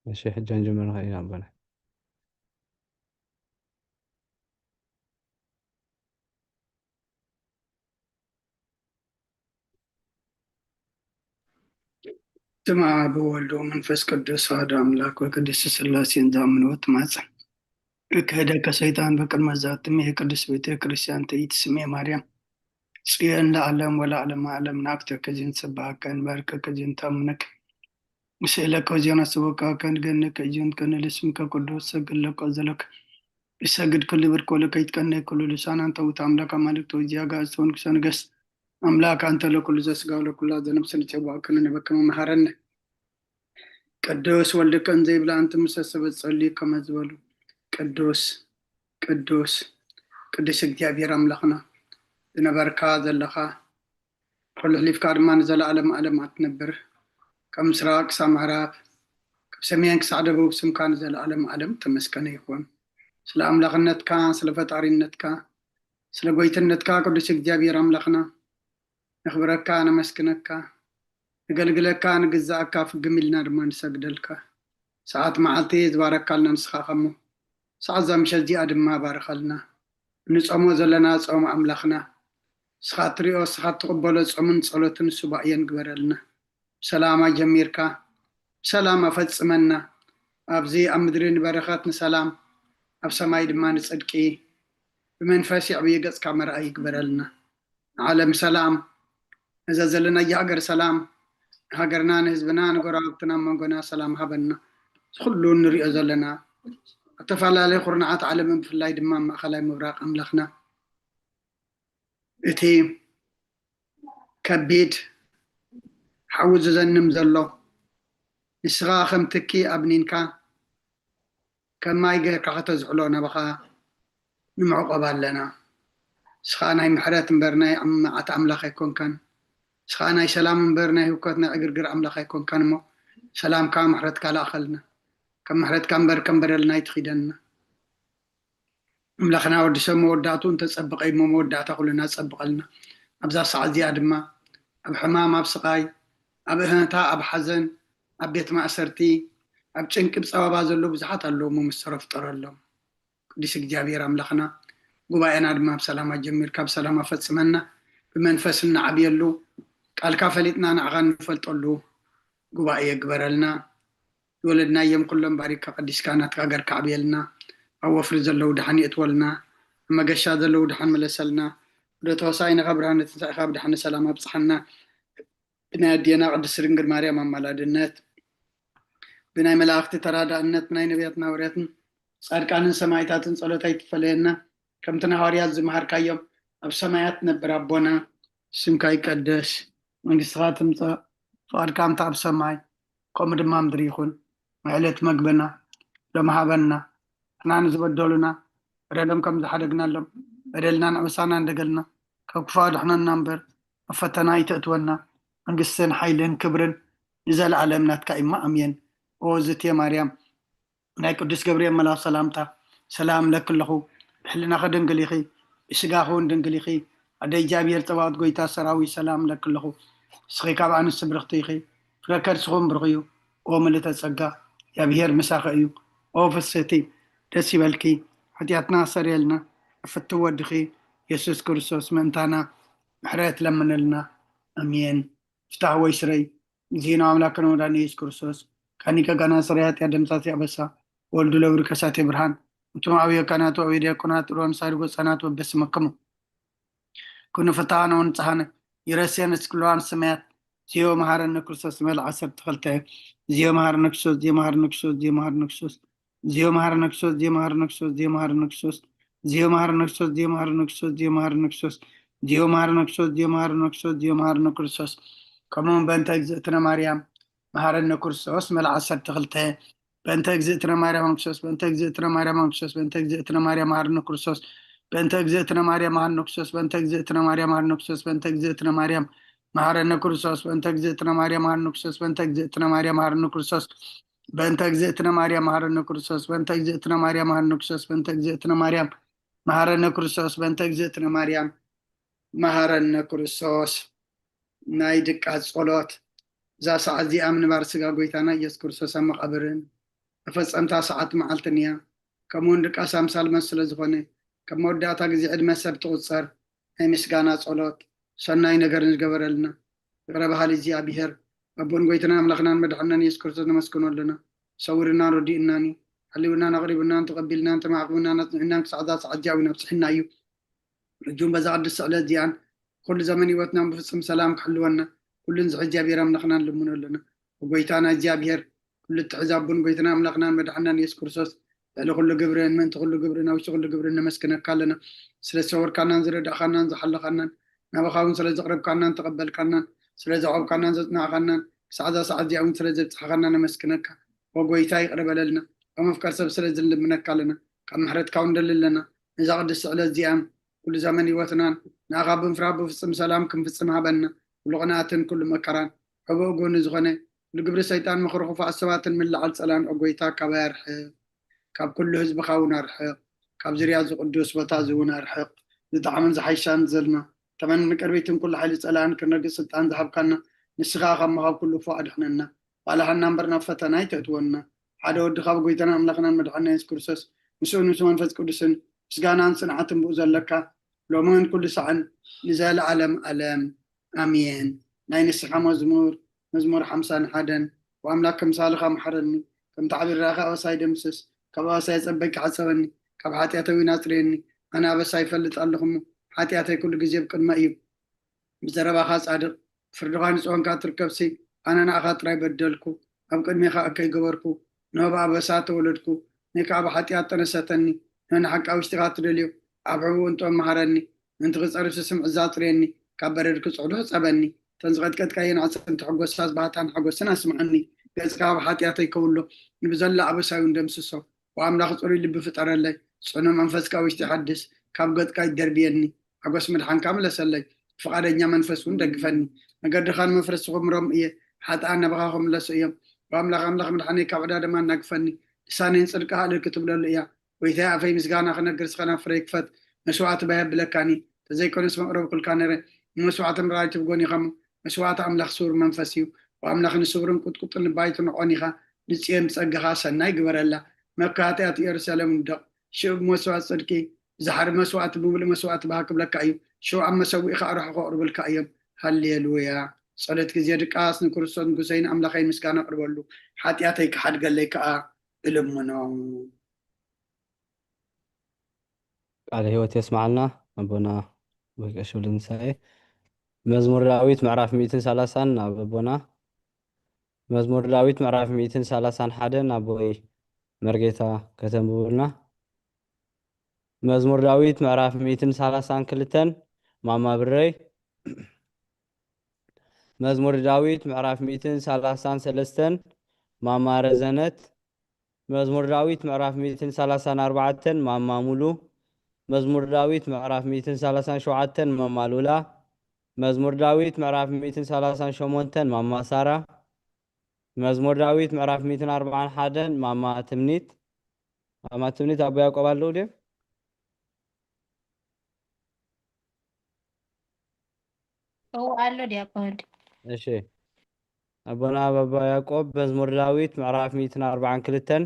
እሺ፣ ሕጂ ክንጅምር ንኽእል ኢና ኣቦና። ስም ኣብ ወወልድ ወመንፈስ ቅዱስ ኣሐዱ ኣምላክ ወቅድስት ሥላሴን ዝኣምንዎ ትማጸን። እክህደከ ሰይጣን በቅድመ ዛትም የቅድስት ቤተ ክርስቲያን ትእይት ስሜ ማርያም ጽዮን ለዓለም ወለዓለመ ዓለም። ንኣክብረከ ዚን ንሰብሐከ ንባርከከ ዚን ንተኣምነከ ንስእለከ ዚን ነስእወከ ከንገነከ ዚን ከንልስምከ ቅዱስ ሰግድ ለከ ዘለከ ይሰግድ ኩሉ ብርክ ወለከ ይትቀነ ኩሉ ልሳን። አንተ ውእቱ አምላክ አማልክት ወእግዚአ አጋእዝት ወንጉሰ ነገስት አምላክ አንተ ለኩሉ ዘስጋ ወለኩላ ዘነፍስ ንሴብሐከ ንንበከ መሐረነ። ቅዱስ ወልድከ እንዘ ይብላ ኣንቲ ምሰ ሰበት ጸልዩ ከመ ዝበሉ ቅዱስ ቅዱስ ቅዱስ እግዚኣብሔር ኣምላኽና ዝነበርካ ዘለኻ ኩሉ ሕሊፍካ ድማ ንዘለዓለም ዓለም ኣትነብር። ካብ ምስራቅ ክሳብ ምዕራብ ካብ ሰሜን ክሳዕ ደቡብ ስምካ ንዘለዓለም ዓለም ተመስገነ ይኹን። ስለ ኣምላኽነትካ ስለ ፈጣሪነትካ ስለ ጎይትነትካ ቅዱስ እግዚኣብሔር ኣምላኽና ነኽብረካ ነመስግነካ። ንገልግለካ ንግዛኣካ ፍግም ኢልና ድማ ንሰግደልካ። ሰዓት መዓልቲ ዝባረካልና ንስኻ ከሞ ሰዓት እዛ ምሸት እዚኣ ድማ ባርኸልና። እንጾሞ ዘለና ጾም ኣምላኽና ንስኻ እትሪኦ ንስኻ እትቕበሎ ጾምን ጸሎትን ሱባኤን ግበረልና። ብሰላም ኣጀሚርካ ብሰላም ኣፈጽመና። ኣብዚ ኣብ ምድሪ ንበረኸት ንሰላም ኣብ ሰማይ ድማ ንጽድቂ ብመንፈስ የዕብይ ገጽካ መርኣይ ይግበረልና። ንዓለም ሰላም ነዛ ዘለናያ ሃገር ሰላም ንሃገርና ንህዝብና ንጎረባብትና መንጎና ሰላም ሃበና። እዚ ኩሉ ንሪኦ ዘለና ኣተፈላለዩ ኩርናዓት ዓለምን ብፍላይ ድማ ኣብ ማእኸላይ ምብራቕ ኣምላኽና እቲ ከቢድ ሓዊ ዝዘንም ዘሎ ንስኻ ከም ትኪ ኣብኒንካ ከም ማይ ጌርካ ከተዝሕሎ ናባኻ ንምዕቆብ ኣለና። ንስኻ ናይ ምሕረት እምበር ናይ መዓት ኣምላኽ ኣይኮንካን። ንስኻ ናይ ሰላም እምበር ናይ ህውከት ናይ ዕግርግር ኣምላኽ ኣይኮንካን እሞ ሰላምካ ምሕረትካ ለኣኸልና። ከም ምሕረትካ እምበር ከም በደልና ኣይትኺደና። ኣምላኽና ወዲ ሰብ መወዳእትኡ እንተጸበቐ እሞ መወዳእታ ኩልና ጸብቐልና። ኣብዛ ሰዓት እዚኣ ድማ ኣብ ሕማም ኣብ ስቓይ ኣብ እህንታ ኣብ ሓዘን ኣብ ቤት ማእሰርቲ ኣብ ጭንቂ ብጸበባ ዘለዉ ብዙሓት ኣለዉ እሞ ምስ ተረፍጠረሎም ቅዱስ እግዚኣብሔር ኣምላኽና ጉባኤና ድማ ብሰላም ኣጀሚርካ ብሰላም ኣፈጽመና። ብመንፈስ እናዓብየሉ ቃልካ ፈሊጥና ንዓኻ እንፈልጠሉ ጉባኤ ግበረልና። ዝወለድናዮም ኩሎም ባሪካ ቀዲስካ ናትካ ገርካ ዓብየልና። ኣብ ወፍሪ ዘለዉ ደሓን የእትወልና። ኣብ መገሻ ዘለዉ ደሓን መለሰልና። ወደ ተወሳይ ነኻ ብርሃነ ትንሳኤኻ ብደሓን ሰላም ኣብጽሓና። ብናይ ኣዴና ቅድስት ድንግል ማርያም ኣማላድነት ብናይ መላእኽቲ ተራዳእነት ብናይ ነቢያትን ሃዋርያትን ጻድቃንን ሰማዕታትን ጸሎት ኣይትፈለየና። ከምቲ ንሃዋርያት ዝመሃርካዮም ኣብ ሰማያት ነብር ኣቦና ስምካ ይቀደስ መንግስትኻ ትምጻእ ፍቓድካ ከምቲ ኣብ ሰማይ ከምኡ ድማ ምድሪ ይኹን። ናይ ዕለት መግብና ሎም ሃበና። ንሕና ንዝበደሉና በደሎም ከም ዝሓደግናሎም በደልና ንዕበሳና እንደገልና ካብ ክፉእ ኣድሕነና እምበር ኣብ ፈተና ኣይተእትወና። መንግስትን ሓይልን ክብርን ንዘለኣለም ናትካ እማ ኣሜን። ኦ ዝቴ ማርያም ናይ ቅዱስ ገብርኤል መልኣኽ ሰላምታ ሰላም እለኪ ኣለኹ። ብሕልናኺ ድንግል ኢኺ፣ ብስጋኺ እውን ድንግል ኢኺ። ኣደ እግዚኣብሔር ጸባኦት ጎይታ ሰራዊት ሰላም እለኪ ኣለኹ። ንስኺ ካብ ኣንስቲ ብርኽቲ ኢኺ፣ ፍረ ከርስኺ እውን ብሩኽ እዩ። ኦ ምልእተ ጸጋ እግዚኣብሔር ምሳኺ እዩ። ኦ ፍስህቲ ደስ ይበልኪ፣ ሓጢኣትና ኣስተሰርየልና፣ ፍትው ወድኺ የሱስ ክርስቶስ ምእንታና ምሕረት ለምንልና። ኣሜን። ፍታሕ ወይ ስረይ ዜና ኣምላክን ወዳን ኢየሱስ ክርስቶስ ካኒቀ ጋና ስረያት ያደምሳት ያበሳ ወልዱ ለብሪ ከሳቴ ብርሃን እቱም ኣብዮ ካናቱ ኣብዮ ዲያቆናት ጥሮን ሳድጎ ጸናት ወበስመክሙ ኩኑ ፍታሃነ ወንጽሃነ ይረስየን እስክልዋን ስመያት ዚዮ መሃረነ ክርስቶስ መል ዓሰርተ ክልተ ዚዮ መሃረነ ክርስቶስ ዚዮ መሃረነ ክርስቶስ ዚዮ መሃረነ ክርስቶስ ዚዮ መሃረነ ክርስቶስ ዚዮ መሃረነ ክርስቶስ ዚዮ መሃረነ ክርስቶስ ዚዮ መሃረነ ክርስቶስ ዚዮ መሃረነ ክርስቶስ ዚዮ መሃረነ ክርስቶስ ዚዮ መሃረነ ክርስቶስ ዚዮ መሃረነ ክርስቶስ ከምኡውን በእንተ እግዝእትነ ማርያም መሃረነ ክርስቶስ መል ዓሰርተ ክልተ በእንተ እግዝእትነ ማርያም ክርስቶስ በእንተ እግዝእትነ ማርያም ክርስቶስ በእንተ እግዝእትነ ማርያም መሃረነ ክርስቶስ በእንተ እግዝእትነ ማርያም መሃረነ ክርስቶስ በእንተ እግዝእትነ ማርያም መሃረነ ክርስቶስ በእንተ እግዝእትነ ማርያም መሃረነ ክርስቶስ በእንተ እግዝእትነ ማርያም መሃረነ ክርስቶስ በእንተ እግዝእትነ ማርያም መሃረነ ክርስቶስ በእንተ እግዝእትነ ማርያም መሃረነ ክርስቶስ በእንተ እግዝእትነ ማርያም መሃረነ ክርስቶስ በእንተ እግዝእትነ ማርያም መሃረነ ክርስቶስ በእንተ እግዝእትነ ማርያም መሃረነ ክርስቶስ። ናይ ድቃስ ጸሎት። እዛ ሰዓት እዚኣ ምንባር ስጋ ጎይታና ኢየሱስ ክርስቶስ ኣብ መቓብርን መፈጸምታ ሰዓት መዓልትን እያ። ከምኡውን ድቃስ ኣምሳል መስ ስለ ዝኾነ፣ ከም መወዳእታ ግዜ ዕድመ ሰብ ትቑጸር። ናይ ምስጋና ጸሎት፣ ሰናይ ነገር ንዝገበረልና፣ ይቕረ በሃሊ እግዚኣብሔር፣ ኣቦን ጎይታና ኣምላኽናን መድሓንናን የሱስ ክርስቶስ ነመስግኖ ኣለና። ሰዊሩናን ረዲኡናን እዩ። ሓሊውናን ኣቕሪቡናን ተቐቢልናን ተማዕቂቡናን ኣጽኒዑናን ክሳዕ እዛ ሰዓት እዚኣ እውን ኣብጽሕና እዩ። ሕጂ እውን በዛ ቅድስቲ ዕለት እዚኣን ኩሉ ዘመን ህይወትናን ብፍጹም ሰላም ክሕልወና ኩሉ ንዝሒ እግዚኣብሔር ኣምላኽና ንልምኖ ኣለና። ብጎይታና እግዚኣብሔር ኩሉ እትሕዝ ኣቦን ጎይታና ኣምላኽናን መድሓንናን የሱስ ክርስቶስ ልዕሊ ኩሉ ግብርን ምእንቲ ኩሉ ግብርን ኣብ ውሽጢ ኩሉ ግብርን ነመስግነካ ኣለና። ስለ ዝሰወርካናን ዝረዳእካናን ዝሓለኻናን ናባኻ እውን ስለ ዘቕረብካናን ተቐበልካናን ስለ ዘዕቆብካናን ዘጽናዕካናን ክሳዕ እዛ ሰዓት እዚኣ እውን ስለ ዘብጽሓኻና ነመስግነካ። ወጎይታ ይቕረ በለልና። ካብ መፍቀር ሰብ ስለ ዝልምነካ ኣለና። ካብ ምሕረትካ እውን ንደሊ ኣለና። ነዛ ቅድስቲ ዕለት እዚኣን ኩሉ ዘመን ህይወትናን ንኣኻ ብምፍራህ ብፍጹም ሰላም ክንፍጽም ሃበና። ኩሉ ቅንኣትን ኩሉ መከራን ሕቡእ ጎኒ ዝኾነ ኩሉ ግብሪ ሰይጣን ምኽሪ ክፉኣት ሰባትን ምልዓል ጸላን ኦጎይታ ካባይ ኣርሕቕ። ካብ ኩሉ ህዝብኻ እውን ኣርሕቕ። ካብ ዙርያ እዚ ቅዱስ ቦታ እዚ እውን ኣርሕቕ። ዝጠዓመን ዝሓይሻን ዘልና ተመን ንቅርቢትን ኩሉ ሓይሊ ጸላእን ክነግስ ስልጣን ዝሃብካና ንስኻ ካብ ምኻብ ኩሉ ክፉእ ኣድሕነና። ባልሓና እምበር ናብ ፈተና ኣይተእትወና። ሓደ ወድኻ ብጎይታና ኣምላኽናን መድሓንና የሱስ ክርስቶስ ምስኡ ምስ መንፈስ ቅዱስን ምስጋናን ጽንዓትን ብኡ ዘለካ ሎምን ኩሉ ሳዕን ንዘለዓለም ኣለም ኣሜን። ናይ ንስሓ መዝሙር መዝሙር ሓምሳን ሓደን። ወኣምላክ ከምሳልኻ መሓረኒ፣ ከምቲ ዓቢ ርራኸ ኣበሳይ ደምስስ፣ ካብ ኣበሳይ ጸበኪ ሓጸበኒ፣ ካብ ሓጢኣተይ እውን ኣጽርየኒ። ኣነ ኣበሳይ ይፈልጥ ኣለኹ እሞ፣ ሓጢኣተይ ኩሉ ግዜ ብቅድመ እዩ። ብዘረባኻ ጻድቕ፣ ብፍርድኻ ንጽዮንካ ትርከብሲ፣ ኣነ ንኣኻ ጥራይ በደልኩ፣ ኣብ ቅድሜኻ እከይ ገበርኩ፣ ንሆ ብኣበሳ ተወለድኩ፣ ንይ ከኣ ብሓጢኣት ጠነሰተኒ፣ ንሆ ንሓቂ ኣብ ውሽጢኻ ትደልዮ፣ ኣብ ሕቡእ እንጦም መሃረኒ፣ ምእንቲ ክጸርፍ ስስምዕ ዛጽርየኒ፣ ካብ በረድ ክጽዕዱ ሕጸበኒ፣ እተን ዝቐጥቀጥካየን ኣዕጽምቲ ሕጎሳስ ባህታን ሓጎስን ኣስምዓኒ፣ ገጽካ ኣብ ሓጢኣተይ ከውሎ፣ ንብዘላ ኣበሳይ እውን ደምስሶ፣ ወኣምላኽ ጽሩይ ልቢ ፍጠረለይ፣ ጽኑዕ መንፈስካ ኣብ ውሽጢ ሓድስ፣ ካብ ገጽካ ይደርብየኒ፣ ሓጎስ ምድሓንካ ምለሰለይ፣ ብፍቓደኛ መንፈስ እውን ደግፈኒ። መገድኻ ንመፍረሲ ክምሮም እየ፣ ሓጥኣን ናባኻ ክምለሱ እዮም። ብኣምላኽ ኣምላኽ ምድሓነይ ካብ ዕዳ ድማ ኣናግፈኒ። ልሳነይ ንጽድቅኻ እልል ክትብለሉ እያ። ጎይታይ ኣፈይ ምስጋና ክነግር ስኸ ናፍረይ ክፈት። መስዋዕቲ ባይ ኣብለካኒ፣ ተዘይኮነስ መቕረቢ ኩልካ ነረ። ንመስዋዕቲ ምራይ ትብጎን ኢኻ እሞ፣ መስዋዕቲ ኣምላኽ ስውር መንፈስ እዩ። ብኣምላኽ ንስውርን ቁጥቁጥን ንባይቱ ንዖን ኢኻ። ንጽዮን ብጸጋኻ ሰናይ ግበረላ። መካትያት ኢየሩሳሌም ንደቕ። ሽዑ ብመስዋዕቲ ጽድቂ ዝሓሪ መስዋእቲ ብምሉእ መስዋእቲ ብሃ ክብለካ እዩ። ሽውዓን መሰዊእኻ ኣርሑ ከቕርብልካ እዮም። ሃሌሉያ። ጸሎት ግዜ ድቃስ ንክርስቶስ ንጉሰይን ኣምላኸይ ምስጋና ኣቕርበሉ። ሓጢኣተይ ክሓድገለይ ከኣ እልምኖ። ቃለ ህይወት የስማዓልና ኣቦና። ወይ ቀሽ ብልንሳኤ መዝሙር ዳዊት ምዕራፍ ሚእትን ሰላሳን ናብ ኣቦና። መዝሙር ዳዊት ምዕራፍ ሚእትን ሰላሳን ሓደን ኣቦይ መርጌታ ከተንብቡልና። መዝሙር ዳዊት ምዕራፍ ሚእትን ሰላሳን ክልተን ማማ ብረይ። መዝሙር ዳዊት ምዕራፍ ሚእትን ሰላሳን ሰለስተን ማማ ረዘነት። መዝሙር ዳዊት ምዕራፍ ሚእትን ሰላሳን ኣርባዕተን ማማ ሙሉ። መዝሙር ዳዊት ምዕራፍ ሚእትን ሰላሳን ሸውዓተን ማማ ሉላ። መዝሙር ዳዊት ምዕራፍ ሚእትን ሰላሳን ሸሞንተን ማማ ሳራ። መዝሙር ዳዊት ምዕራፍ ሚእትን ኣርባዓን ሓደን ማማ ትምኒት። ማማ ትምኒት ኣቦ ያዕቆብ ኣለዉ ድዮም? እው ኣሎ ዲያቆን። እሺ ኣቦና ኣበባ ያዕቆብ መዝሙር ዳዊት ምዕራፍ ሚእትን ኣርባዓን ክልተን።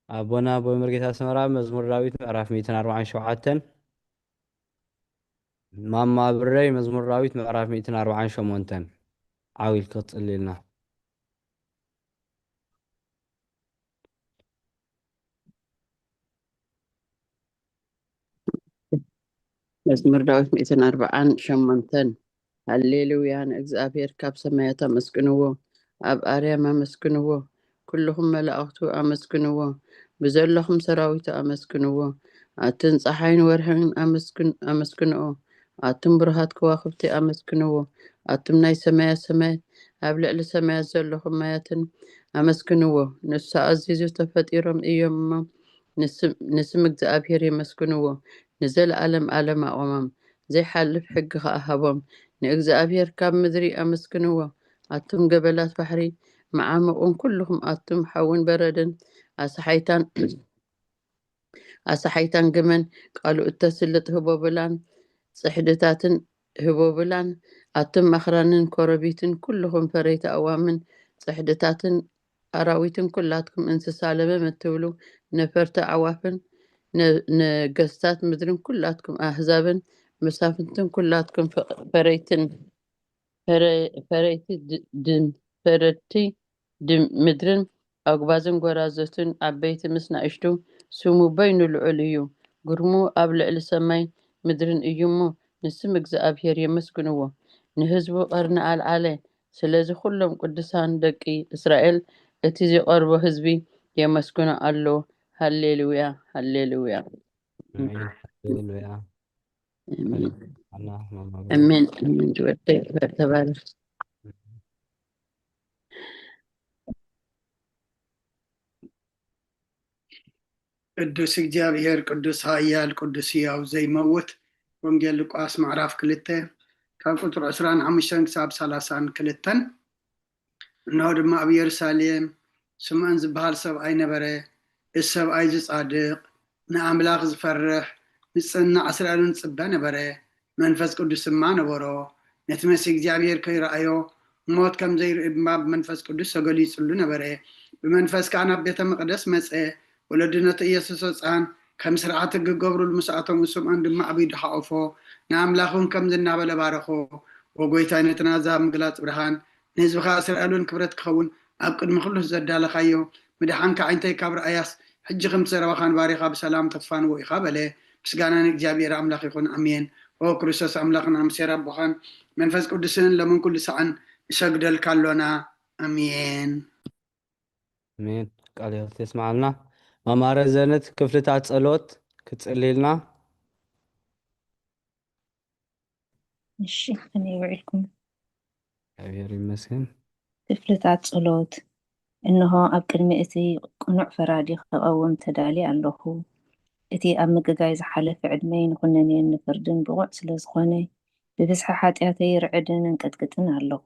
ኣቦና ኣቦይ መርጌታ ኣስመራ መዝሙር ዳዊት ምዕራፍ ሚእትን ኣርባዓን ሸውዓተን። ማማ ብረይ መዝሙር ዳዊት ምዕራፍ ሚእትን ኣርባዓን ሸሞንተን። ዓው ኢልኪ ክትጽልይልና። መዝሙር ዳዊት ሚእትን ኣርባዓን ሸሞንተን። ሃሌሉያ ንእግዚኣብሔር ካብ ሰማያት ኣመስግንዎ፣ ኣብ ኣርያም ኣመስግንዎ፣ ኩልኹም መላእኽቱ ኣመስግንዎ፣ ብዘለኹም ሰራዊቱ ኣመስግንዎ። ኣትን ጸሓይን ወርሕን ኣመስግን- ኣመስግንኦ፣ ኣቱም ብሩሃት ከዋኽብቲ ኣመስግንዎ፣ ኣቱም ናይ ሰማያት ሰማይ ኣብ ልዕሊ ሰማያት ዘለኹም ማያትን ኣመስግንዎ። ንሱ ኣዚዙ ተፈጢሮም እዮም እሞ፣ ንስም እግዚኣብሔር የመስግንዎ። ንዘለኣለም ኣለም ኣቖሞም፣ ዘይሓልፍ ሕጊ ኸኣ ሃቦም። ንእግዚኣብሔር ካብ ምድሪ ኣመስግንዎ። ኣቱም ገበላት ባሕሪ፣ መዓሙቕን ኩልኹም ኣቱም ሓውን በረድን፣ ኣሰሓይታን ኣሰሓይታን ግመን፣ ቃሉ እተስልጥ ህቦብላን ጽሕድታትን ህቦብላን፣ ኣቱም ኣኽራንን ኮረቢትን፣ ኩልኹም ፈረይቲ ኣእዋምን ጽሕድታትን ኣራዊትን፣ ኩላትኩም እንስሳ ለመም እትብሉ ነፈርቲ ኣዕዋፍን፣ ነገስታት ምድርን፣ ኩላትኩም ኣህዛብን መሳፍንትን፣ ኩላትኩም ፈረይትን ፈረይቲ ምድርን ኣጉባዝን ጎራዙትን ዓበይቲ ምስ ናእሽቱ፣ ስሙ በይኑ ልዑል እዩ። ግርሙ ኣብ ልዕሊ ሰማይ ምድርን እዩ እሞ፣ ንስም እግዚኣብሔር የመስግንዎ። ንህዝቡ ቀርኒ ኣልዓለ። ስለዚ ኩሎም ቅዱሳን ደቂ እስራኤል፣ እቲ ዚቐርቦ ህዝቢ የመስግኖ ኣሎ። ሃሌሉያ፣ ሃሌሉያ። ኣሜን። ኣሜን። ዝወደይ ተባረክ። ቅዱስ እግዚኣብሔር፣ ቅዱስ ኃያል፣ ቅዱስ ሕያው ዘይመውት። ወንጌል ሉቃስ ምዕራፍ ክልተ ካብ ቁፅሪ ዕስራን ሓሙሽተን ክሳብ ሰላሳን ክልተን። እንሆ ድማ ኣብ ኢየሩሳሌም ስምዖን ዝበሃል ሰብኣይ ነበረ። እዚ ሰብኣይ እዚ ጻድቕ፣ ንኣምላኽ ዝፈርሕ፣ ንጽንዕ እስራኤልን ዝጽበ ነበረ። መንፈስ ቅዱስ ድማ ነበሮ። ነቲ መሲህ እግዚኣብሔር ከይረኣዮ ሞት ከም ዘይርኢ ድማ ብመንፈስ ቅዱስ ተገሊጹሉ ነበረ። ብመንፈስ ከኣ ናብ ቤተ መቕደስ መጸ። ወለዲ ነቲ ኢየሱስ ህጻን ከም ስርዓት ሕጊ ክገብሩሉ ምስ ኣተሙ፣ ስምዖን ድማ ኣብ ኢዱ ሓቖፎ፣ ንኣምላኽ እውን ከምዚ እናበለ ባረኾ። ኦ ጐይታይ፣ ነቲ ናዛ ምግላጽ ብርሃን ንህዝብኻ እስራኤል እውን ክብረት ክኸውን ኣብ ቅድሚ ኩሉ ዘዳለኻዮ ምድሓንካ ዓይንተይ ካብ ረኣያስ፣ ሕጂ ከምቲ ዘረባኻ ንባሪኻ ብሰላም ተፋንዎ ኢኻ በለ። ምስጋና ንእግዚኣብሔር ኣምላኽ ይኹን፣ ኣሜን። ኦ ክርስቶስ ኣምላኽን ኣምሴር ኣቦኻን መንፈስ ቅዱስን ለምን ኩሉ ሰዓን ንሰግደልካ ኣሎና፣ ኣሜን። ኣሜን። ቃል ህይወት የስምዓልና። ማማ ረዘነት ክፍልታት ጸሎት ክትጽልይልና። እሺ፣ ከመይ ውዒልኩም? እግዚኣብሔር ይመስገን። ክፍልታት ጸሎት። እንሆ፣ ኣብ ቅድሚ እቲ ቅኑዕ ፈራዲ ክቐውም ተዳልየ ኣለኹ። እቲ ኣብ ምግጋይ ዝሓለፈ ዕድመይ ንኹነኔን ንፍርድን ብቑዕ ስለ ዝኾነ፣ ብብዝሒ ሓጢኣተይ ይርዕድን እንቅጥቅጥን ኣለኹ።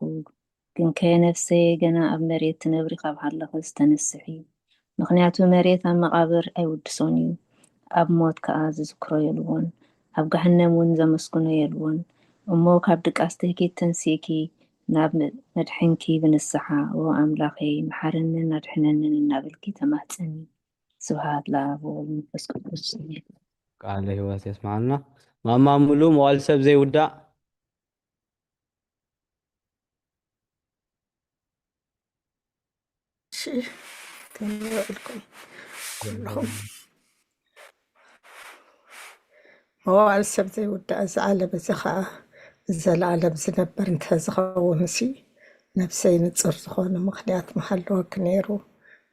ግንከ ነፍሰየ ገና ኣብ መሬት ትነብሪ ካብ ሃለኽስ ተነስሒ። ምኽንያቱ መሬት ኣብ መቓብር ኣይውድሶን እዩ፣ ኣብ ሞት ከኣ ዝዝክሮ የልቦን፣ ኣብ ገሃነም እውን ዘመስግኖ የልቦን። እሞ ካብ ድቃስ ትህኪት ተንሲእኪ ናብ መድሕንኪ ብንስሓ፣ ኦ ኣምላኸይ፣ መሓረንን ኣድሕነንን እናበልኪ ተማህጸኒ። ስብሃት ለኣብ ወወልድ መንፈስ ቅዱስ። ኣሜን። ቃለ ህይወት የስማዓልና። ማማ ሙሉ መዋል ሰብ ዘይውዳእ እሺ፣ ከመይ ውዒልኩም ኩልኹም? መዋዕል ሰብ ዘይውዳእ፣ እዚ ዓለም እዚ ኸዓ ንዘለኣለም ዝነብር እንተዝኸውን ሲ፣ ነብሰይ ንጹር ዝኾነ ምኽንያት ምሃለወኪ ነይሩ።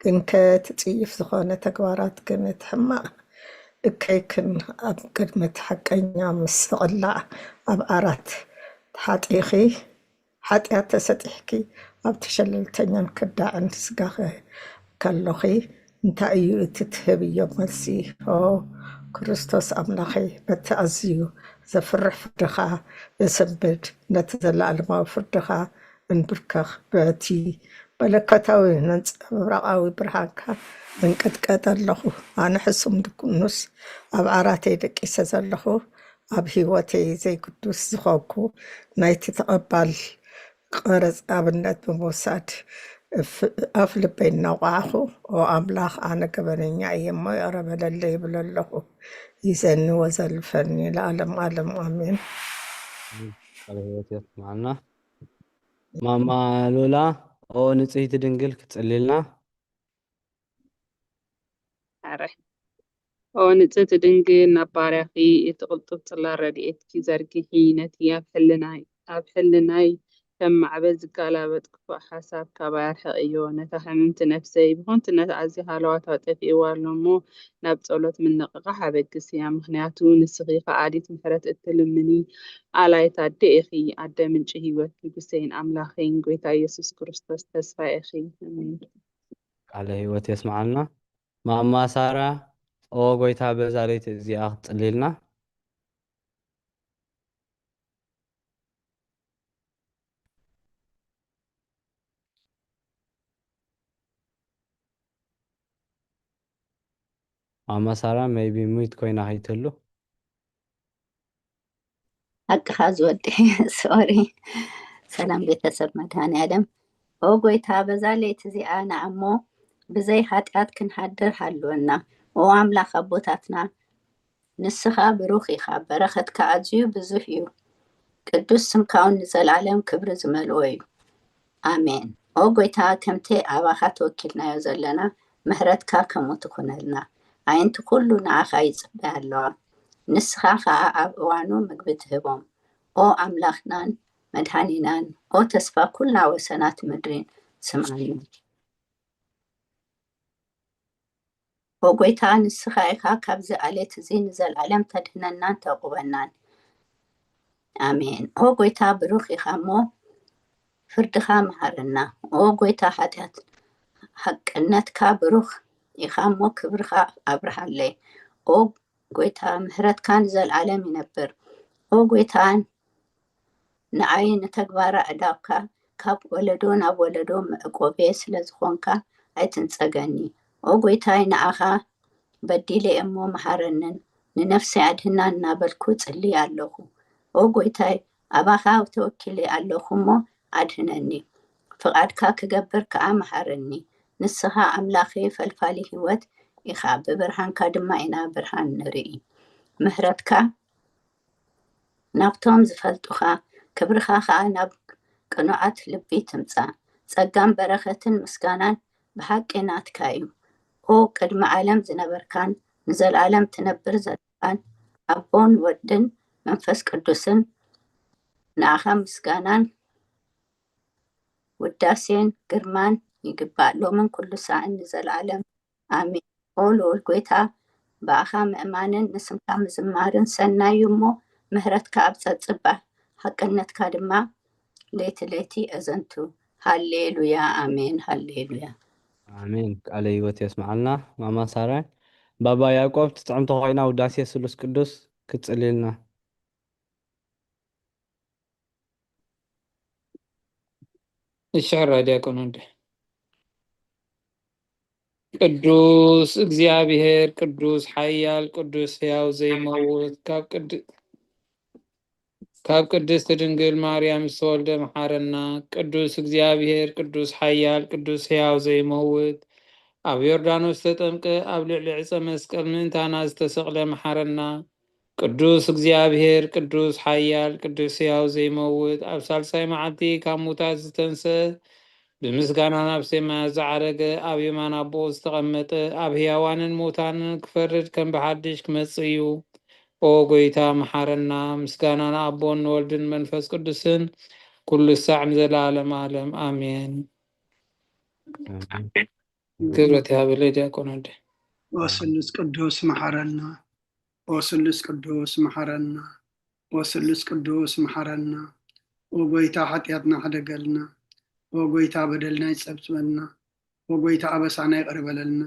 ግንከ እቲ ጽዩፍ ዝኾነ ተግባራትክን እቲ ሕማቕ እከይክን ኣብ ቅድሚ እቲ ሓቀኛ ምስቕላዕ ኣብ ዓራት ተሓጢኺ፣ ሓጢኣት ተሰጢሕኪ ኣብቲ ሸለልተኛን ከዳዕን ስጋኺ ከሎኺ፣ እንታይ እዩ እቲ ትህብዮ መልሲ? ኦ ክርስቶስ ኣምላኸይ፣ በቲ ኣዝዩ ዘፍርሕ ፍርድኻ እስንብድ፣ ነቲ ዘለኣለማዊ ፍርድኻ እንብርከኽ፣ በቲ መለኮታዊ ነንጸብራቓዊ ብርሃንካ እንቅጥቀጥ ኣለኹ። ኣነ ሕሱም ድኩኑስ ኣብ ዓራተይ ደቂሰ ዘለኹ፣ ኣብ ህይወተይ ዘይግዱስ ዝኾንኩ ናይቲ ተቐባል ቀረጽ ኣብነት ብምውሳድ ኣፍ ልበይ እናውቃዕኹ፣ ኦ ኣምላኽ፣ ኣነ ገበነኛ እየ እሞ ይቕረ በለለይ ይብል ኣለኹ። ይዘኒ ወዘልፈኒ ለዓለም ዓለም ኣሜን። ቃለ ህይወት የስምዓልና። ማማ ሉላ፣ ኦ ንጽህቲ ድንግል ክትጽልልና። ኣረ ኦ ንጽህቲ ድንግል፣ ናብ ባርያኺ እቲ ቅልጡፍ ጽላት ረድኤትኪ ዘርግሒ፣ ነቲ ኣብ ሕልናይ ኣብ ሕልናይ ከም ማዕበል ዝገላበጥ ክፉእ ሓሳብ ካባይ ኣርሕቕዮ። ነታ ሕምምቲ ነፍሰይ ብኸንቱ ነታ ኣዝያ ሃለዋታ ጠፊእዋ ኣሎ እሞ፣ ናብ ጸሎት ምንቕቓሕ ኣበግስያ። ምኽንያቱ ንስኺ ከኣሊት ምሕረት እትልምኒ ኣላይት ኣደ ኢኺ። ኣደ ምንጪ ህይወት፣ ንጉሰይን ኣምላኸይን፣ ጐይታ ኢየሱስ ክርስቶስ ተስፋ ኢኺ። ኣሜን። ቃለ ህይወት የስምዓልና። ማማ ሳራ፣ ኦ ጐይታ፣ በዛ ለይቲ እዚኣ ክትጽልይልና። ማማ ሳራ፣ maybe mute ኮይና ከይትህሉ። ሓቅኻ ዝወዲ፣ ሶሪ። ሰላም ቤተሰብ መድሃኔ ዓለም። ኦ ጐይታ፣ በዛ ለይቲ እዚኣ ንኣሞ ብዘይ ኃጢኣት ክንሓድር ሃልወና። ኦ ኣምላኽ ኣቦታትና፣ ንስኻ ብሩኽ ኢኻ፣ በረኸትካ ኣዝዩ ብዙሕ እዩ። ቅዱስ ስምካ እውን ንዘለኣለም ክብሪ ዝመልኦ እዩ። ኣሜን። ኦ ጐይታ፣ ከምቲ ኣባኻ ተወኪልናዮ ዘለና፣ ምሕረትካ ከምኡ ትኹነልና። ኣዒንቲ ኩሉ ንኣኻ ይጽበያ ኣለዋ። ንስኻ ኸኣ ኣብ እዋኑ ምግቢ ትህቦም። ኦ ኣምላኽናን መድኃኒናን፣ ኦ ተስፋ ኩላ ወሰናት ምድሪን፣ ስምዓና። ኦ ጐይታ፣ ንስኻ ኢኻ ካብዚ ኣሌት እዚ ንዘለኣለም ተድህነናን ተዕቁበናን። ኣሜን። ኦ ጐይታ፣ ብሩኽ ኢኻ እሞ ፍርድኻ መሃረና። ኦ ጐይታ፣ ሓጢኣት ሓቅነትካ ብሩኽ ኢኻ እሞ ክብርኻ ኣብርሃለይ። ኦ ጐይታ፣ ምሕረትካ ንዘለኣለም ይነብር። ኦ ጐይታ፣ ንኣይ ንተግባራ ዕዳብካ ካብ ወለዶ ናብ ወለዶ መዕቆቤ ስለ ዝኾንካ ኣይትንጸገኒ። ኦ ጐይታይ፣ ንኣኻ በዲለ እሞ መሓረንን ንነፍሰይ ኣድህና እናበልኩ ጽሊ ኣለኹ። ኦ ጐይታይ፣ ኣባኻ ተወኪለ ኣለኹ እሞ ኣድህነኒ። ፍቓድካ ክገብር ከኣ መሓረኒ። ንስኻ ኣምላኸይ ፈልፋሊ ህይወት ኢኻ፣ ብብርሃንካ ድማ ኢና ብርሃን ንርኢ። ምሕረትካ ናብቶም ዝፈልጡኻ፣ ክብርኻ ኸኣ ናብ ቅኑዓት ልቢ ትምጻእ። ጸጋን በረኸትን ምስጋናን ብሓቂ ናትካ እዩ። ኦ ቅድሚ ዓለም ዝነበርካን ንዘለኣለም ትነብር ዘለኻን ኣቦን ወድን መንፈስ ቅዱስን፣ ንኣኻ ምስጋናን ውዳሴን ግርማን ይግባእ፣ ሎምን ኩሉ ሳዕን ንዘለኣለም ኣሜን። ኦ ልዑል ጐይታ፣ ብኣኻ ምእማንን ንስምካ ምዝማርን ሰናይ እዩ እሞ፣ ምሕረትካ ኣብ ጸጽባሕ፣ ሓቅነትካ ድማ ለይቲ ለይቲ ኣዘንቱ። ሃሌሉያ፣ ኣሜን፣ ሃሌሉያ። ኣሜን። ቃለ ህይወት የስምዓልና። ማማ ሳራይ፣ ባባ ያዕቆብ ትጥዕም ተኾይና ውዳሴ ስሉስ ቅዱስ ክትጽልልና። እሺ፣ ሕራ ዲያቆን ወልደ። ቅዱስ እግዚኣብሔር፣ ቅዱስ ሓያል፣ ቅዱስ ሕያው ዘይመውት፣ ካብ ቅድ-፣ ካብ ቅድስት ድንግል ማርያም ዝተወልደ መሓረና። ቅዱስ እግዚኣብሔር፣ ቅዱስ ሓያል፣ ቅዱስ ሕያው ዘይመውት፣ ኣብ ዮርዳኖስ ዝተጠምቀ፣ ኣብ ልዕሊ ዕፀ መስቀል ምእንታና ዝተሰቕለ መሓረና። ቅዱስ እግዚኣብሔር፣ ቅዱስ ሓያል፣ ቅዱስ ሕያው ዘይመውት፣ ኣብ ሳልሳይ መዓልቲ ካብ ሙታት ዝተንስአ፣ ብምስጋና ናብ ሰማያት ዝዓረገ፣ ኣብ የማን ኣቦኡ ዝተቐመጠ፣ ኣብ ሕያዋንን ሙታንን ክፈርድ ከም ብሓድሽ ክመጽእ እዩ። ኦ ጐይታ፣ መሓረና። ምስጋና ንኣቦን ንወልድን መንፈስ ቅዱስን፣ ኩሉ ሳዕ ንዘለዓለም ዓለም። ኣሜን። ኣሜን። ክብረት ይሃበለይ ዲያቆን ወልደ። ኦ ስሉስ ቅዱስ መሓረና፣ ኦ ስሉስ ቅዱስ መሓረና፣ ኦ ስሉስ ቅዱስ መሓረና። ኦ ጐይታ፣ ሓጢኣትና ሕደገልና። ኦ ጐይታ፣ በደልና ይጸብጽበልና። ኦ ጐይታ፣ ኣበሳና ይቕረ በለልና።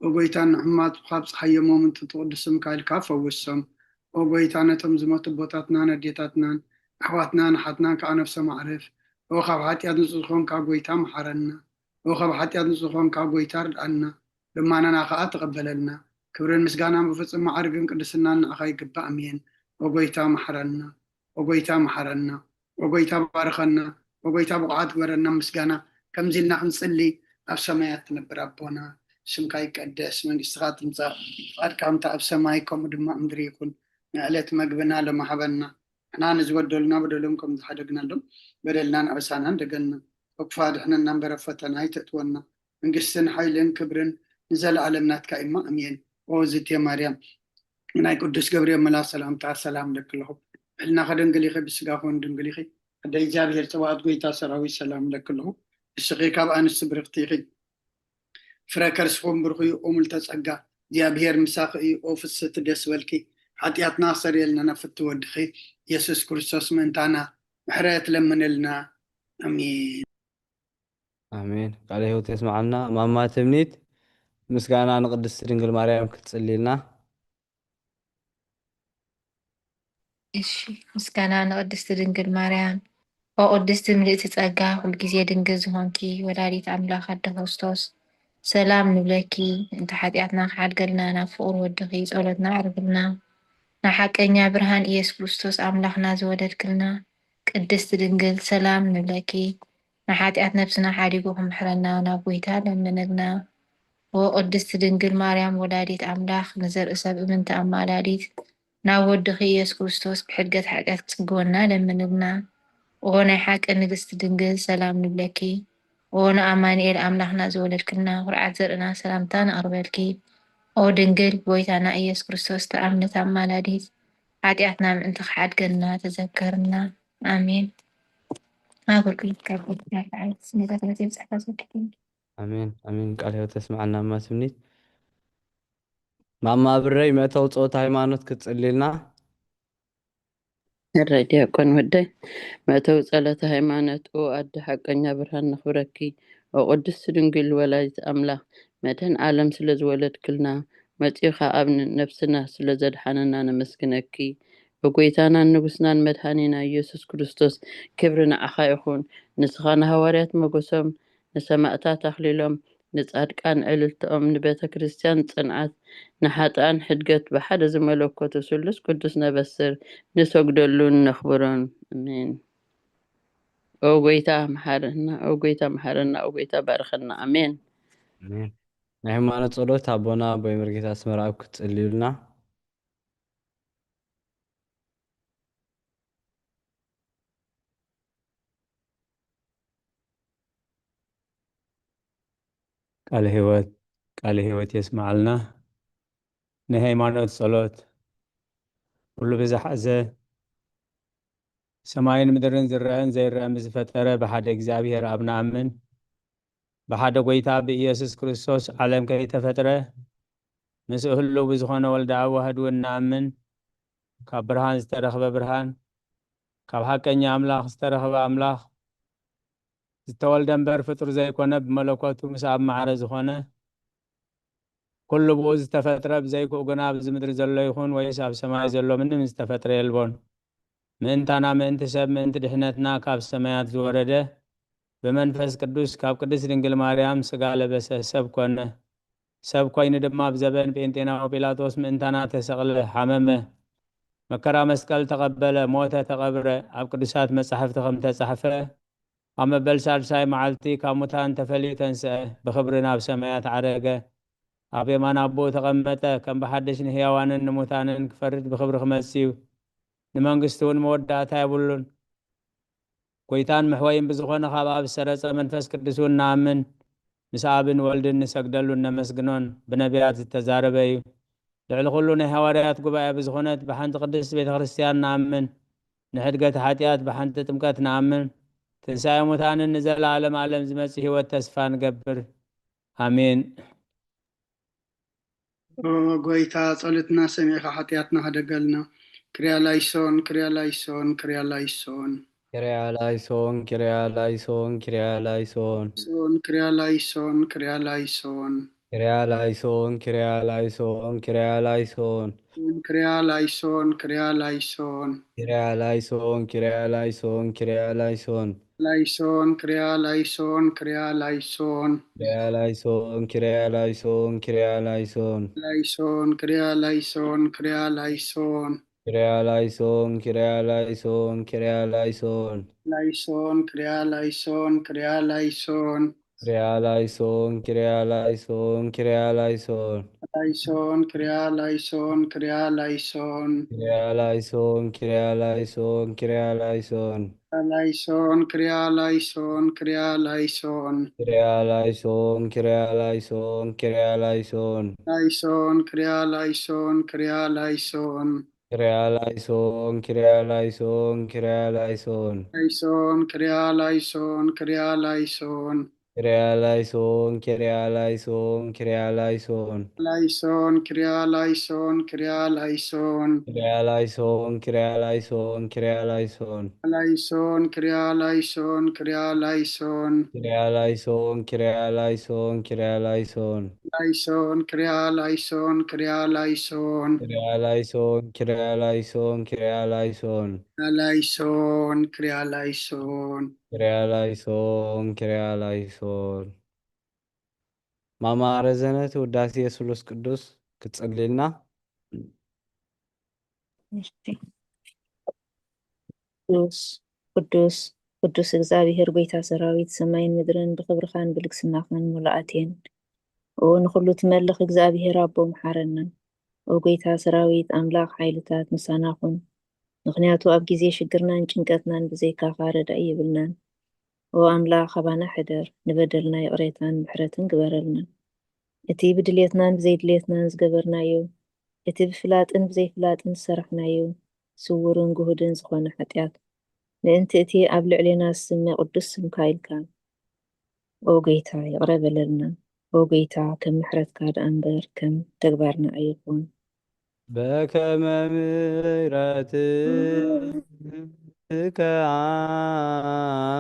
ኦ ጐይታ፣ ንሕሙማት ካብ ጸሓይ የሞም እንትትቕድስ ስምካ ኢልካ ፈውሶም። ኦ ጐይታ፣ ነቶም ዝሞቱ ኣቦታትናን ኣዴታትናን ኣሕዋትናን ኣሓትናን ከኣ ነፍሶም ኣዕርፍ። ኦ ካብ ሓጢኣት ንጹህ ዝኾንካ ጐይታ፣ መሓረና። ኦ ካብ ሓጢኣት ንጹህ ዝኾንካ ጐይታ፣ ርድኣና። ልማናና ከኣ ተቐበለልና። ክብርን ምስጋናን ብፍጹም መዓርግን ቅድስናን ንዓኻ ይግባእ። ኣሜን። ኦ ጐይታ፣ መሓረና። ኦ ጐይታ፣ መሓረና። ኦ ጐይታ፣ ባርኸና። ኦ ጐይታ፣ ብቑዓት ግበረና። ምስጋና ከምዚ ኢልና ክንጽሊ፣ ኣብ ሰማያት ትነብር ኣቦና፣ ስምካ ይቀደስ፣ መንግስትኻ ትምጻእ፣ ፍቓድካ ከምታ ኣብ ሰማይ ከምኡ ድማ ኣብ ምድሪ ይኹን። ንዕለት መግብና ሎሚ ሃበና። ንሕና ንዝበደሉና በደሎም ከም ዝሓደግናሎም በደልናን ኣበሳናን ደገና። ካብ ክፉእ ኣድሕነና እምበር ኣብ ፈተና ኣይተእትወና። መንግስትን ሓይልን ክብርን ንዘለኣለም ናትካ እዩማ። ኣሜን። ኦ ዝቴ ማርያም፣ ናይ ቅዱስ ገብርኤል መልኣኽ ሰላምታ ሰላም እለኪ ኣለኹ። ብሕልናኺ ድንግል ኢኺ፣ ብስጋኺ እውን ድንግል ኢኺ። ኣደ እግዚኣብሔር ጸባኦት ጎይታ ሰራዊት ሰላም ለክልኹ። እስኺ ካብ ኣንስቲ ብርኽቲ ኢኺ። ፍረ ከርስኹም ብሩኽ እዩ፣ ኦ ምልተ ጸጋ። እግዚኣብሔር ምሳኺ እዩ፣ ኦ ፍስቲ ደስ በልኪ። ሓጢኣትና ክሰርየልና ናብ ፍቲ ወድኺ ኢየሱስ ክርስቶስ ምእንታና ምሕረት ለምንልና። ኣሜን። ኣሜን። ቃለ ሕይወት የስምዓልና። ማማ ትምኒት፣ ምስጋና ንቅድስቲ ድንግል ማርያም ክትጽልይልና። እሺ፣ ምስጋና ንቅድስቲ ድንግል ማርያም። ኦ ቅድስቲ ምልእቲ ጸጋ፣ ኩልግዜ ድንግል ዝኾንኪ ወላዲት ኣምላኽ ኣደ ክርስቶስ፣ ሰላም ንብለኪ። እንተ ሓጢኣትና ክሓድገልና ናብ ፍቁር ወድኺ ጸሎትና ኣዕርግልና። ንሓቀኛ ብርሃን ኢየሱስ ክርስቶስ ኣምላኽና ዝወለድክልና ቅድስቲ ድንግል ሰላም ንብለኪ። ንሓጢኣት ነፍስና ሓዲጉ ክምሕረና ናብ ጎይታ ለምንልና። ኦ ቅድስቲ ድንግል ማርያም ወላዲት ኣምላኽ፣ ንዘርኢ ሰብ እምንቲ ኣማላዲት፣ ናብ ወድኺ ኢየሱስ ክርስቶስ ብሕድገት ሓጢኣት ክጽግወና ለምንልና። ኦ ናይ ሓቂ ንግስቲ ድንግል ሰላም ንብለኪ። ኦ ንኣማኑኤል ኣምላኽና ዝወለድክልና ኩርዓት ዘርእና ሰላምታ ነቕርበልኪ። ኦ ድንግል ጎይታና ኢየሱስ ክርስቶስ ተኣምነት ኣማላዲት፣ ሓጢኣትና ምእንቲ ክሓድገና ተዘከርና። ኣሜን። ኣገልግሎት ካብ ጎይታ ይበዓል። ስሜታት ነቲ ብጽሕፈት ወድኪ። ኣሜን፣ ኣሜን። ቃል ሕይወት ተስምዓና እማ ትምኒት። ማማ ብረይ መእተዊ ጸወታ ሃይማኖት ክትጽልልና። ሕራይ ዲያቆን ወደይ፣ መእተዊ ጸሎተ ሃይማኖት። ኦ ኣደ ሓቀኛ ብርሃን ነኽብረኪ። ኦ ቅድስቲ ድንግል ወላዲት ኣምላኽ፣ መድህን ዓለም ስለ ዝወለድክልና፣ መጺኡ ኸኣ ኣብ ን-፣ ነፍስና ስለ ዘድሓነና ነመስግነኪ። ኦ ጎይታናን ንጉስናን መድሃኒና ኢየሱስ ክርስቶስ፣ ክብሪ ንዓኻ ይኹን። ንስኻ ንሃዋርያት ሞገሶም፣ ንሰማእታት ኣኽሊሎም፣ ንጻድቃን ዕልልትኦም፣ ንቤተ ክርስቲያን ጽንዓት፣ ንሓጥኣን ሕድገት ብሓደ ዝመለኮቱ ስሉስ ቅዱስ ነበስር፣ ንሰግደሉን ነኽብሮን። ኣሜን። ኦ ጎይታ መሓረና፣ ኦ ጎይታ መሓረና፣ ኦ ጎይታ ባርኸና። ኣሜን። ኣሜን። ናይ ሃይማኖት ጸሎት ኣቦና ኣቦይ መርጌታ ኣስመራ ኣብ ክትጽልዩልና። ቃለ ሕይወት፣ ቃለ ሕይወት የስምዓልና። ናይ ሃይማኖት ጸሎት። ኩሉ ብዝሓዘ ሰማይን ምድርን ዝረአን ዘይረአን ብዝፈጠረ ብሓደ እግዚኣብሔር ኣብ ንኣምን። ብሓደ ጎይታ ብኢየሱስ ክርስቶስ ዓለም ከይተፈጥረ ምስኡ ህልው ብዝኾነ ወልደ ኣብ ዋህድ እውን ንኣምን። ካብ ብርሃን ዝተረኽበ ብርሃን፣ ካብ ሓቀኛ ኣምላኽ ዝተረኽበ ኣምላኽ፣ ዝተወልደ እምበር ፍጡር ዘይኮነ፣ ብመለኮቱ ምስ ኣብ ማዕረ ዝኾነ፣ ኩሉ ብኡ ዝተፈጥረ፣ ብዘይክኡ ግና ኣብዚ ምድሪ ዘሎ ይኹን ወይስ ኣብ ሰማይ ዘሎ ምንም ዝተፈጥረ የልቦን። ምእንታና፣ ምእንቲ ሰብ፣ ምእንቲ ድሕነትና ካብ ሰማያት ዝወረደ፣ ብመንፈስ ቅዱስ ካብ ቅድስት ድንግል ማርያም ሥጋ ለበሰ፣ ሰብ ኮነ። ሰብ ኮይኑ ድማ ኣብ ዘበን ጴንጤናዊ ጲላጦስ ምእንታና ተሰቕለ፣ ሓመመ፣ መከራ መስቀል ተቐበለ፣ ሞተ፣ ተቐብረ። ኣብ ቅዱሳት መጻሕፍቲ ከም ተጻሕፈ፣ ኣብ መበል ሳልሳይ መዓልቲ ካብ ሙታን ተፈልዩ ተንስአ፣ ብኽብሪ ናብ ሰማያት ዓረገ፣ ኣብ የማን ኣቦኡ ተቐመጠ። ከም ብሓድሽ ንሕያዋንን ንሙታንን ክፈርድ ብኽብሪ ክመጽእ እዩ። ንመንግስቱ እውን መወዳእታ የብሉን። ጎይታን መሕወይን ብዝኾነ ካብ ኣብ ዝሰረጸ መንፈስ ቅዱስ እውን ንኣምን። ምስ ኣብን ወልድን ንሰግደሉን ነመስግኖን ብነቢያት ዝተዛረበ እዩ። ልዕሊ ኩሉ ናይ ሃዋርያት ጉባኤ ብዝኾነት ብሓንቲ ቅድስት ቤተ ክርስቲያን ንኣምን። ንሕድገት ሓጢኣት ብሓንቲ ጥምቀት ንኣምን። ትንሳኤ ሙታንን ንዘለዓለም ዓለም ዝመጽእ ህይወት ተስፋ ንገብር። ኣሜን። ኦ ጎይታ፣ ጸሎትና ሰሚዕካ ሓጢኣትና ሕደገልና። ክርያ ላይሶን፣ ክርያ ላይሶን፣ ክርያ ላይሶን። ክርያ ላይሶን፣ ክርያ ላይሶን፣ ክርያ ላይሶን። ሶን፣ ክርያ ላይሶን፣ ክርያ ላይሶን። ክርያ ላይሶን፣ ክርያ ላይሶን፣ ክርያ ላይሶን። ሶን፣ ክርያ ላይሶን፣ ክርያ ላይሶን። ክርያ ላይሶን፣ ክርያ ላይሶን፣ ክርያ ላይሶን። ላይሶን፣ ክርያ ላይሶን፣ ክርያ ላይሶን። ክርያ ላይሶን፣ ክርያ ላይሶን፣ ክርያ ላይሶን። ላይሶን፣ ክርያ ላይሶን፣ ክርያ ላይሶን። ክርያ ላይሶን፣ ክርያ ላይሶን፣ ክርያ ላይሶን። ላይሶን፣ ክርያ ላይሶን፣ ክርያ ላይሶን። ክርያ ላይሶን፣ ክርያ ላይሶን፣ ክርያ ላይሶን። ላይሶን፣ ክርያ ላይሶን፣ ክርያ ላይሶን። ክርያ ላይሶን፣ ክርያ ላይሶን፣ ክርያ ላይሶን። ላይሶን፣ ክርያ ላይሶን፣ ክርያ ላይሶን። ክርያ ላይሶን፣ ክርያ ላይሶን፣ ክርያ ላይሶን። ላይሶን፣ ክርያ ላይሶን፣ ክርያ ላይሶን። ክሪያ ላይሶን፣ ክሪያ ላይሶን፣ ክሪያ ላይሶን። ላይሶን፣ ክሪያ ላይሶን፣ ክሪያ ላይሶን። ክሪያ ላይሶን፣ ክሪያ ላይሶን፣ ክሪያ ላይሶን። ላይሶን፣ ክሪያ ላይሶን፣ ክሪያ ላይሶን። ክሪያ ላይሶን፣ ክሪያ ላይሶን፣ ክሪያ ላይሶን። ላይሶን፣ ክሪያ ላይሶን፣ ክሪያ ላይሶን። ክሪያ ላይሶን፣ ክሪያ ላይሶን፣ ክሪያ ላይሶን። ላይሶን፣ ክሪያ ላይሶን፣ ክሪያ ላይሶን። ክሪያ ላይሶን፣ ክሪያ ላይሶን፣ ክሪያ ላይሶን። ላይሶን፣ ክሪያ ላይሶን። ክሪያ ላይሶን፣ ክሪያ ላይሶን። ማማ ረዘነት ውዳሴ ስሉስ ቅዱስ ክትጸልይልና። እሺ። ቅዱስ፣ ቅዱስ፣ ቅዱስ እግዚኣብሔር ጐይታ ሰራዊት፣ ሰማይን ምድርን ብኽብርኻን ብልግስናኻን ምሉኣት እየን። ኦ ንኹሉ ትመልኽ እግዚኣብሔር ኣቦ፣ መሓረና። ኦ ጐይታ ሰራዊት፣ ኣምላኽ ሓይልታት፣ ምሳና ኩን። ምኽንያቱ ኣብ ግዜ ሽግርናን ጭንቀትናን ብዘይካኻ ረዳኢ የብልናን። ኦ ኣምላኽ፣ ኣባና ሕደር፣ ንበደልና ይቕሬታን ምሕረትን ግበረልና። እቲ ብድሌትናን ብዘይድሌትናን ዝገበርናዮ፣ እቲ ብፍላጥን ብዘይፍላጥን ዝሰራሕናዮ፣ ስዉርን ግሁድን ዝኾነ ሓጢኣት፣ ምእንቲ እቲ ኣብ ልዕሌና ዝስመ ቅዱስ ስምካ ኢልካ፣ ኦ ጐይታ፣ ይቕረ በለልና። ኦ ጐይታ፣ ከም ምሕረትካ ደኣ እምበር ከም ተግባርና ኣይኹን። በከመ ምሕረትከ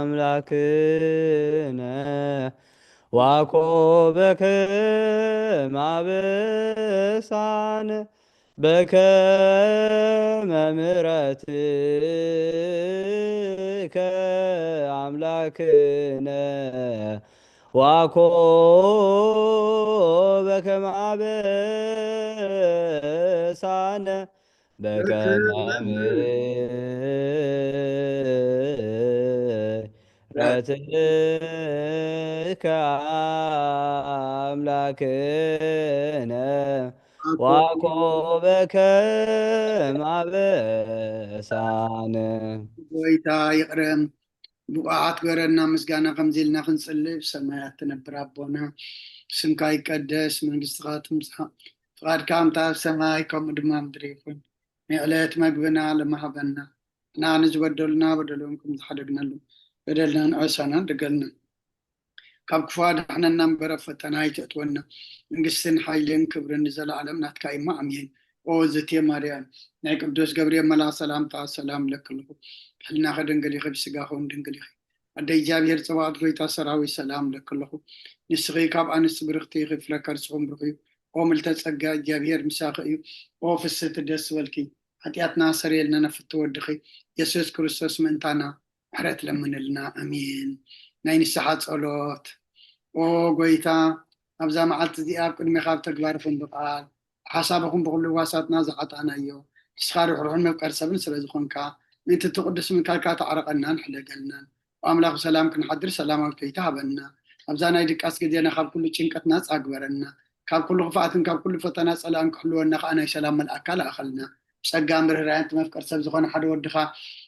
ኣምላክነ ዋኮ በከመ ኣበሳነ በከመ ምሕረትከ ኣምላክነ ዋኮ በከመ ኣበሳነ በከመ ምሕረትከ ኣምላክነ ዋኮ በከመ ኣበሳነ። ጐይታ ይቕረ ብቑዓት ግበረና። ምስጋና ከምዚ ኢልና ክንጽልእ፣ ብሰማያት ትነብር ኣቦና፣ ስምካ ይቀደስ፣ መንግስትኻ ትምጻእ፣ ፍቓድካ ከምታ ኣብ ሰማይ ከምኡ ድማ ምድሪ ይኹን። ንዕለት መግብና ሎሚ ሃበና፣ ንሕና ንዝበደሉና በደሎም ከም ዝሓደግናሉ በደልና ንዕሳና ደገልና፣ ካብ ክፉ ኣድሕነና እምበር ኣብ ፈተና ኣይተእትወና። መንግስትን ሓይልን ክብርን ንዘለኣለም ናትካ እዩ እሞ ኣሜን። ኦ ዝቴ ማርያም፣ ናይ ቅዱስ ገብርኤል መልኣኽ ሰላምታ ሰላም እለኪ ኣለኹ። ብሕልናኺ ድንግል ኢኺ፣ ብስጋኺ እውን ድንግል ኢኺ። ኣደ እግዚኣብሔር ጸባኦት ጐይታ ሰራዊት ሰላም እለኪ ኣለኹ። ንስኺ ካብ ኣንስቲ ብርኽቲ ኢኺ፣ ፍረ ከርስኹም ብሩኽ እዩ። ኦ ምልተ ጸጋ እግዚኣብሔር ምሳኺ እዩ። ኦ ፍስሕቲ ደስ ዝበልኪ፣ ሓጢኣትና ሰረየልና ነፍቲ ወድኺ የሱስ ክርስቶስ ምእንታና ምሕረት ለምንልና። ኣሜን። ናይ ንስሓ ጸሎት። ኦ ጐይታ፣ ኣብዛ መዓልቲ እዚኣ ኣብ ቅድሜኻ ኣብ ተግባርኹም ብቓል ብሓሳብኹም ብኹሉ ህዋሳትና ዝዓጣናዮ፣ ንስኻ ርሕሩሕን መፍቀር ሰብን ስለ ዝኾንካ፣ ምእንቲ እቲ ቅዱስ ምንካልካ ተዓረቐናን ሕደገልናን። ኦ ኣምላኽ ብሰላም ክንሓድር ሰላማዊት ጐይታ ሃበና። ኣብዛ ናይ ድቃስ ግዜና ካብ ኩሉ ጭንቀት ናጻ ግበረና። ካብ ኩሉ ክፍኣትን ካብ ኩሉ ፈተና ጸላእን ክሕልወና ከኣ ናይ ሰላም መልኣካ ለኣኸልና። ብጸጋን ብርህራሄን እቲ መፍቀር ሰብ ዝኾነ ሓደ ወድኻ፣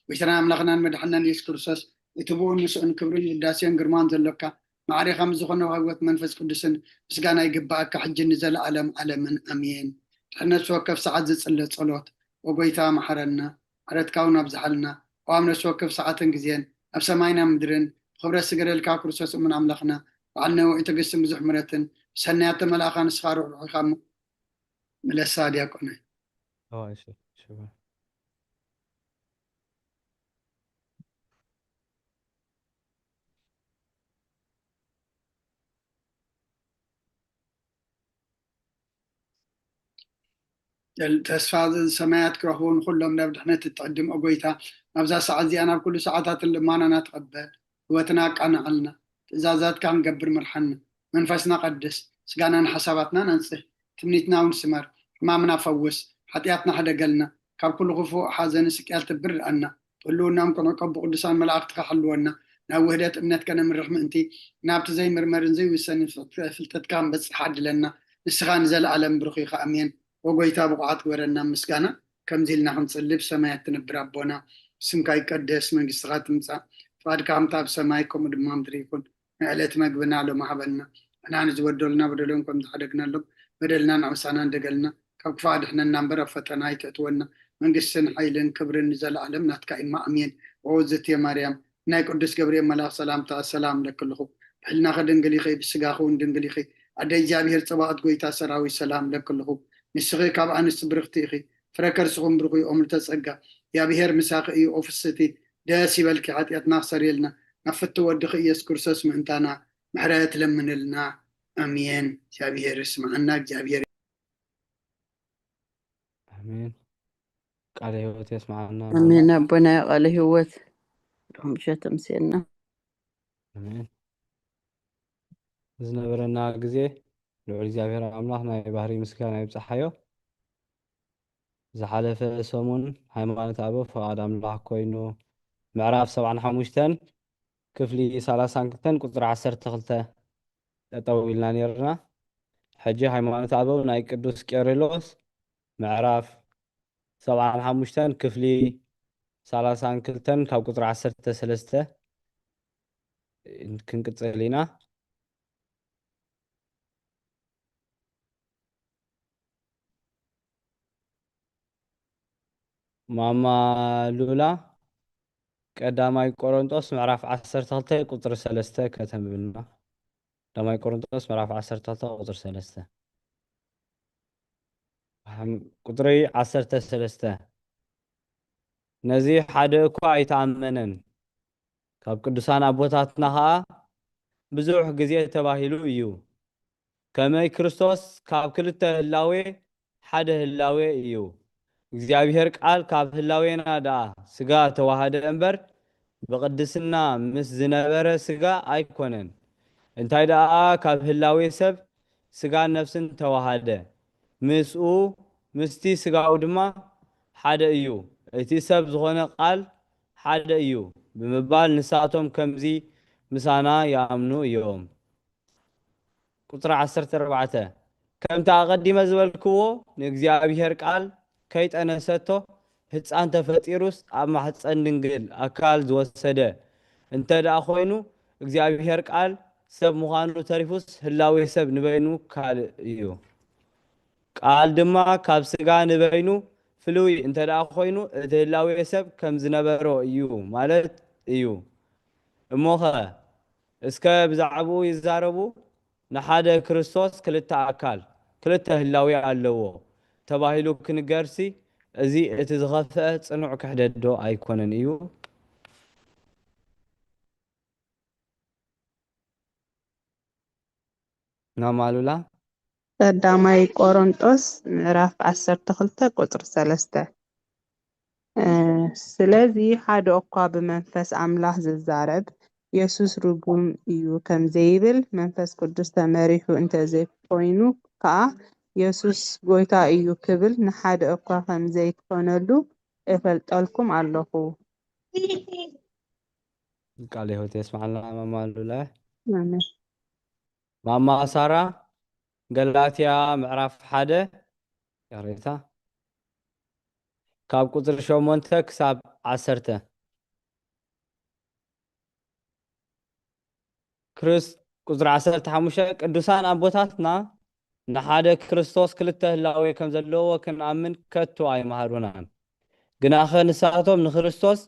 ጐይታናን ኣምላኽናን መድሓንናን የሱስ ክርስቶስ፣ እቲ ብኡን ምስኡን ክብርን ውዳሴን ግርማን ዘሎካ፣ ማዕሬኻ ምስ ዝኾነ ህይወት መንፈስ ቅዱስን ምስጋና ይግብኣካ፣ ሕጂ ንዘለኣለም ዓለምን ኣሜን። ድሕሪ ነፍሲ ወከፍ ሰዓት ዝጽለ ጸሎት። ኦ ጐይታ፣ መሓረና፣ ምሕረትካ እውን ኣብዝሓልና። ኦ ኣብ ነፍሲ ወከፍ ሰዓትን ግዜን፣ ኣብ ሰማይና ምድርን፣ ብኽብረት ዝገደልካ ክርስቶስ እሙን ኣምላኽና፣ በዓል ነዊሕ ትዕግስትን ብዙሕ ምሕረትን፣ ብሰናያት ተመላእኻ ንስኻ ርሕሩሕ ኢኻ እሞ። ምለሳ ዲያቆናይ። ኦ፣ እሺ፣ እሺ። ተል-፣ ተስፋ ሰማያት ክረኽቡ ንኹሎም ናብ ድሕነት እትዕድም፣ ኦ ጐይታ፣ ናብዛ ሰዓት እዚኣ ናብ ኩሉ ሰዓታትን ልማናና ትቐበል። ህይወትና ኣቃንዓልና። ትእዛዛትካ ክንገብር ምርሓና። መንፈስና ቀድስ። ስጋናን ሓሳባትናን ኣንጽህ። ትምኒትና እውን ስመር። ሕማምና ፈውስ። ሓጢኣትና ሕደገልና። ካብ ኩሉ ክፉእ ሓዘንን ስቅያት ትብርኣና። ብህልውናኦም ክንዕቀብ ብቅዱሳን መላእኽትኻ ሓልወና። ናብ ውህደት እምነት ከነምርሕ ምእንቲ፣ ናብቲ ዘይምርመርን ዘይውሰንን ፍልጠትካ ክንበጽሕ ዓድለና። ንስኻ ንዘለኣለም ብሩኽ ኢኻ። ኣሜን። ኦ ጐይታ፣ ብቑዓት ግበረና ምስጋና። ከምዚ ኢልና ክንጽሊ፣ ብሰማያት ትነብር ኣቦና፣ ስምካ ይቀደስ፣ መንግስትኻ ትምጻእ፣ ፍቓድካ ከምታ ኣብ ሰማይ ከምኡ ድማ ምድሪ ይኹን። ንዕለት መግብና ሎሚ ሃበና። ንሕና ንዝበደሉና በደሎም ከም ዝሓደግናሎም በደልና ንዕሳና እንደገልና፣ ካብ ክፉእ ኣድሕነና እምበር ኣብ ፈተና ኣይተእትወና። መንግስትን ሓይልን ክብርን ንዘለኣለም ናትካ እዩ። ኣሜን። ኦ ዝትየ ማርያም፣ ናይ ቅዱስ ገብርኤል መልኣኽ ሰላምታ ሰላም ለክልኹ። ብሕልናኺ ድንግል ኢኺ፣ ብስጋኺ እውን ድንግል ኢኺ። ኣደ እግዚኣብሔር ጸባኦት፣ ጎይታ ሰራዊት ሰላም ለክልኹ። ንስኺ ካብ ኣንስቲ ብርኽቲ ኢኺ፣ ፍረ ከርስኹም ብሩኽ እዩ። ኦምልተ ጸጋ፣ እግዚኣብሔር ምሳኺ እዩ። ኦ ፍስቲ፣ ደስ ይበልኪ። ሓጢኣትና ክሰርየልና፣ ናብ ፍቲ ወድኺ ኢየሱስ ክርስቶስ ምእንታና ምሕረት ለምንልና። ኣሜን። እግዚኣብሔር ይስምዓና። እግዚኣብሔር ኣሜን። ቃለ ህይወት የስምዓና። ኣሜን። ኣቦና ቃለ ህይወት ድኹም ምሸት ተምስየልና። ኣሜን። ዝነበረና ግዜ ልዑል እግዚኣብሔር ኣምላኽ ናይ ባህሪ ምስጋና ይብጽሓዮ። ዝሓለፈ ሰሙን ሃይማኖት ኣበው ፍቓድ ኣምላኽ ኮይኑ ምዕራፍ ሰብዓን ሓሙሽተን ክፍሊ ሰላሳን ክልተን ቁጽሪ ዓሰርተ ክልተ ጠጠው ኢልና ነርና። ሕጂ ሃይማኖት ኣበው ናይ ቅዱስ ቄርሎስ ምዕራፍ ሰብዓን ሓሙሽተን ክፍሊ ሰላሳን ክልተን ካብ ቁጽሪ ዓሰርተ ሰለስተ ክንቅጽል ኢና። ማማ ሉላ ቀዳማይ ቆሮንጦስ ምዕራፍ ዓሰርተ ክልተ ቁጽሪ ሰለስተ ከተንብብልና። ቀዳማይ ቆሮንጦስ ምዕራፍ ዓሰርተ ክልተ ቁጽሪ ሰለስተ። ቁጽሪ ዓሰርተ ሰለስተ። ነዚ ሓደ እኳ ኣይተኣመነን። ካብ ቅዱሳን ኣቦታትና ኸኣ ብዙሕ ግዜ ተባሂሉ እዩ። ከመይ ክርስቶስ ካብ ክልተ ህላዌ ሓደ ህላዌ እዩ። እግዚኣብሔር ቃል ካብ ህላዌና ደኣ ስጋ ተዋሃደ እምበር ብቅድስና ምስ ዝነበረ ስጋ ኣይኮነን። እንታይ ደኣ ካብ ህላዌ ሰብ ስጋን ነፍስን ተዋሃደ፣ ምስኡ ምስቲ ስጋኡ ድማ ሓደ እዩ። እቲ ሰብ ዝኾነ ቃል ሓደ እዩ ብምባል ንሳቶም ከምዚ ምሳና ይኣምኑ እዮም። ቁጽሪ ዓሰርተ ኣርባዕተ። ከምቲ ኣቐዲመ ዝበልክዎ ንእግዚኣብሔር ቃል ከይጠነሰቶ ህጻን ተፈጢሩስ ኣብ ማሕጸን ድንግል ኣካል ዝወሰደ እንተ ደኣ ኮይኑ እግዚኣብሔር ቃል ሰብ ምዃኑ ተሪፉስ ህላዌ ሰብ ንበይኑ ካልእ እዩ። ቃል ድማ ካብ ስጋ ንበይኑ ፍሉይ እንተ ደኣ ኮይኑ እቲ ህላዌ ሰብ ከም ዝነበሮ እዩ ማለት እዩ። እሞኸ እስከ ብዛዕባኡ ይዛረቡ። ንሓደ ክርስቶስ ክልተ ኣካል ክልተ ህላዌ ኣለዎ ተባሂሉ ክንገርሲ እዚ እቲ ዝኸፍአ ጽኑዕ ክሕደት ዶ ኣይኮነን እዩ? ናማሉላ ቀዳማይ ቆሮንጦስ ምዕራፍ ዓሰርተ ክልተ ቁጽሪ ሰለስተ። ስለዚ ሓደ እኳ ብመንፈስ ኣምላኽ ዝዛረብ የሱስ ርጉም እዩ ከም ዘይብል መንፈስ ቅዱስ ተመሪሑ እንተዘይኮይኑ ከኣ የሱስ ጎይታ እዩ ክብል ንሓደ እኳ ከም ዘይኮነሉ እፈልጠልኩም ኣለኹ። ቃለ ሕይወት የስምዓልና ማማ ሉላ። ኣሜን። ማማ ሳራ ገላትያ ምዕራፍ ሓደ ያሬታ ካብ ቁጽሪ ሸሞንተ ክሳብ ዓሰርተ። ክርስ ቁጽሪ ዓሰርተ ሓሙሽተ ቅዱሳን ኣቦታትና ንሓደ ክርስቶስ ክልተ ህላዌ ከም ዘለዎ ክንኣምን ከቶ ኣይመሃሩናን። ግናኸ ንሳቶም ንክርስቶስ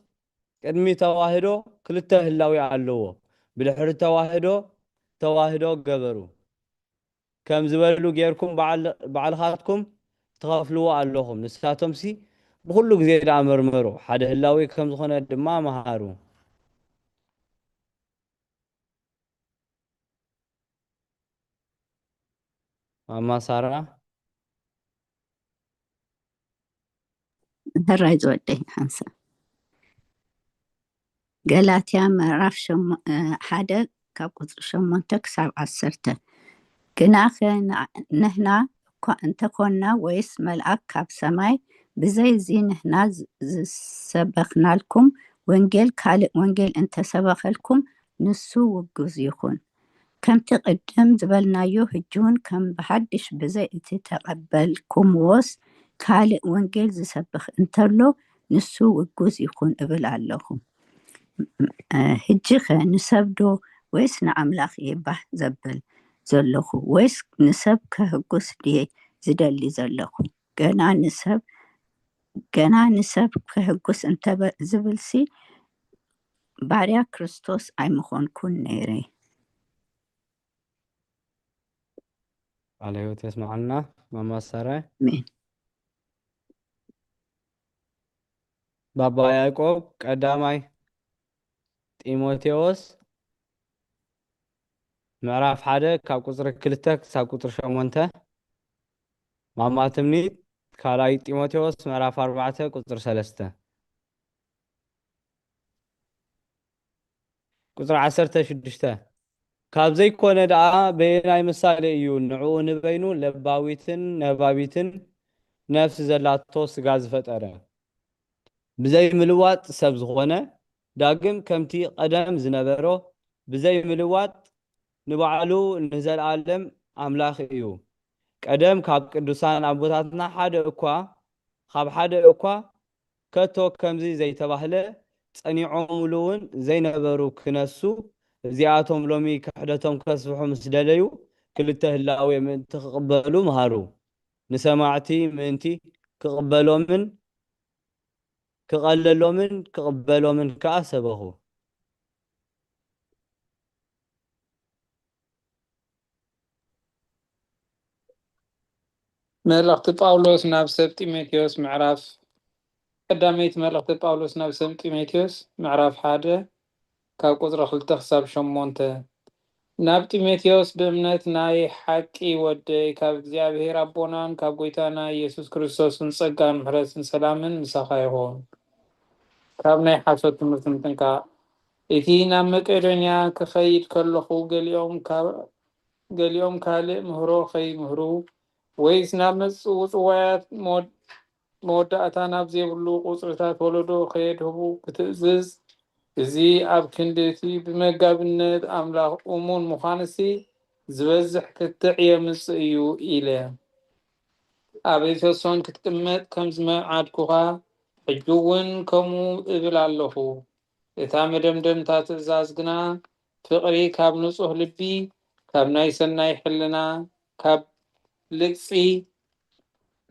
ቅድሚ ተዋህዶ ክልተ ህላዌ ኣለዎ፣ ብድሕሪ ተዋህዶ ተዋህዶ ገበሩ። ከም ዝበሉ ጌርኩም ባዕልኻትኩም ትኸፍልዎ ኣለኹም። ንሳቶምሲ ብኹሉ ግዜ ደኣ መርመሩ፣ ሓደ ህላዌ ከም ዝኾነ ድማ መሃሩ። ማማ ሳራ ሕራይ ዝወደይ ሓንሳ ገላትያ ምዕራፍ ሓደ ካብ ቁፅሪ ሸሞንተ ክሳብ ዓሰርተ። ግናኸ ንሕና እኳ እንተኾንና ወይስ መልኣክ ካብ ሰማይ፣ ብዘይ እዚ ንሕና ዝሰበኽናልኩም ወንጌል ካልእ ወንጌል እንተሰበኸልኩም ንሱ ውጉዝ ይኹን። ከምቲ ቅድም ዝበልናዮ፣ ሕጂ እውን ከም ብሓድሽ ብዘይ እቲ ተቐበልኩምዎስ ካልእ ወንጌል ዝሰብኽ እንተሎ፣ ንሱ ውጉዝ ይኹን እብል ኣለኹ። ሕጂኸ ንሰብዶ ወይስ ንኣምላኽ እየ ባህ ዘብል ዘለኹ? ወይስ ንሰብ ከህጉስ ድየ ዝደሊ ዘለኹ? ገና ንሰብ ገና ንሰብ ከሕጉስ እንተ ዝብልሲ፣ ባርያ ክርስቶስ ኣይምኾንኩን ነይረ። ቃለ ሕይወት የስምዓልና። ማማ ሳራይ። ኣሜን። ባባ ያዕቆብ ቀዳማይ ጢሞቴዎስ ምዕራፍ ሓደ ካብ ቁጽሪ ክልተ ክሳብ ቁጽሪ ሸሞንተ። ማማ ትምኒት ካልኣይ ጢሞቴዎስ ምዕራፍ ኣርባዕተ ቁጽሪ ሰለስተ። ቁጽሪ ዓሰርተ ሽዱሽተ። ካብ ዘይኮነ ደኣ በየናይ ምሳሌ እዩ ንዕኡ ንበይኑ ለባዊትን ነባቢትን ነፍሲ ዘላቶ ስጋ ዝፈጠረ? ብዘይ ምልዋጥ ሰብ ዝኾነ፣ ዳግም ከምቲ ቀደም ዝነበሮ ብዘይ ምልዋጥ ንባዕሉ ንዘለኣለም ኣምላኽ እዩ። ቀደም ካብ ቅዱሳን ኣቦታትና ሓደ እኳ፣ ካብ ሓደ እኳ ከቶ ከምዚ ዘይተባህለ፣ ጸኒዖምሉ እውን ዘይነበሩ ክነሱ፣ እዚኣቶም ሎሚ ክሕደቶም ከስፍሑ ምስ ደለዩ፣ ክልተ ህላዌ ምእንቲ ክቕበሉ ምሃሩ። ንሰማዕቲ ምእንቲ ክቕበሎምን ክቐለሎምን ክቕበሎምን ከኣ ሰበኹ። መልእኽቲ ጳውሎስ ናብ ሰብ ጢሞቴዎስ ምዕራፍ ቀዳመይቲ መልእኽቲ ጳውሎስ ናብ ሰብ ጢሞቴዎስ ምዕራፍ ሓደ ካብ ቁጽሪ ክልተ ክሳብ ሸሞንተ። ናብ ጢሞቴዎስ ብእምነት ናይ ሓቂ ወደይ፣ ካብ እግዚኣብሔር ኣቦናን ካብ ጐይታና ኢየሱስ ክርስቶስን ጸጋን ምሕረትን ሰላምን ምሳኻ ይኹን። ካብ ናይ ሓሶት ትምህርቲ ምጥንቃቕ። እቲ ናብ መቄዶንያ ክኸይድ ከለኹ ገሊኦም ካብ-፣ ገሊኦም ካልእ ምህሮ ከይምህሩ ወይስ ናብ መጽ-፣ ምጽዋያት መወድ-፣ መወዳእታ ናብ ዘይብሉ ቁጽርታት ወለዶ ከየድህቡ ክትእዝዝ፣ እዚ ኣብ ክንዲ እቲ ብመጋቢነት ኣምላኽ እሙን ምዃንሲ ዝበዝሕ ክትዕ የምጽእ እዩ ኢለ። ኣብ ኤፌሶን ክትቅመጥ ከም ዝመዓድኩኻ ሕጂ እውን ከምኡ እብል ኣለኹ። እታ መደምደምታ ትእዛዝ ግና ፍቕሪ ካብ ንጹህ ልቢ፣ ካብ ናይ ሰናይ ሕልና፣ ካብ ልግጺ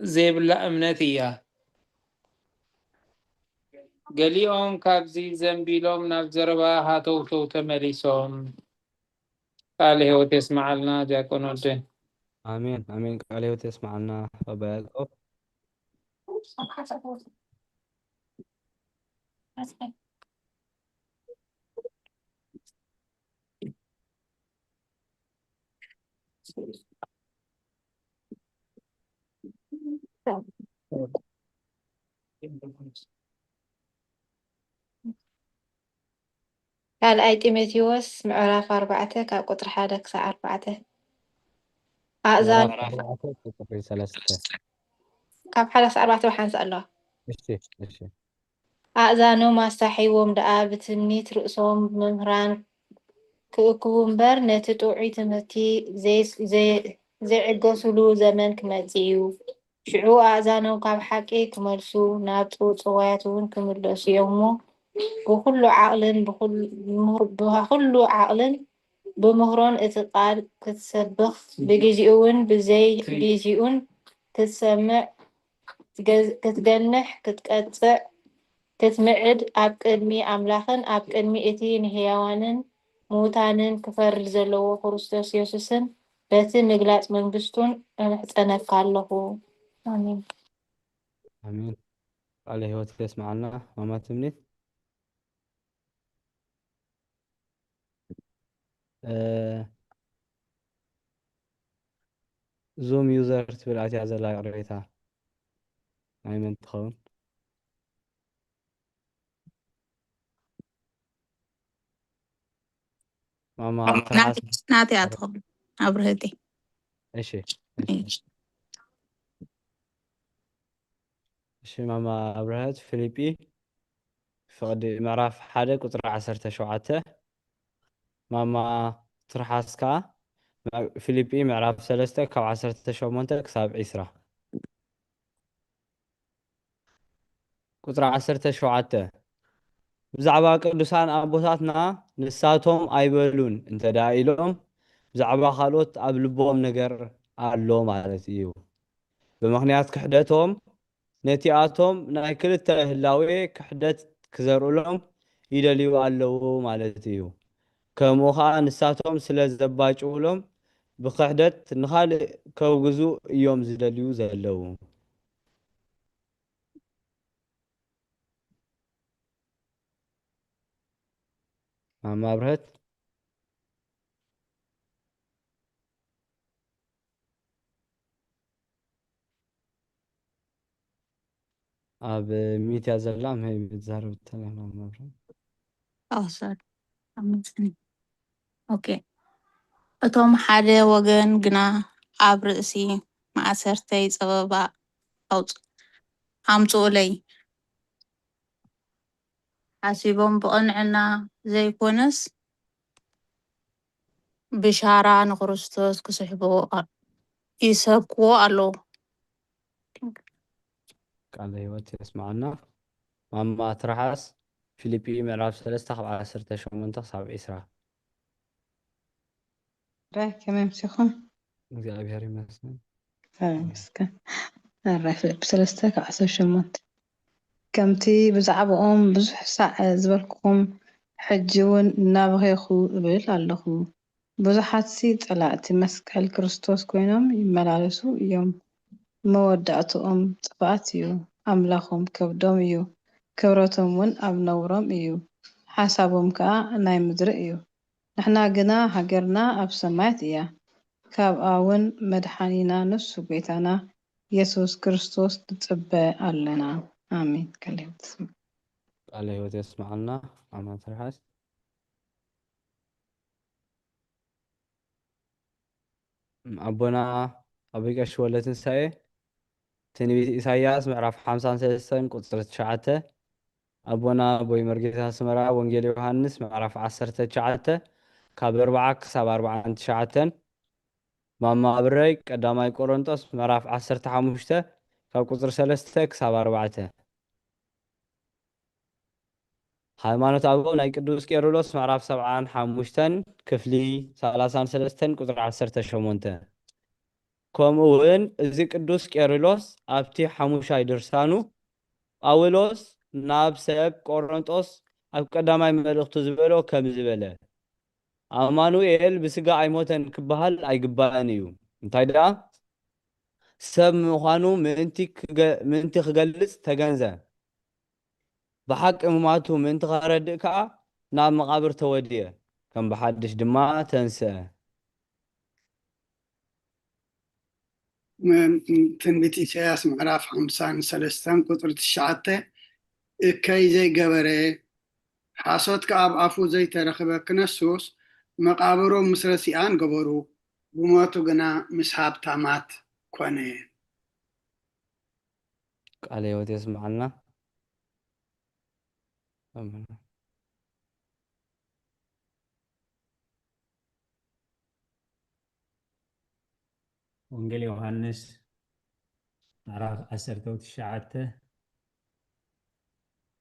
ዘይብላ እምነት እያ። ገሊኦም ካብዚ ዘንቢሎም ናብ ዘረባ ሃተውተው ተመሊሶም። ቃለ ሕይወት የስምዓልና ዲያቆን ወደ። ኣሜን ኣሜን። ቃለ ሕይወት የስምዓልና ባባ ያዕቆብ። ካልኣይ ጢሞቴዎስ ምዕራፍ ኣርባዕተ ካብ ቁጽሪ ሓደ ክሳብ ኣርባዕተ። ኣእዛን ምዕራፍ ኣርባዕተ ቁጽሪ ሰለስተ። ካብ ሓደ ክሳብ ኣርባዕተ ብሓንሳእ ኣለዋ። እሺ እሺ። ኣእዛኖም ኣስታሒዎም ደኣ ብትምኒት ርእሶም ብመምህራን ክእክቡ እምበር ነቲ ጥዑይ ትምህርቲ ዘይ-፣ ዘይ-፣ ዘይዕገሱሉ ዘመን ክመጽእ እዩ። ሽዑ ኣእዛኖም ካብ ሓቂ ክመልሱ፣ ናብ ጽውጽዋያት እውን ክምለሱ እዮም እሞ፣ ብኹሉ ዓቕልን ብኹል-፣ ብኹሉ ዓቕልን ብምህሮን እቲ ቃል ክትሰብኽ፣ ብግዜኡን ብዘይ ግዜኡን ክትሰምዕ፣ ክትገ-፣ ክትገንሕ፣ ክትቀጽዕ፣ ክትምዕድ፣ ኣብ ቅድሚ ኣምላኽን ኣብ ቅድሚ እቲ ንህያዋንን ምዉታንን ክፈርድ ዘለዎ ክርስቶስ የሱስን በቲ ምግላጽ መንግስቱን እምሕጸነካ ኣለኹ። ኣሜን። ኣሜን። ቃለ ሕይወት የስምዓልና ማማ ትምኒት። እ፣ ዙም ዩዘር ትብል ኣትያ ዘላ ይቕሬታ ናይ መን ትኸውን? ማማ ትርሓስ። ናተይ እያ ትኸውን ኣብርህቲ። እሺ እሺ። እሺ ማማ ኣብርሀት ፊልጲ ፍቕዲ ምዕራፍ ሓደ ቁጽሪ ዓሰርተ ሸውዓተ። ማማ ትርሓስ ከኣ ፊልጲ ምዕራፍ ሰለስተ ካብ ዓሰርተ ሸሞንተ ክሳብ ዒስራ። ቁጽሪ ዓሰርተ ሸውዓተ። ብዛዕባ ቅዱሳን ኣቦታትና ንሳቶም ኣይበሉን እንተ ደኣ ኢሎም ብዛዕባ ካልኦት ኣብ ልቦም ነገር ኣሎ ማለት እዩ። ብምኽንያት ክሕደቶም ነቲኣቶም ናይ ክልተ ህላዌ ክሕደት ክዘርእሎም ይደልዩ ኣለዉ ማለት እዩ። ከምኡ ኸኣ ንሳቶም ስለ ዘባጭውሎም ብኽሕደት ንኻልእ ከውግዙ እዮም ዝደልዩ ዘለዉ። ማማ ኣብርሀት። ኣብ ሚድያ ዘላ መይ ትዛረብ ተላ ማማ ኣብርሀት። ኦኬ። እቶም ሓደ ወገን ግና ኣብ ርእሲ ማእሰርተይ ጸበባ ኣምጽኡለይ ሓሲቦም ብቕንዕና ዘይኮነስ ብሻራ ንክርስቶስ ክስሕብዎ ይሰብክዎ ኣለዉ። ቃለ ህይወት የስማዓና። ማማ ትርሓስ ፊልጲ ምዕራፍ ሰለስተ ካብ ዓሰርተ ሸሞንተ ክሳብ ዒስራ። ራይ ከመይ ምሲኹም? እግዚኣብሔር ይመስገን። ራይ ፊልጲ ሰለስተ ካብ ዓሰርተ ሸሞንተ ከምቲ ብዛዕባኦም ብዙሕ ሳዕ ዝበልኩኹም ሕጂ እውን እናበኸይኹ እብል ኣለኹ። ብዙሓትሲ ጸላእቲ መስቀል ክርስቶስ ኮይኖም ይመላለሱ እዮም። መወዳእትኦም ጥፍኣት እዩ። ኣምላኾም ከብዶም እዩ። ክብረቶም እውን ኣብ ነውሮም እዩ። ሓሳቦም ከኣ ናይ ምድሪ እዩ። ንሕና ግና ሃገርና ኣብ ሰማያት እያ። ካብኣ እውን መድሓኒና ንሱ ጐይታና የሱስ ክርስቶስ ንጽበ ኣለና። ኣሜን። ቃለ ሕይወት ይስማዕ። ቃለ ሕይወት የስምዓልና። ኣማን ትርሓስ። ኣቦና ኣቦይ ቀሺ ወልደትንሳኤ ትንቢት ኢሳይያስ ምዕራፍ ሓምሳን ሰለስተን ቁጽሪ ትሽዓተ፣ ኣቦና ኣቦይ መርጌታ ኣስመራ ወንጌል ዮሃንስ ምዕራፍ ዓሰርተ ትሽዓተ ካብ ኣርብዓ ክሳብ ኣርብዓን ትሽዓተን፣ ማማ ኣብረይ ቀዳማይ ቆሮንጦስ ምዕራፍ ዓሰርተ ሓሙሽተ ካብ ቁጽሪ ሰለስተ ክሳብ ኣርባዕተ። ሃይማኖት ኣበው ናይ ቅዱስ ቄርሎስ ምዕራፍ ሰብዓን ሓሙሽተን ክፍሊ ሰላሳን ሰለስተን ቁጽሪ ዓሰርተ ሸሞንተ። ከምኡ እውን እዚ ቅዱስ ቄርሎስ ኣብቲ ሓሙሻይ ድርሳኑ ጳውሎስ ናብ ሰብ ቆሮንጦስ ኣብ ቀዳማይ መልእኽቱ ዝበሎ ከምዚ በለ፣ ኣማኑኤል ብስጋ ኣይሞተን ክበሃል ኣይግባእን እዩ። እንታይ ደኣ? ሰብ ምዃኑ ምእንቲ ክገ-፣ ምእንቲ ክገልጽ ተገንዘ። ብሓቂ ምማቱ ምእንቲ ኸረድእ ከኣ ናብ መቓብር ተወድየ፣ ከም ብሓድሽ ድማ ተንስአ። ትንቢት ኢሳያስ ምዕራፍ ሓምሳን ሰለስተን ቁጽሪ ትሽዓተ፣ እከይ ዘይገበረ፣ ሓሶት ከኣ ኣብ ኣፉ ዘይተረኽበ ክነሱስ፣ መቓብሩ ምስ ረሲኣን ገበሩ፣ ብሞቱ ግና ምስ ሃብታማት ኮነ። ቃለ ሕይወት የስምዓልና። ኣሜን። ወንጌል ዮሃንስ ምዕራፍ ዓሰርተ ትሽዓተ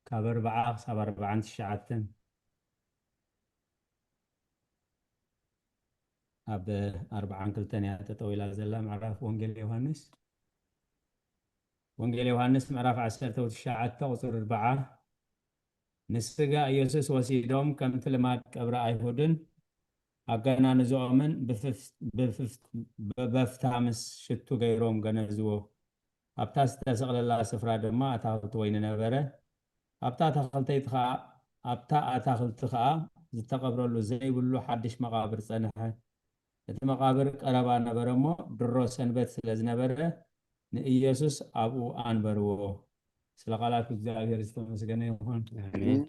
ካብ ኣርብዓ ክሳብ ኣርብዓን ትሽዓተን። ኣብ ኣርብዓን ክልተን እያ ጠጠው ኢላ ዘላ ምዕራፍ ወንጌል ዮሃንስ። ወንጌል ዮሃንስ ምዕራፍ ዓሰርተ ትሽዓተ ቁጽሪ ኣርብዓ፣ ንስጋ ኢየሱስ ወሲዶም ከምቲ ልማድ ቀብሪ ኣይሁድን ኣገናንዝኦምን ብፍፍ-፣ ብፍፍ-፣ ብበፍታ ምስ ሽቱ ገይሮም ገነዝዎ። ኣብታ ዝተሰቕለላ ስፍራ ድማ ኣታኽልቲ ወይኒ ነበረ። ኣብታ ኣታኽልተይቲ ኸኣ፣ ኣብታ ኣታኽልቲ ኸኣ ዝተቐብረሉ ዘይብሉ ሓድሽ መቓብር ጸንሐ። እቲ መቓብር ቀረባ ነበረ እሞ፣ ድሮ ሰንበት ስለ ዝነበረ፣ ንኢየሱስ ኣብኡ ኣንበርዎ። ስለ ቃላት እግዚኣብሔር ዝተመስገነ ይኹን። ኣሜን።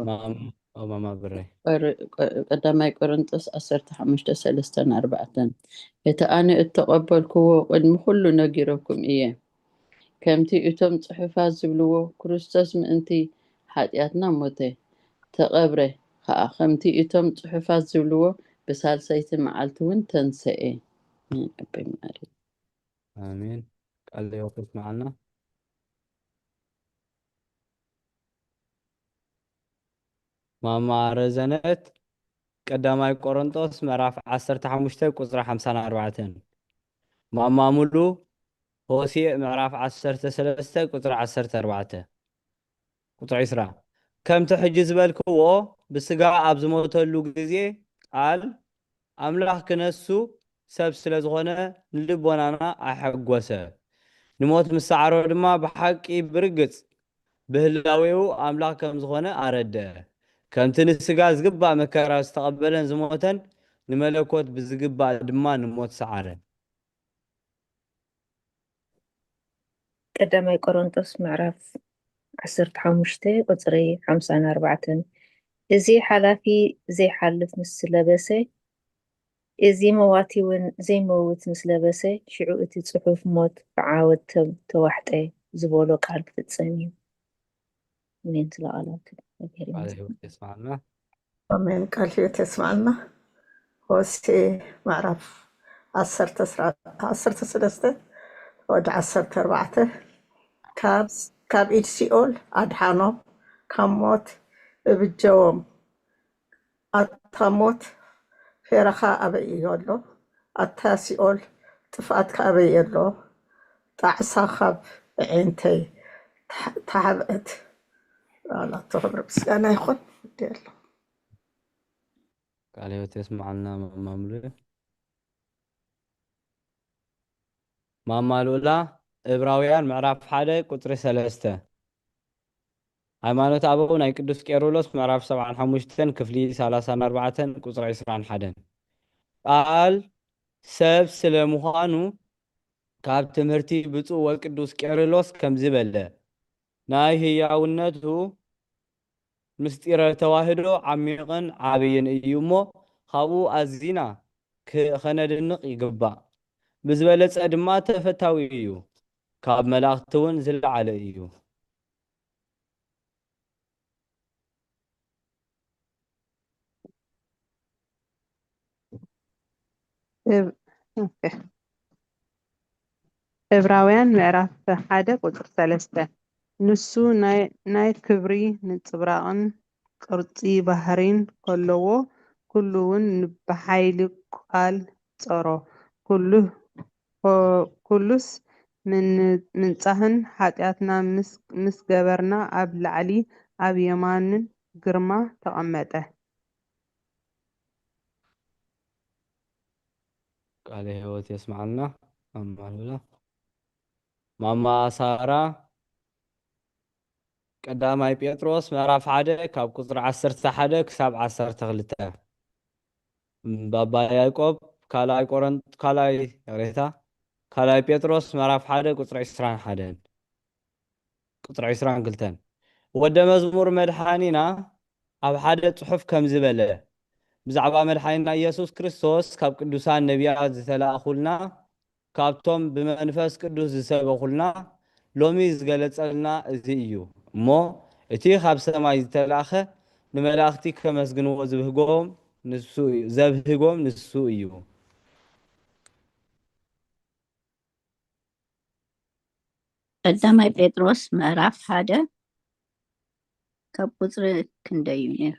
ማም-፣ ኦ፣ ማማ ብረይ። ቆር-፣ ቆ-፣ ቀዳማይ ቆሮንጦስ ዓሰርተ ሓሙሽተ ሰለስተን ኣርባዕተን፣ እቲ ኣነ እተቐበልክዎ ቅድሚ ኩሉ ነጊረኩም እየ። ከምቲ እቶም ጽሑፋት ዝብልዎ፣ ክርስቶስ ምእንቲ ሓጢኣትና ሞተ፣ ተቐብረ ኸኣ። ከምቲ እቶም ጽሑፋት ዝብልዎ፣ ብሳልሰይቲ መዓልቲ እውን ተንሰኤ። ኣሜን። ኣቦይ መዓሪ። ኣሜን። ቃል ሕይወት የስምዓልና። ማማ ረዘነት፣ ቀዳማይ ቆሮንጦስ ምዕራፍ ዓሰርተ ሓሙሽተ ቁጽሪ ሓምሳን ኣርባዕተን። ማማ ሙሉ፣ ሆሴዕ ምዕራፍ ዓሰርተ ሰለስተ ቁጽሪ ዓሰርተ ኣርባዕተ። ቁጽሪ ዕስራ፣ ከምቲ ሕጂ ዝበልክዎ፣ ብስጋ ኣብ ዝሞተሉ ግዜ ቃል ኣምላኽ ክነሱ ሰብ ስለ ዝኾነ ንልቦናና ኣሐጎሰ። ንሞት ምስ ሰዓሮ ድማ ብሓቂ ብርግጽ ብህላዌኡ ኣምላኽ ከም ዝኾነ ኣረድአ። ከምቲ ንስጋ ዝግባእ መከራ ዝተቐበለን ዝሞተን፣ ንመለኮት ብዝግባእ ድማ ንሞት ሰዓረ። ቀዳማይ ቆሮንቶስ ምዕራፍ ዓሰርተ ሓሙሽተ ቁጽሪ ሓምሳን ኣርባዕተን። እዚ ሓላፊ ዘይሓልፍ ምስ ለበሰ፣ እዚ መዋቲ እውን ዘይመውት ምስ ለበሰ፣ ሽዑ እቲ ጽሑፍ ሞት ብዓወት ተ- ተዋሕጠ ዝበሎ ቃል ክፍጸም እዩ። እሜን። ስለ ቃላቱ እግዚኣብሔር ቃለ ይመስገን። ህይወት የስማዕና። ኣሜን። ቃል ህይወት የስማዕና። ሆሴ ምዕራፍ ዓሰርተ ዕስራ- ዓሰርተ ሰለስተ ወዲ ዓሰርተ ኣርባዕተ፣ ካብ ካብ ኢድ ሲኦል ኣድሓኖም፣ ካብ ሞት እብጀዎም። ኣታ ሞት፣ ፌራኻ ኣበይ እዩ ኣሎ? ኣታ ሲኦል፣ ጥፍኣትካ ኣበይ ኣሎ? ጣዕሳ ካብ ኣዒንተይ ተሓ- ተሓብአት ኣላቶ። ክብሪ ምስጋና ይኹን። ወዲ ኣሎ። ቃለ ህይወት የስማዕና ማማ ሙሉእ። ማማ ልኡላ፣ ዕብራውያን ምዕራፍ ሓደ ቁጽሪ ሰለስተ። ሃይማኖት ኣበው ናይ ቅዱስ ቄርሎስ ምዕራፍ ሰብዓን ሓሙሽተን ክፍሊ ሰላሳን ኣርባዕተን ቁጽሪ ዕስራን ሓደን። ቃል ሰብ ስለ ምዃኑ ካብ ትምህርቲ ብፁዕ ወቅዱስ ቄርሎስ ከምዚ በለ፣ ናይ ህያውነቱ ምስጢረ ተዋህዶ ዓሚቕን ዓብይን እዩ እሞ፣ ካብኡ ኣዚና ክ- ኸነድንቕ ይግባእ። ብዝበለጸ ድማ ተፈታዊ እዩ። ካብ መላእኽቲ እውን ዝለዓለ እዩ። እብ- ኦኬ። ዕብራውያን ምዕራፍ ሓደ ቁጽሪ ሰለስተ፣ ንሱ ናይ ናይ ክብሪ ንጽብራቕን ቅርጺ ባህሪን ከለዎ፣ ኩሉውን ብሓይሊ ቃል ጸሮ። ኩሉ ኩሉስ ምንጻህን ሓጢኣትና ምስ ምስ ገበርና ኣብ ላዕሊ ኣብ የማንን ግርማ ተቐመጠ። ቃለ ህይወት የስማዓልና። ማማ ሉላ። ማማ ሳራ። ቀዳማይ ጴጥሮስ ምዕራፍ ሓደ ካብ ቁጽሪ ዓሰርተ ሓደ ክሳብ ዓሰርተ ክልተ። ባባ ያዕቆብ ካልኣይ ቆሮንት ካልኣይ ይቕሬታ ካልኣይ ጴጥሮስ ምዕራፍ ሓደ ቁጽሪ ዕስራን ሓደን ቁጽሪ ዕስራን ክልተን። ወደ መዝሙር መድሓኒና ኣብ ሓደ ጽሑፍ ከምዚ በለ፣ ብዛዕባ መድሓኒና ኢየሱስ ክርስቶስ ካብ ቅዱሳን ነቢያት ዝተላእኹልና ካብቶም ብመንፈስ ቅዱስ ዝሰበኹልና ሎሚ ዝገለጸልና እዚ እዩ። እሞ እቲ ካብ ሰማይ ዝተላእኸ ንመላእኽቲ ከመስግንዎ ዝብህጎም ንሱ እዩ ዘብህጎም ንሱ እዩ። ቀዳማይ ጴጥሮስ ምዕራፍ ሓደ ካብ ቁጽሪ ክንደይ እዩ ነይሩ?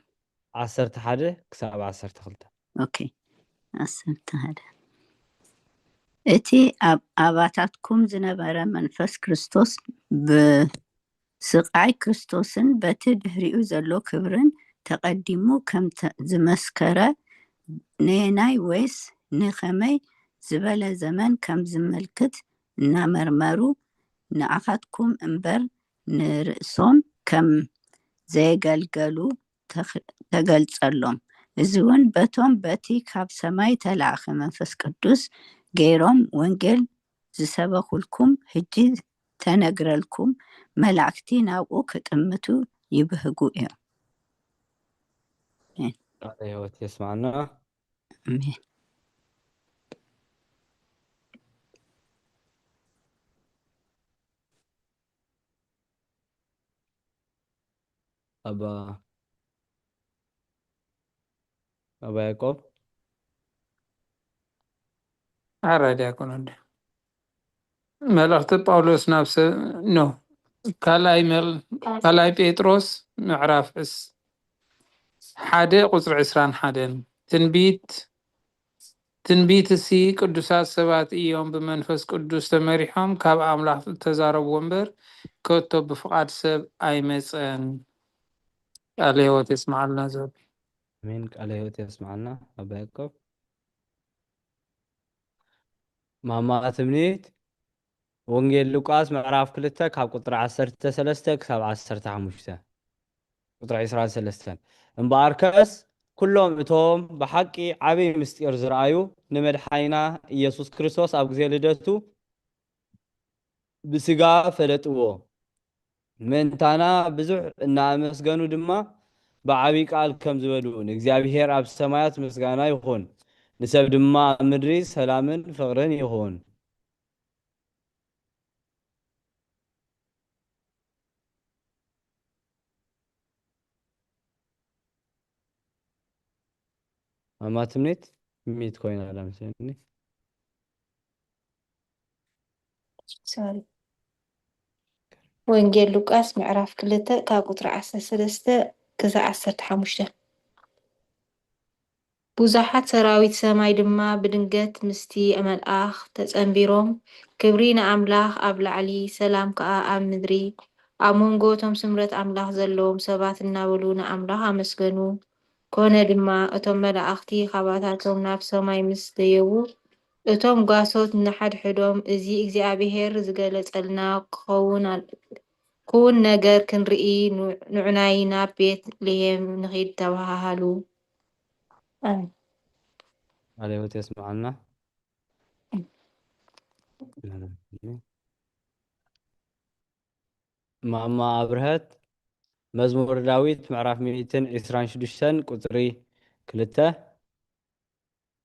ዓሰርተ ሓደ ክሳብ ዓሰርተ ክልተ። ኦኬ፣ ዓሰርተ ሓደ። እቲ ኣብ ኣባታትኩም ዝነበረ መንፈስ ክርስቶስ ብስቓይ ክርስቶስን በቲ ድሕሪኡ ዘሎ ክብርን ተቐዲሙ ከም ተ- ዝመስከረ ነየናይ ወይስ ንኸመይ ዝበለ ዘመን ከም ዝመልክት እናመርመሩ ንዓኻትኩም እምበር ንርእሶም ከም ዘየገልገሉ ተኽ- ተገልጸሎም። እዚ እውን በቶም በቲ ካብ ሰማይ ተላእኸ መንፈስ ቅዱስ ገይሮም ወንጌል ዝሰበኹልኩም ሕጂ ተነግረልኩም መላእክቲ ናብኡ ክጥምቱ ይብህጉ እዮም። ቃለ ህይወት የስማዕና። ኣሜን። ኣባ ኣባ ያዕቆብ። ኣራይ ዲያቆን ወዲ። መልእኽቲ ጳውሎስ ናብ ሰብ ኖ ካልኣይ መል- ካልኣይ ጴጥሮስ ምዕራፍ ዕስ ሓደ ቁጽሪ ዕስራን ሓደን። ትንቢት ትንቢትሲ ቅዱሳት ሰባት እዮም ብመንፈስ ቅዱስ ተመሪሖም ካብ ኣምላኽ እተዛረብዎ እምበር፣ ከቶ ብፍቓድ ሰብ ኣይመጸን። ቃለ ሕይወት የስምዓልና ዘቢ። ኣሜን። ቃለ ሕይወት የስምዓልና ኣባ ያዕቆብ። ማማ ትምኒት፣ ወንጌል ሉቃስ ምዕራፍ ክልተ ካብ ቁጽሪ ዓሰርተ ሰለስተ ክሳብ ዓሰርተ ሓሙሽተ፣ ቁጽሪ ዕስራን ሰለስተን። እምበኣርከስ ኩሎም እቶም ብሓቂ ዓብዪ ምስጢር ዝረኣዩ ንመድሓኒና ኢየሱስ ክርስቶስ ኣብ ግዜ ልደቱ ብስጋ ፈለጥዎ። ምእንታና ብዙሕ እናኣመስገኑ ድማ ብዓብዪ ቃል ከም ዝበሉ፣ ንእግዚኣብሔር ኣብ ሰማያት ምስጋና ይኹን፣ ንሰብ ድማ ኣብ ምድሪ ሰላምን ፍቕርን ይኹን። ማማ ትምኒት ሚት ኮይና ኣላ መስለኒ። ሶሪ። ወንጌል ሉቃስ ምዕራፍ ክልተ ካብ ቁጽሪ ዓሰርተ ሰለስተ ክሳብ ዓሰርተ ሓሙሽተ። ብዙሓት ሰራዊት ሰማይ ድማ ብድንገት ምስቲ መልኣኽ ተጸንቢሮም፣ ክብሪ ንኣምላኽ ኣብ ላዕሊ፣ ሰላም ከኣ ኣብ ምድሪ፣ ኣብ መንጎ እቶም ስምረት ኣምላኽ ዘለዎም ሰባት እናበሉ ንኣምላኽ ኣመስገኑ። ኮነ ድማ፣ እቶም መላእኽቲ ኻባታቶም ናብ ሰማይ ምስ ደየቡ፣ እቶም ጓሶት ንሓድሕዶም፣ እዚ እግዚኣብሄር ዝገለጸልና ክኸውን ኣል-፣ ክውን ነገር ክንርኢ፣ ኑ-፣ ንዑናይ ናብ ቤት ልሄም ንኺድ ተባሃሃሉ። ኣሜን። ቃለ ሕይወት የስምዓልና። ማማ ኣብርሀት፣ መዝሙር ዳዊት ምዕራፍ ሚእትን ዕስራን ሽዱሽተን ቁጽሪ ክልተ።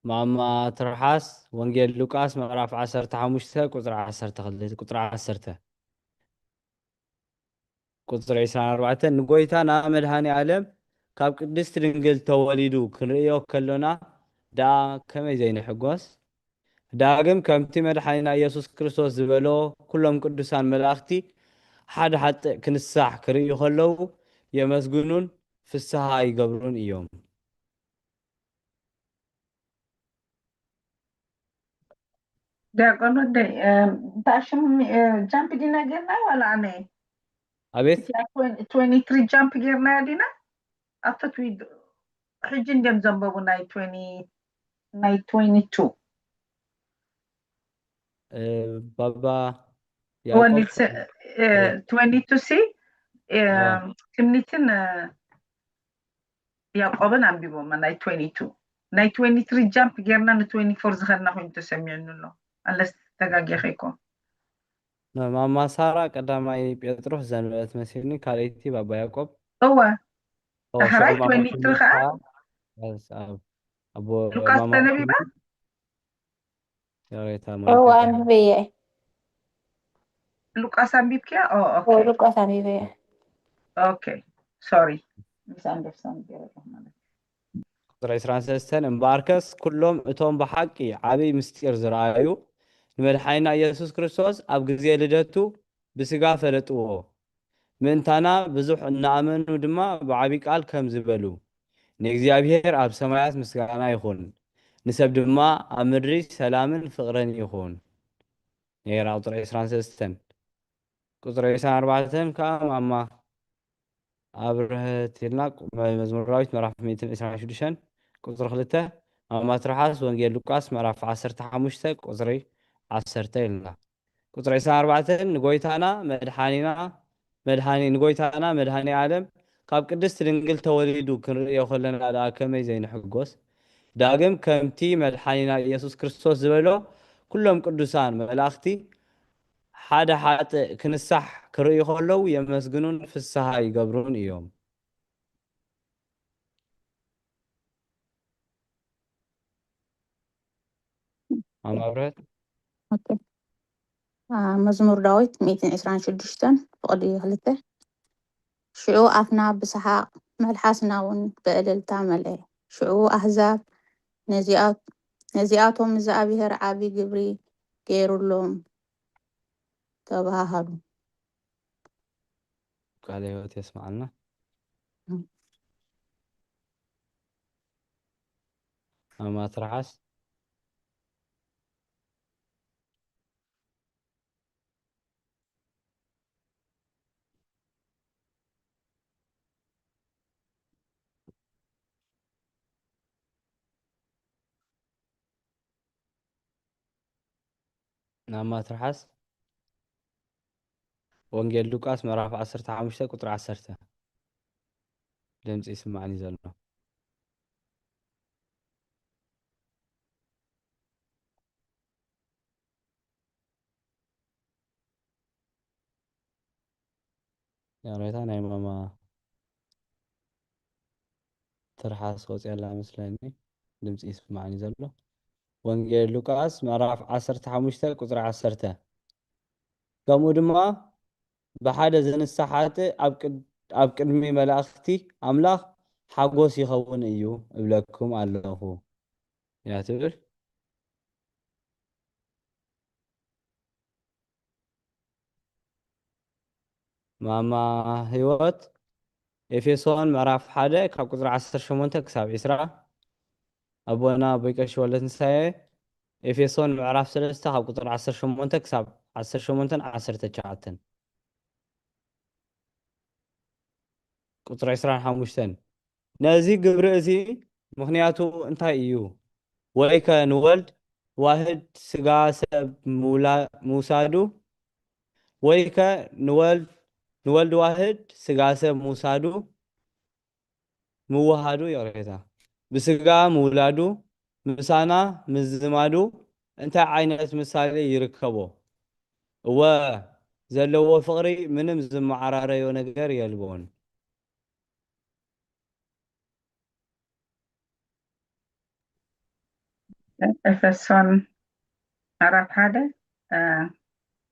ማማ ትርሓስ፣ ወንጌል ሉቃስ ምዕራፍ ዓሰርተ ሓሙሽተ ቁጽሪ ዓሰርተ ክልተ፣ ቁጽሪ ዓሰርተ። ቁጽሪ ዕስራን ኣርባዕተን፣ ንጎይታና መድሃኔ ዓለም ካብ ቅድስቲ ድንግል ተወሊዱ ክንርእዮ ከሎና ደኣ ከመይ ዘይንሕጎስ? ዳግም ከምቲ መድሓኒና ኢየሱስ ክርስቶስ ዝበሎ፣ ኩሎም ቅዱሳን መላእኽቲ ሓደ ሓጥእ ክንሳሕ ክርእዩ ከለዉ የመስግኑን ፍስሃ ይገብሩን እዮም። ዲያቆን ወደይ፣ እታ ሽም ጃምፕ ዲና ጌርና ዋላ ኣነ? ኣቤት። ትዌንቲ ትሪ ጃምፕ ጌርና ዲና? ኣብታ ትዊድ ሕጂ እንድዮም ዘንበቡ ናይ ትዌንቲ ናይ ትዌንቲ ቱ። እ፣ ባባ ወንድል ያዕቆብ ትዌንቲ ቱ ሲ እ፣ አ። ትምኒትን እ፣ ያዕቆብን ኣንቢቦማ ናይ ትዌንቲ ቱ። ናይ ትዌንቲ ትሪ ጃምፕ ጌርና ን ትዌንቲ ፎር ዝኸድና ኮይኑ ተሰሚዑኒ ኣሎ። ኣለስ ተጋጊ ከይኮን። ማማ ሳራ ቀዳማይ ጴጥሮስ ዘንበበት መሲልኒ፣ ካልኣይቲ ባባ ያዕቆብ። እወ ኦ፣ ዳሕራይ ሽዑ ማማ ትዌንቲ ትሪ ትምኒት ከዓ ከዓ፣ yes፣ ኣብ-፣ ኣቦ ሉቃስ ማማ ተነቢባ? ትምኒት፣ ይቕሬታ፣ ማማ እወ ትምኒት። ኣንብበየ። ሉቃስ ኣንቢብክያ? ኦ፣ ኦኬ። እወ ሉቃስ ኣንብበየ። ኦኬ። ሶሪ። ሚስ ኣንደርስታንድ ገይረ ኣለኹ ማለት እዩ። ቁጽሪ ዕስራን ሰለስተን፣ እምበኣርከስ ኩሎም እቶም ብሓቂ ዓብዪ ምስጢር ዝረኣዩ ንመድሓኒና ኢየሱስ ክርስቶስ ኣብ ግዜ ልደቱ ብስጋ ፈለጥዎ። ምእንታና ብዙሕ እናኣመኑ ድማ ብዓቢ ቃል ከም ዝበሉ፣ ንእግዚኣብሔር ኣብ ሰማያት ምስጋና ይኹን፣ ንሰብ ድማ ኣብ ምድሪ ሰላምን ፍቕርን ይኹን። ነይራ ቁጽሪ ዕስራን ሰለስተን። ቁጽሪ ዕስራን ኣርባዕተን ከኣ ማማ ኣብርሀት ኢልና፣ መ-፣ መዝሙር ዳዊት ምዕራፍ ሚእትን ዕስራን ሽዱሽተን ቁጽሪ ክልተ፣ ማማ ትርሓስ ወንጌል ሉቃስ ምዕራፍ ዓሰርተ ሓሙሽተ ቁጽሪ ዓሰርተ ኢልና። ቁጽሪ ዕስራን ኣርባዕተን ንጎይታና መድሓኒና፣ መድሓኒ-፣ ንጎይታና መድሃኔ ዓለም ካብ ቅድስቲ ድንግል ተወሊዱ ክንርእዮ ከለና ደኣ ከመይ ዘይንሕጎስ? ዳግም ከምቲ መድሓኒና ኢየሱስ ክርስቶስ ዝበሎ፣ ኩሎም ቅዱሳን መላእኽቲ ሓደ ሓጥእ ክንሳሕ ክርእዩ ከለዉ የመስግኑን ፍስሃ ይገብሩን እዮም። ማማ ኣብርሀት። ኦኬ። አ፣ መዝሙር ዳዊት ሚእትን ዕስራን ሽዱሽተን ፍቕዲ ክልተ። ሽዑ ኣፍና ብሰሓቕ መልሓስና እውን ብእልልታ መልአ። ሽዑ ኣህዛብ ነዚኣ-፣ ነዚኣቶም እግዚኣብሄር ዓቢ ግብሪ ገይሩሎም ተባሃሃሉ። ቃለ ሕይወት የስምዓልና። እም። ማማ ትርሓስ። ናማ ትርሓስ። ወንጌል ሉቃስ ምዕራፍ ዓሰርተ ሓሙሽተ ቁጽሪ ዓሰርተ። ድምጺ ይስማዕኒ ዘሎ። ያሬታ ናይ ማማ ትርሓስ ወጽያ ኣላ መስለኒ። ድምጺ ይስማዕኒ ዘሎ። ወንጌል ሉቃስ ምዕራፍ ዓሰርተ ሓሙሽተ ቁጽሪ ዓሰርተ። ከምኡ ድማ ብሓደ ዝንሳሓት ኣብ ቅድ-፣ ኣብ ቅድሚ መላእኽቲ ኣምላኽ ሓጎስ ይኸውን እዩ እብለኩም ኣለኹ። እያ ትብል። ማማ ህይወት፣ ኤፌሶን ምዕራፍ ሓደ ካብ ቁጽሪ ዓሰርተ ሸሞንተ ክሳብ ዕስራ። ኣቦና ኣቦይ ቀሺ ወልደትንሳኤ፣ ኤፌሶን ምዕራፍ ሰለስተ ካብ ቁጽሪ ዓሰርተ ሸሞንተ ክሳብ ዓሰርተ ሸሞንተን ዓሰርተ ትሽዓተን። ቁጽሪ ዕስራን ሓሙሽተን። ነዚ ግብሪ እዚ ምኽንያቱ እንታይ እዩ? ወይከ ንወልድ ዋህድ ስጋ ሰብ ምውላ-፣ ምውሳዱ፣ ወይከ ንወልድ፣ ንወልድ ዋህድ ስጋ ሰብ ምውሳዱ፣ ምውሃዱ፣ ይቕሬታ፣ ብስጋ ምውላዱ፣ ምሳና ምዝማዱ እንታይ ዓይነት ምሳሌ ይርከቦ? እወ፣ ዘለዎ ፍቕሪ ምንም ዝመዓራረዮ ነገር የልቦን። ኤፌሶን ምዕራፍ ሓደ፣ እ፣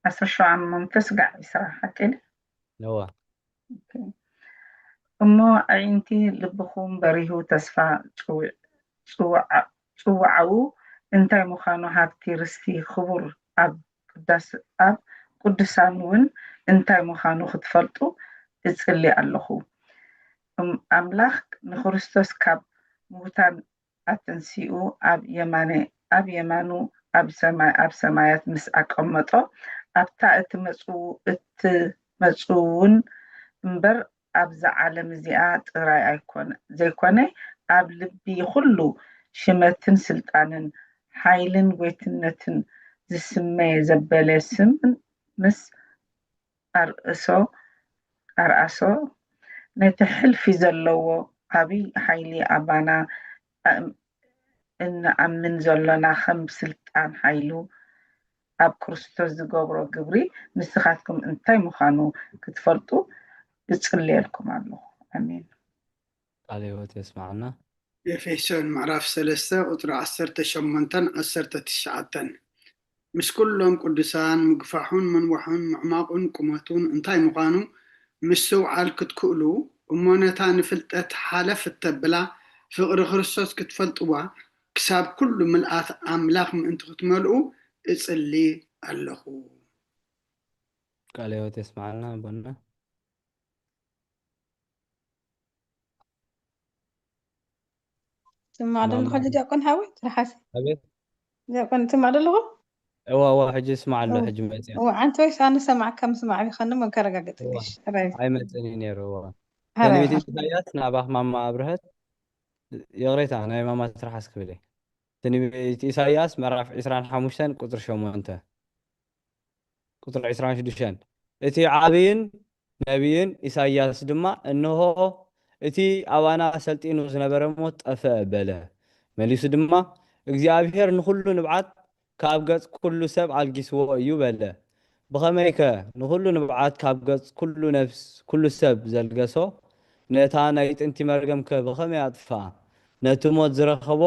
ዓሰርተ ሸሞንተ ስጋዕ ዕስራ ሓቂ ድዩ? እወ። ኦኬ። እሞ ኣዒንቲ ልብኹም በሪሁ ተስፋ ጽውዕ-፣ ጽውዓ-፣ ጽውዓኡ እንታይ ምዃኑ ሃብቲ ርስቲ ክቡር ኣብ ቅዳስ-፣ ኣብ ቅዱሳን እውን እንታይ ምዃኑ ክትፈልጡ እጽሊ ኣለኹ። እም-፣ ኣምላኽ ንክርስቶስ ካብ ምዉታን ኣተንሲኡ ኣብ የማነ-፣ ኣብ የማኑ ኣብ ሰማይ-፣ ኣብ ሰማያት ምስ ኣቀመጦ፣ ኣብታ እትመጽኡ-፣ እትመጽእውን እምበር ኣብዛ ዓለም እዚኣ ጥራይ ኣይኮነ-፣ ዘይኮነ፣ ኣብ ልቢ ኩሉ ሽመትን ስልጣንን ሓይልን ጐይትነትን ዝስመ ዘበለ ስም ምስ ኣርእሶ፣ ኣርኣሶ፣ ነቲ ሕልፊ ዘለዎ ዓቢ ሓይሊ ኣባና ኣም-፣ እንኣምን ዘሎና ከም ስልጣን ሓይሉ ኣብ ክርስቶስ ዝገብሮ ግብሪ ንስኻትኩም እንታይ ምዃኑ ክትፈልጡ እጽልየልኩም ኣለኹ። ኣሜን። ቃለ ሕይወት የስምዓና። ኤፌሶን ምዕራፍ ሰለስተ ቁጽሪ ዓሰርተ ሸሞንተን ዓሰርተ ትሽዓተን። ምስ ኩሎም ቅዱሳን ምግፋሑን መንዋሑን ምዕማቑን ቁመቱን እንታይ ምዃኑ ምስትውዓል ክትክእሉ እሞ ነታ ንፍልጠት ሓለፍ እተብላ ፍቕሪ ክርስቶስ ክትፈልጥዋ ክሳብ ኩሉ ምልኣት ኣምላኽ ምእንቲ ክትመልኡ እጽሊ ኣለኹ። ቃለ ሕይወት የስምዓልና ኣቦና። ትማዕ ዶ ኣለኹ ማማ። ሕጂ ዲያቆን ሓወይ ትርሓስ? ኣቤት። ዲያቆን ትማዕ ዶ ኣለኹ? እዋ፣ እዋ፣ ሕጂ ይስማዕ ኣሎ፣ እዋ። ሕጂ መጽያ። እዋ፣ ኣንቲ ወይስ ኣነ ሰማዕካ ምስማዕ ቢኸኒ እሞ ከረጋግጥ እዋ። ግሽ። ራይ። ኣይመጽእን እዩ ነይሩ፣ እዋ። ሃራይ። ትንቢት ኢሳያስ ናባኽ ማማ ኣብርሀት፣ ይቕሬታ፣ ናይ ማማ ትርሓስ ክብል እየ። ትንቢት ኢሳያስ ምዕራፍ ዕስራን ሓሙሽተን ቁጽሪ ሸሞንተ። ቁጽሪ ዕስራን ሽዱሽተን። እቲ ዓብይን ነቢይን ኢሳይያስ ድማ፣ "እንሆ፣ እቲ ኣባና ሰልጢኑ ዝነበረ ሞት ጠፍአ" በለ። መሊሱ ድማ፣ "እግዚኣብሄር ንኹሉ ንብዓት ካብ ገጽ ኩሉ ሰብ ኣልጊስዎ እዩ" በለ። ብኸመይከ ንኹሉ ንብዓት ካብ ገጽ ኩሉ ነፍስ፣ ኩሉ ሰብ ዘልገሶ? ነታ ናይ ጥንቲ መርገምከ ብኸመይ ኣጥፍኣ? ነቲ ሞት ዝረኸቦ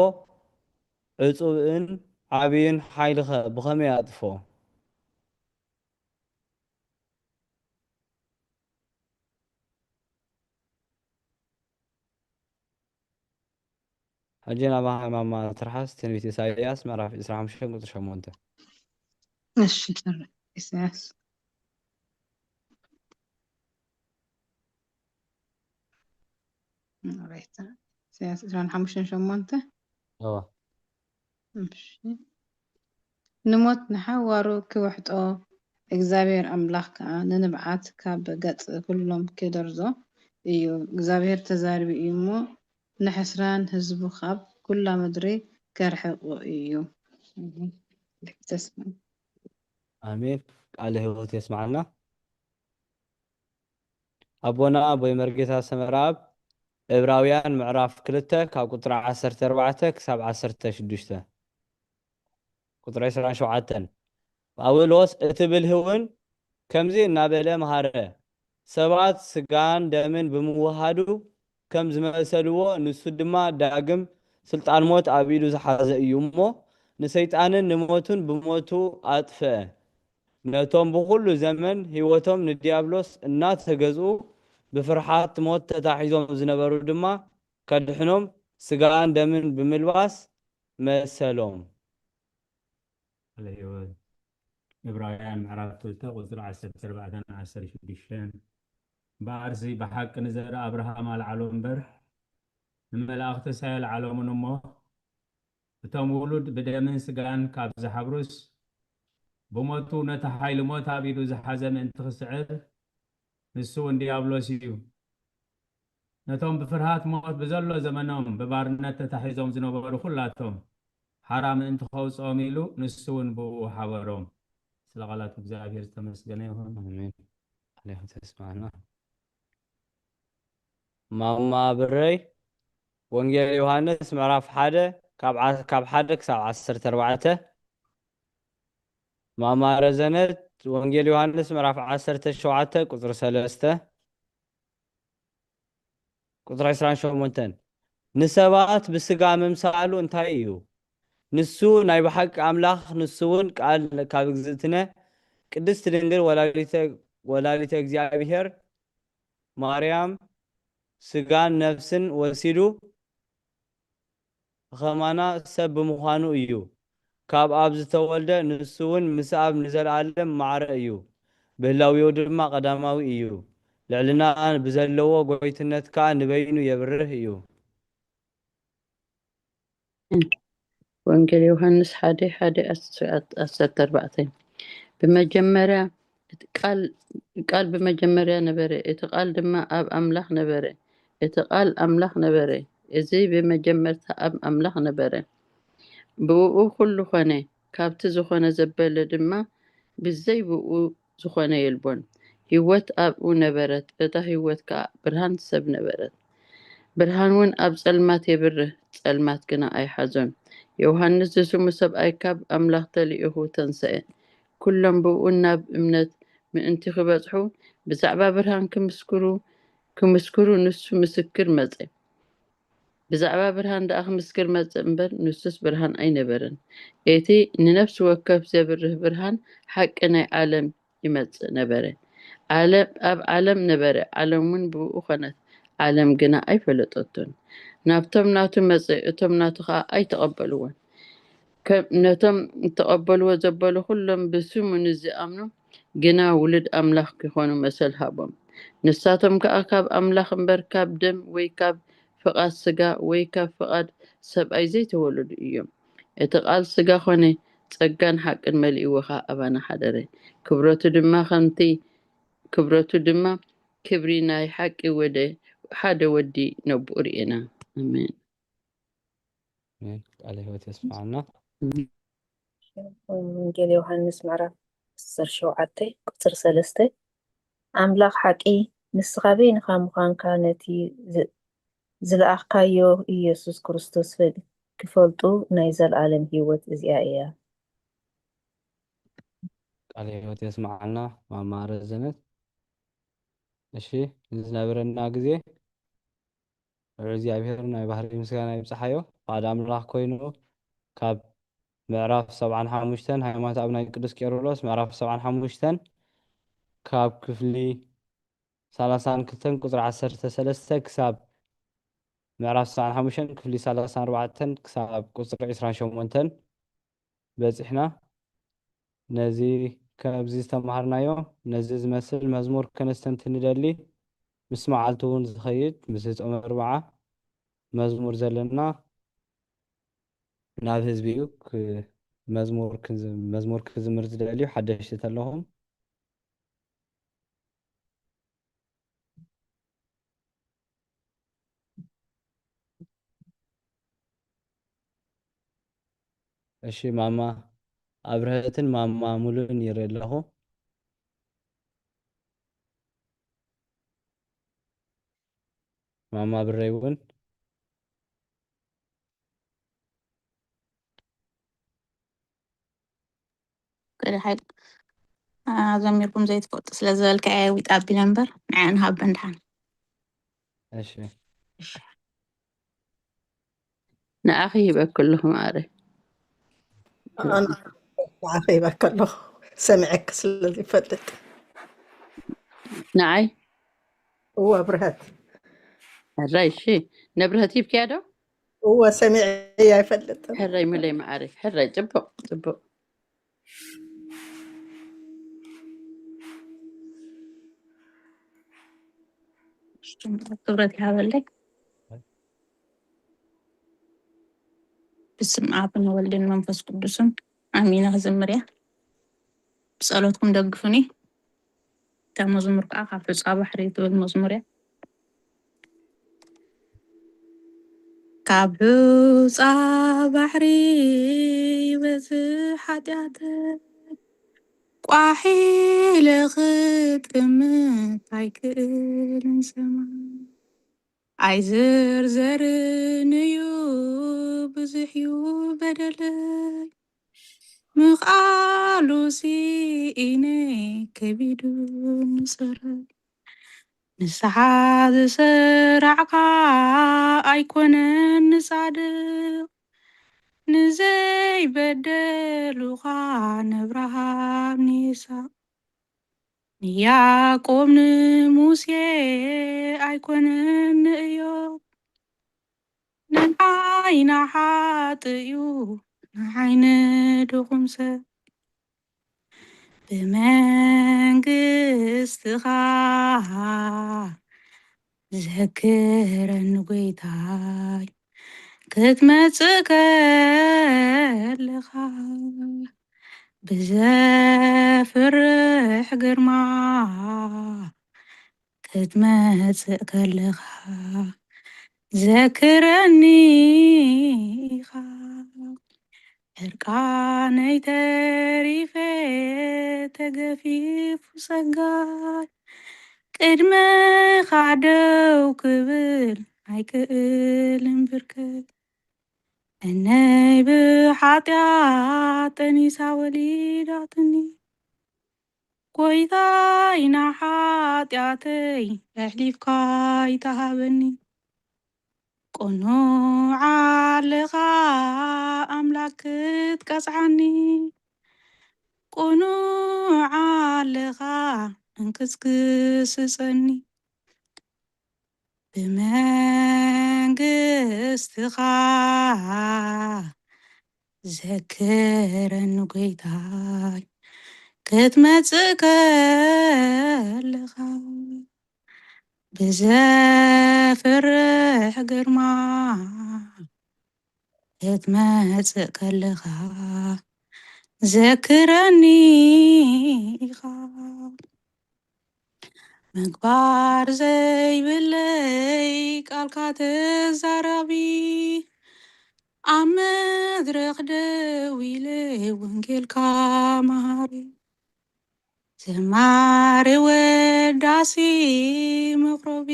ዕጹብን ዓብይን ሓይልኸ ብኸመይ ኣጥፍኦ? ሕጂ ናባኻ ማማ ትርሓስ፣ ትንቢት ኢሳይያስ ምዕራፍ ዕስራን ሓሙሽተን ቁጽሪ ሸሞንተ። እሺ፣ ጥሪ ኢሳይያስ። ኦሬታ። ኢሳይያስ ዕስራን ሓሙሽተን ሸሞንተ። እዋ። እሺ። ንሞት ንሓዋሩ ክውሕጦ፣ እግዚኣብሔር ኣምላኽ ከኣ ንንብዓት ካብ ገጽ ኩሎም ክደርዞ እዩ። እግዚኣብሔር ተዛሪቡ እዩ እሞ፣ ንሕስራን ህዝቡ ካብ ኩላ ምድሪ ከርሕቆ እዩ። ተስፋ። ኣሜን። ቃለ ህይወት የስማዕና። ኣቦና ኣቦይ መርጌታ ሰመራብ ዕብራውያን ምዕራፍ ክልተ ካብ ቁጥሪ ዓሰርተ ኣርባዕተ ክሳብ ዓሰርተ ሽዱሽተ። ቁጥሪ ዕስራን ሸውዓተን። ጳውሎስ እቲ ብልህ እውን ከምዚ እናበለ መሃረ፣ ሰባት ስጋን ደምን ብምውሃዱ ከም ዝመሰልዎ፣ ንሱ ድማ ዳግም ስልጣን ሞት ኣብ ኢዱ ዝሓዘ እዩ እሞ፣ ንሰይጣንን ንሞቱን ብሞቱ ኣጥፍአ። ነቶም ብኹሉ ዘመን ህይወቶም ንዲያብሎስ እናተገዝኡ ብፍርሓት ሞት ተታሒዞም ዝነበሩ ድማ ከድሕኖም ስጋን ደምን ብምልባስ መሰሎም። ቃለ ህይወት። ዕብራውያን ምዕራፍ ክልተ ቁፅሪ ዓሰርተ ኣርባዕተን ዓሰርተ ሽዱሽተን። እምበኣርሲ ብሓቂ ንዘርኢ ኣብርሃም ኣልዓሎ እምበር ንመላእኽትስ ኣየልዓሎምን እሞ፣ እቶም ውሉድ ብደምን ስጋን ካብ ዝሓብሩስ፣ ብሞቱ ነቲ ሓይሊ ሞት ኣብ ኢዱ ዝሓዘ ምእንቲ ክስዕር፣ ንሱ እውን ዲያብሎስ እዩ። ነቶም ብፍርሃት ሞት ብዘሎ ዘመኖም ብባርነት ተታሒዞም ዝነበሩ ኩላቶም ሓራ ምእንቲ ከውፅኦም ኢሉ ንሱ እውን ብኡ ሓበሮም። ስለ ቃላት እግዚኣብሔር ዝተመስገነ ይኹን። ኣሜን። ቃለ ህይወት የስማዕና። ማማ ብረይ፣ ወንጌል ዮሃንስ ምዕራፍ ሓደ ካብ ዓ-፣ ካብ ሓደ ክሳብ ዓሰርተ ኣርባዕተ። ማማ ረዘነት፣ ወንጌል ዮሃንስ ምዕራፍ ዓሰርተ ሸውዓተ ቁፅሪ ሰለስተ። ቁፅሪ ዕስራን ሸሞንተን። ንሰባት ብስጋ ምምሳሉ እንታይ እዩ? ንሱ ናይ ብሓቂ ኣምላኽ፣ ንሱ እውን ቃል ካብ እግዝእትነ ቅድስት ድንግል ወላዲተ፣ ወላዲተ እግዚኣብሔር ማርያም ስጋን ነፍስን ወሲዱ ኸማና ሰብ ብምዃኑ እዩ። ካብ ኣብ ዝተወልደ ንሱ እውን ምስ ኣብ ንዘለኣለም ማዕረ እዩ። ብህላዊኡ ድማ ቀዳማዊ እዩ። ልዕልና ብዘለዎ ጎይትነት ከኣ ንበይኑ የብርህ እዩ። ወንጌል ዮሃንስ ሓደ ሓደ ዓሰርተ ኣርባዕተ። ብመጀመርያ እቲ ቃል፣ ቃል ብመጀመርያ ነበረ፣ እቲ ቃል ድማ ኣብ ኣምላኽ ነበረ፣ እቲ ቃል ኣምላኽ ነበረ። እዚ ብመጀመርታ ኣብ ኣምላኽ ነበረ። ብእኡ ኩሉ ኾነ፣ ካብቲ ዝኾነ ዘበለ ድማ ብዘይ ብእኡ ዝኾነ የልቦን። ህይወት ኣብኡ ነበረት፣ እታ ህይወት ከኣ ብርሃን ሰብ ነበረት። ብርሃን እውን ኣብ ጸልማት የብርህ፣ ጸልማት ግና ኣይሓዞን። ዮሃንስ ዝስሙ ሰብኣይ ካብ ኣምላኽ ተልኢኹ ተንሰአ። ኩሎም ብእኡ ናብ እምነት ምእንቲ ክበጽሑ ብዛዕባ ብርሃን ክምስክሩ፣ ክምስክሩ ንሱ ምስክር መጸ። ብዛዕባ ብርሃን ደኣ ክምስክር መጸ እምበር፣ ንሱስ ብርሃን ኣይነበረን። እቲ ንነፍሲ ወከፍ ዘብርህ ብርሃን ሓቂ ናይ ዓለም ይመጽእ ነበረ። ዓለም፣ ኣብ ዓለም ነበረ፣ ዓለም እውን ብእኡ ኾነት፣ ዓለም ግና ኣይፈለጠቶን። ናብቶም ናቱ መጸ፣ እቶም ናቱ ኸኣ ኣይተቐበልዎን። ከም ነቶም እተቐበልዎ ዘበሉ ኩሎም ብስሙ ንዝኣምኑ ግና ውሉድ ኣምላኽ ኪኾኑ መሰል ሃቦም። ንሳቶም ከኣ ካብ ኣምላኽ እምበር ካብ ደም ወይ ካብ ፍቓድ ስጋ ወይ ካብ ፍቓድ ሰብኣይ ዘይተወለዱ እዮም። እቲ ቃል ስጋ ኾነ፣ ጸጋን ሓቅን መሊእዎ ኸኣ ኣባና ሓደረ። ክብረቱ ድማ ከምቲ፣ ክብረቱ ድማ ክብሪ ናይ ሓቂ ወደ፣ ሓደ ወዲ ነብኡ ርኤና። ኣሜን። ኣሜን። ቃለ ህይወት የስማዕና። ወንጌል ዮሃንስ ምዕራፍ ዓሰርተ ሸውዓተ ቁጽሪ ሰለስተ። ኣምላኽ ሓቂ ንስኻ በይንኻ ምዃንካ ነቲ ዝ-፣ ዝለኣኽካዮ ኢየሱስ ክርስቶስ ፈል-፣ ክፈልጡ ናይ ዘለኣለም ህይወት እዚኣ እያ። ቃለ ህይወት የስማዕና ማማ ረዘነት። እሺ፣ ንዝነበረና ግዜ ንእግዚኣብሔር ናይ ባህሪ ምስጋና ይብጽሓዮ። ፍቓድ ኣምላኽ ኮይኑ ካብ ምዕራፍ ሰብዓን ሓሙሽተን ሃይማኖት ኣብ ናይ ቅዱስ ቄርሎስ ምዕራፍ ሰብዓን ሓሙሽተን ካብ ክፍሊ ሰላሳን ክልተን ቁጽሪ ዓሰርተ ሰለስተ ክሳብ ምዕራፍ ሰብዓን ሓሙሽተን ክፍሊ ሰላሳን ኣርባዕተን ክሳብ ቁጽሪ ዕስራን ሸሞንተን በጺሕና። ነዚ ካብዚ ዝተማሃርናዮ ነዚ ዝመስል መዝሙር ከነስተንትን ንደሊ። ምስ መዓልቲ እውን ዝኸይድ ምስ ጾመ ኣርብዓ መዝሙር ዘለና ናብ ህዝቢ እዩ። ክ-፣ መዝሙር ክዝ-፣ መዝሙር ክዝምር ዝደልዩ ሓደሽቲ ተለኹም። እሺ ማማ ኣብርሀትን ማማ ሙሉን ይርኢ ኣለኹ። ማማ ብረይ እውን። ገለ ሓይል፣ አ፣ ዘሚርኩም ዘይትፈልጡ ስለ ዝበልካ እየ ዊጥ ኣቢለ እምበር፣ ንዓኣ ንሃበን ድሓን። እሺ። ንኣኺ ሂበኪ ኣለኹ ማዕረ። ኣነ ንዓኺ ሂበኪ ኣለኹ፣ ሰሚዐኪ ስለ ዘይፈልጥ። ንዓይ? እወ፣ ኣብርሀት። ሕራይ፣ እሺ። ነብርሀት ሂብክያ ዶ? እወ፣ ሰሚዐያ ኣይፈልጥን። ሕራይ፣ ሙለይ ማዕረ። ሕራይ፣ ጽቡቕ፣ ጽቡቕ። ክብረት ይሃበለይ። ብስም ኣብን ወልድን መንፈስ ቅዱስን ኣሚነ ክዝምር እየ። ብጸሎትኩም ደግፉኒ። እታ መዝሙር ከዓ ካብ ሑጻ ባሕሪ ትብል መዝሙር እያ። ካብ ሑጻ ባሕሪ በዝሒ ሓጢኣተይ ቋሕ ኢለ ክጥምት ኣይክእልን ሰማይ። ኣይዝርዘርን እዩ ብዙሕ እዩ በደለይ፣ ምኽኣሉ ስኢነ ከቢዱ ምሰረይ። ንስሓ ዝሰራዕካ ኣይኮነን ንጻድቕ፣ ንዘይበደሉኻ ንኣብርሃም ንይስሓቅ፣ ንያዕቆብ ንሙሴ ኣይኮነን ንእዮብ፣ ንዓይ ንሓጥእ እዩ ንዓይ ንድኹም ሰብ። ብመንግስትኻ ዘክረኒ ጎይታይ ክትመጽእ ከለኻ፣ ብዘፍርሕ ግርማ ክትመጽእ ከለኻ ዘክረኒ ኢኻ። ዕርቃነይ ተሪፈ ተገፊፉ ጸጋይ፣ ቅድመኻ ደው ክብል ኣይክእልን ብርከይ። እነይ ብሓጢኣት ጠኒሳ ወሊዳትኒ፣ ጎይታይ ንሓጢኣተይ ኣሕሊፍካ ኣይትሃበኒ። ቅኑዕ ኣለኻ ኣምላክ ክትቀጽዓኒ፣ ቅኑዕ ኣለኻ እንክትግስጸኒ። ብመንግስትኻ ዘክረኒ ጎይታይ ክትመጽእ ከለኻ፣ ብዘፍርሕ ግርማ ክትመጽእ ከለኻ ዘክረኒ ኢኻ። ምግባር ዘይብለይ ቃልካ ተዛራቢ፣ ኣብ መድረኽ ደው ኢለ ወንጌልካ መሃሪ፣ ዘማሪ ወዳሲ መቕረቢ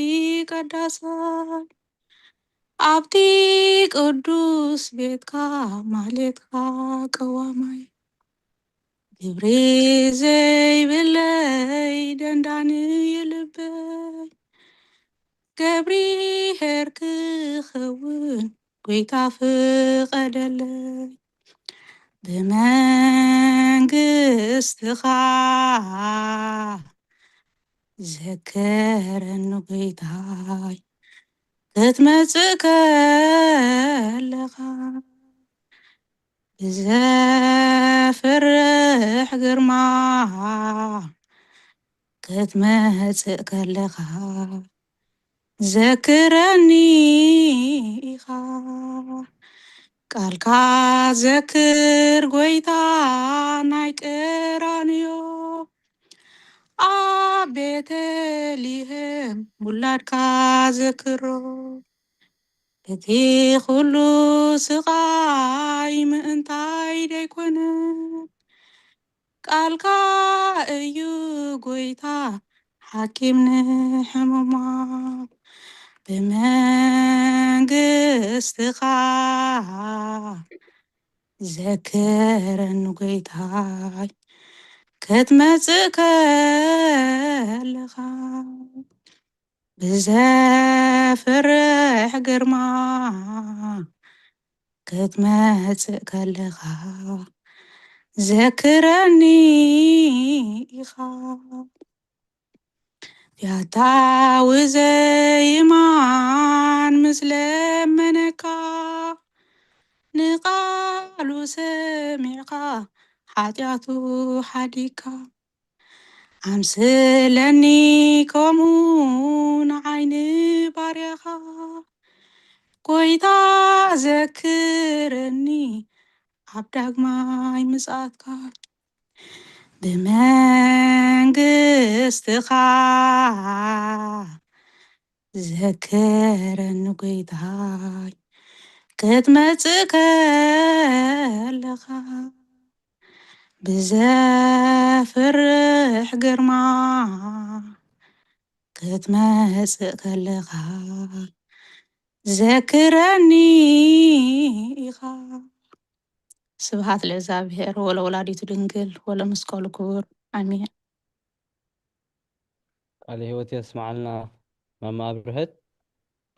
ቀዳሳይ፣ ኣብቲ ቅዱስ ቤትካ ማህሌትካ ቀዋማይ፣ ግብሪ ዘይብለይ ደንዳኒ ልበይ፣ ገብርሄር ክኸውን ጎይታ ፍቐደለይ። ብመንግስትኻ ዘክረኒ ጎይታይ ክትመጽእ ከለኻ፣ ብዘፍርሕ ግርማ ክትመጽእ ከለኻ ዘክረኒ ኢኻ። ቃልካ ዘክር ጎይታ ናይ ቀራንዮ፣ ኣብ ቤተልሔም ውላድካ ዘክሮ። እቲ ኩሉ ስቓይ ምእንታይ ደይኮነ፣ ቃልካ እዩ ጎይታ ሓኪም ንሕሙማን። ብመንግስትኻ ዘክረኒ ጎይታይ ክትመጽእ ከለኻ። ብዘፍርሕ ግርማ ክትመጽእ ከለኻ ዘክረኒ ኢኻ። ያታዊ ዘይማን ምስ ለመነካ ንቓሉ ሰሚዕካ ሓጢኣቱ ሓዲግካ ኣምስለኒ ከምኡ ንዓይኒ ባርያኻ ጎይታ ዘክረኒ ኣብ ዳግማይ ምጽኣትካ ብመንግስትኻ ዘክረኒ ጎይታይ ክትመጽእ ከለኻ ብዘፍርሕ ግርማ ክትመጽእ ከለኻ ዘክረኒ ኢኻ። ስብሃት ለእግዚኣብሔር ወለወላዲቱ ድንግል ወለመስቀሉ ክቡር ኣሜን። ቃለ ህይወት የስምዓልና። ማማ ኣብርሀት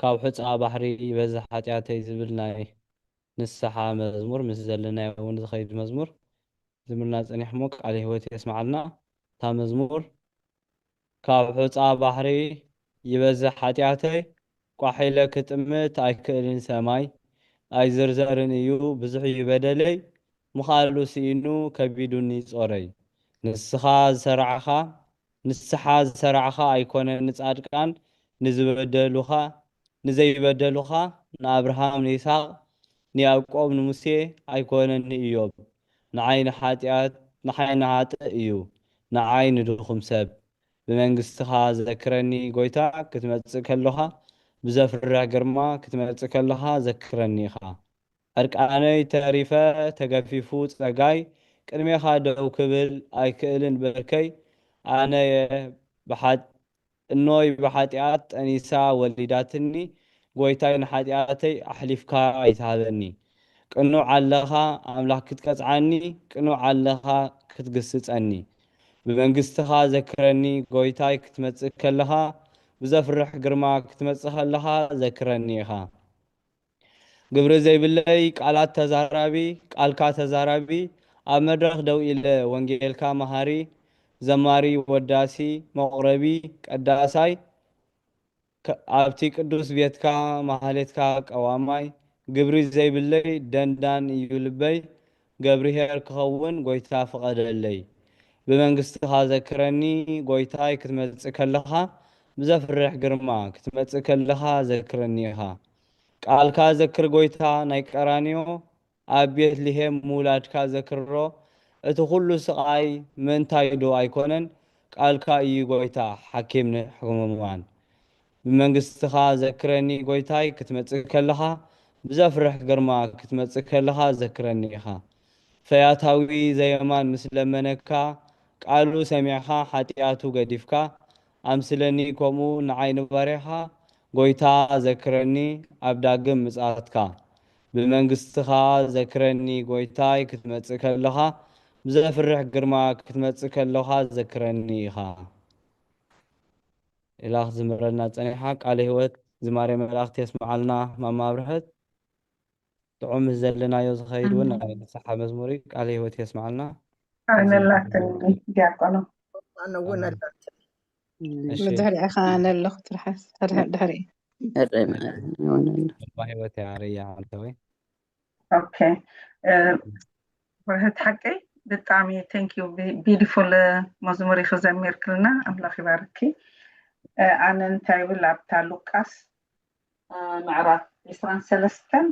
ካብ ሑፃ ባሕሪ ይበዝሕ ሓጢኣተይ ዝብል ናይ ንስሓ መዝሙር ምስ ዘለናዮ እውን ዝኸይድ መዝሙር ዝምርና ጸኒሕሞ ቃለ ህይወት የስምዓልና። እታ መዝሙር ካብ ሑፃ ባሕሪ ይበዝሕ ሓጢኣተይ ቋሕ ኢለ ክጥምት ኣይክእልን ሰማይ ኣይዝርዘርን እዩ ብዙሕ እዩ በደለይ ምኻሉ ስኢኑ ከቢዱኒ ጾረይ ንስኻ ዝሰራዕኻ ንስሓ ዝሰራዕኻ ኣይኮነን ንጻድቃን ንዝበደሉኻ ንዘይበደሉኻ ንኣብርሃም ንይስሃቅ ንያዕቆብ ንሙሴ ኣይኮነን ንእዮብ ንዓይ ንሓጢኣት ንሓይ ንሃጥእ እዩ ንዓይ ንድኹም ሰብ ብመንግስትኻ ዘክረኒ ጎይታ ክትመጽእ ከለኻ ብዘፍርሕ ግርማ ክትመጽእ ከለኻ ዘክረኒ ኢኻ ዕርቃነይ ተሪፈ ተገፊፉ ጸጋይ ቅድሜኻ ደው ክብል ኣይክእልን ብርከይ ኣነየ ብሓ እኖይ ብሓጢኣት ጠኒሳ ወሊዳትኒ ጎይታይ ንሓጢኣተይ ኣሕሊፍካ ኣይትሃበኒ ቅኑዕ ኣለኻ ኣምላኽ ክትቀጽዓኒ ቅኑዕ ኣለኻ ክትግስጸኒ ብመንግስትኻ ዘክረኒ ጎይታይ ክትመጽእ ከለኻ ብዘፍርሕ ግርማ ክትመጽእ ከለኻ ዘክረኒ ኢኻ ግብሪ ዘይብለይ ቃላት ተዛራቢ ቃልካ ተዛራቢ ኣብ መድረኽ ደው ኢለ ወንጌልካ መሃሪ ዘማሪ ወዳሲ መቑረቢ ቀዳሳይ ኣብቲ ቅዱስ ቤትካ ማህሌትካ ቀዋማይ ግብሪ ዘይብለይ ደንዳን እዩ ልበይ ገብርሄር ክኸውን ጎይታ ፍቐደለይ ብመንግስትኻ ዘክረኒ ጎይታይ ክትመጽእ ከለኻ ብዘፍርሕ ግርማ ክትመጽእ ከለኻ ዘክረኒ ኢኻ ቃልካ ዘክር ጎይታ ናይ ቀራንዮ ኣብ ቤት ልሄም ምውላድካ ዘክሮ እቲ ኩሉ ስቓይ ምእንታይ ዶ ኣይኮነን ቃልካ እዩ ጎይታ ሓኪም ንሕሙማን ብመንግስትኻ ዘክረኒ ጎይታይ ክትመጽእ ከለኻ ብዘፍርሕ ግርማ ክትመጽእ ከለኻ ዘክረኒ ኢኻ ፈያታዊ ዘየማን ምስ ለመነካ ቃሉ ሰሚዕኻ ሓጢኣቱ ገዲፍካ ኣምስለኒ ከምኡ ንዓይ ንባርያኻ ጎይታ ዘክረኒ ኣብ ዳግም ምጽኣትካ ብመንግስትኻ ዘክረኒ ጎይታይ ክትመጽእ ከለኻ ብዘፍርሕ ግርማ ክትመጽእ ከለኻ ዘክረኒ ኢኻ ኢላ ክትዝምረልና ጸኒሓ ቃለ ህይወት ዝማሬ መላእክት የስምዓልና ማማ ኣብርሀት ጥዑም ምስ ዘለናዮ ዝኸይድ እውን ናይ ንስሓ መዝሙር እዩ ቃለ ህይወት የስምዓልና ኣነላትኒ ዲያቆኖ ኣነ እውን ኣላትኒ ብድሕሪኻ ኣነ ኣለኹ ትርሓስ ድሕሪ እባ ህይወት ኣረያ ሓንተወይ ኦኬ ብርህት ሓቀይ ብጣዕሚ thank you beautiful መዝሙር ኢኺ ዘሚርክልና ኣምላኽ ይባርኪ ኣነ እንታይ ይብል ኣብታ ሉቃስ ምዕራፍ ዕስራን ሰለስተን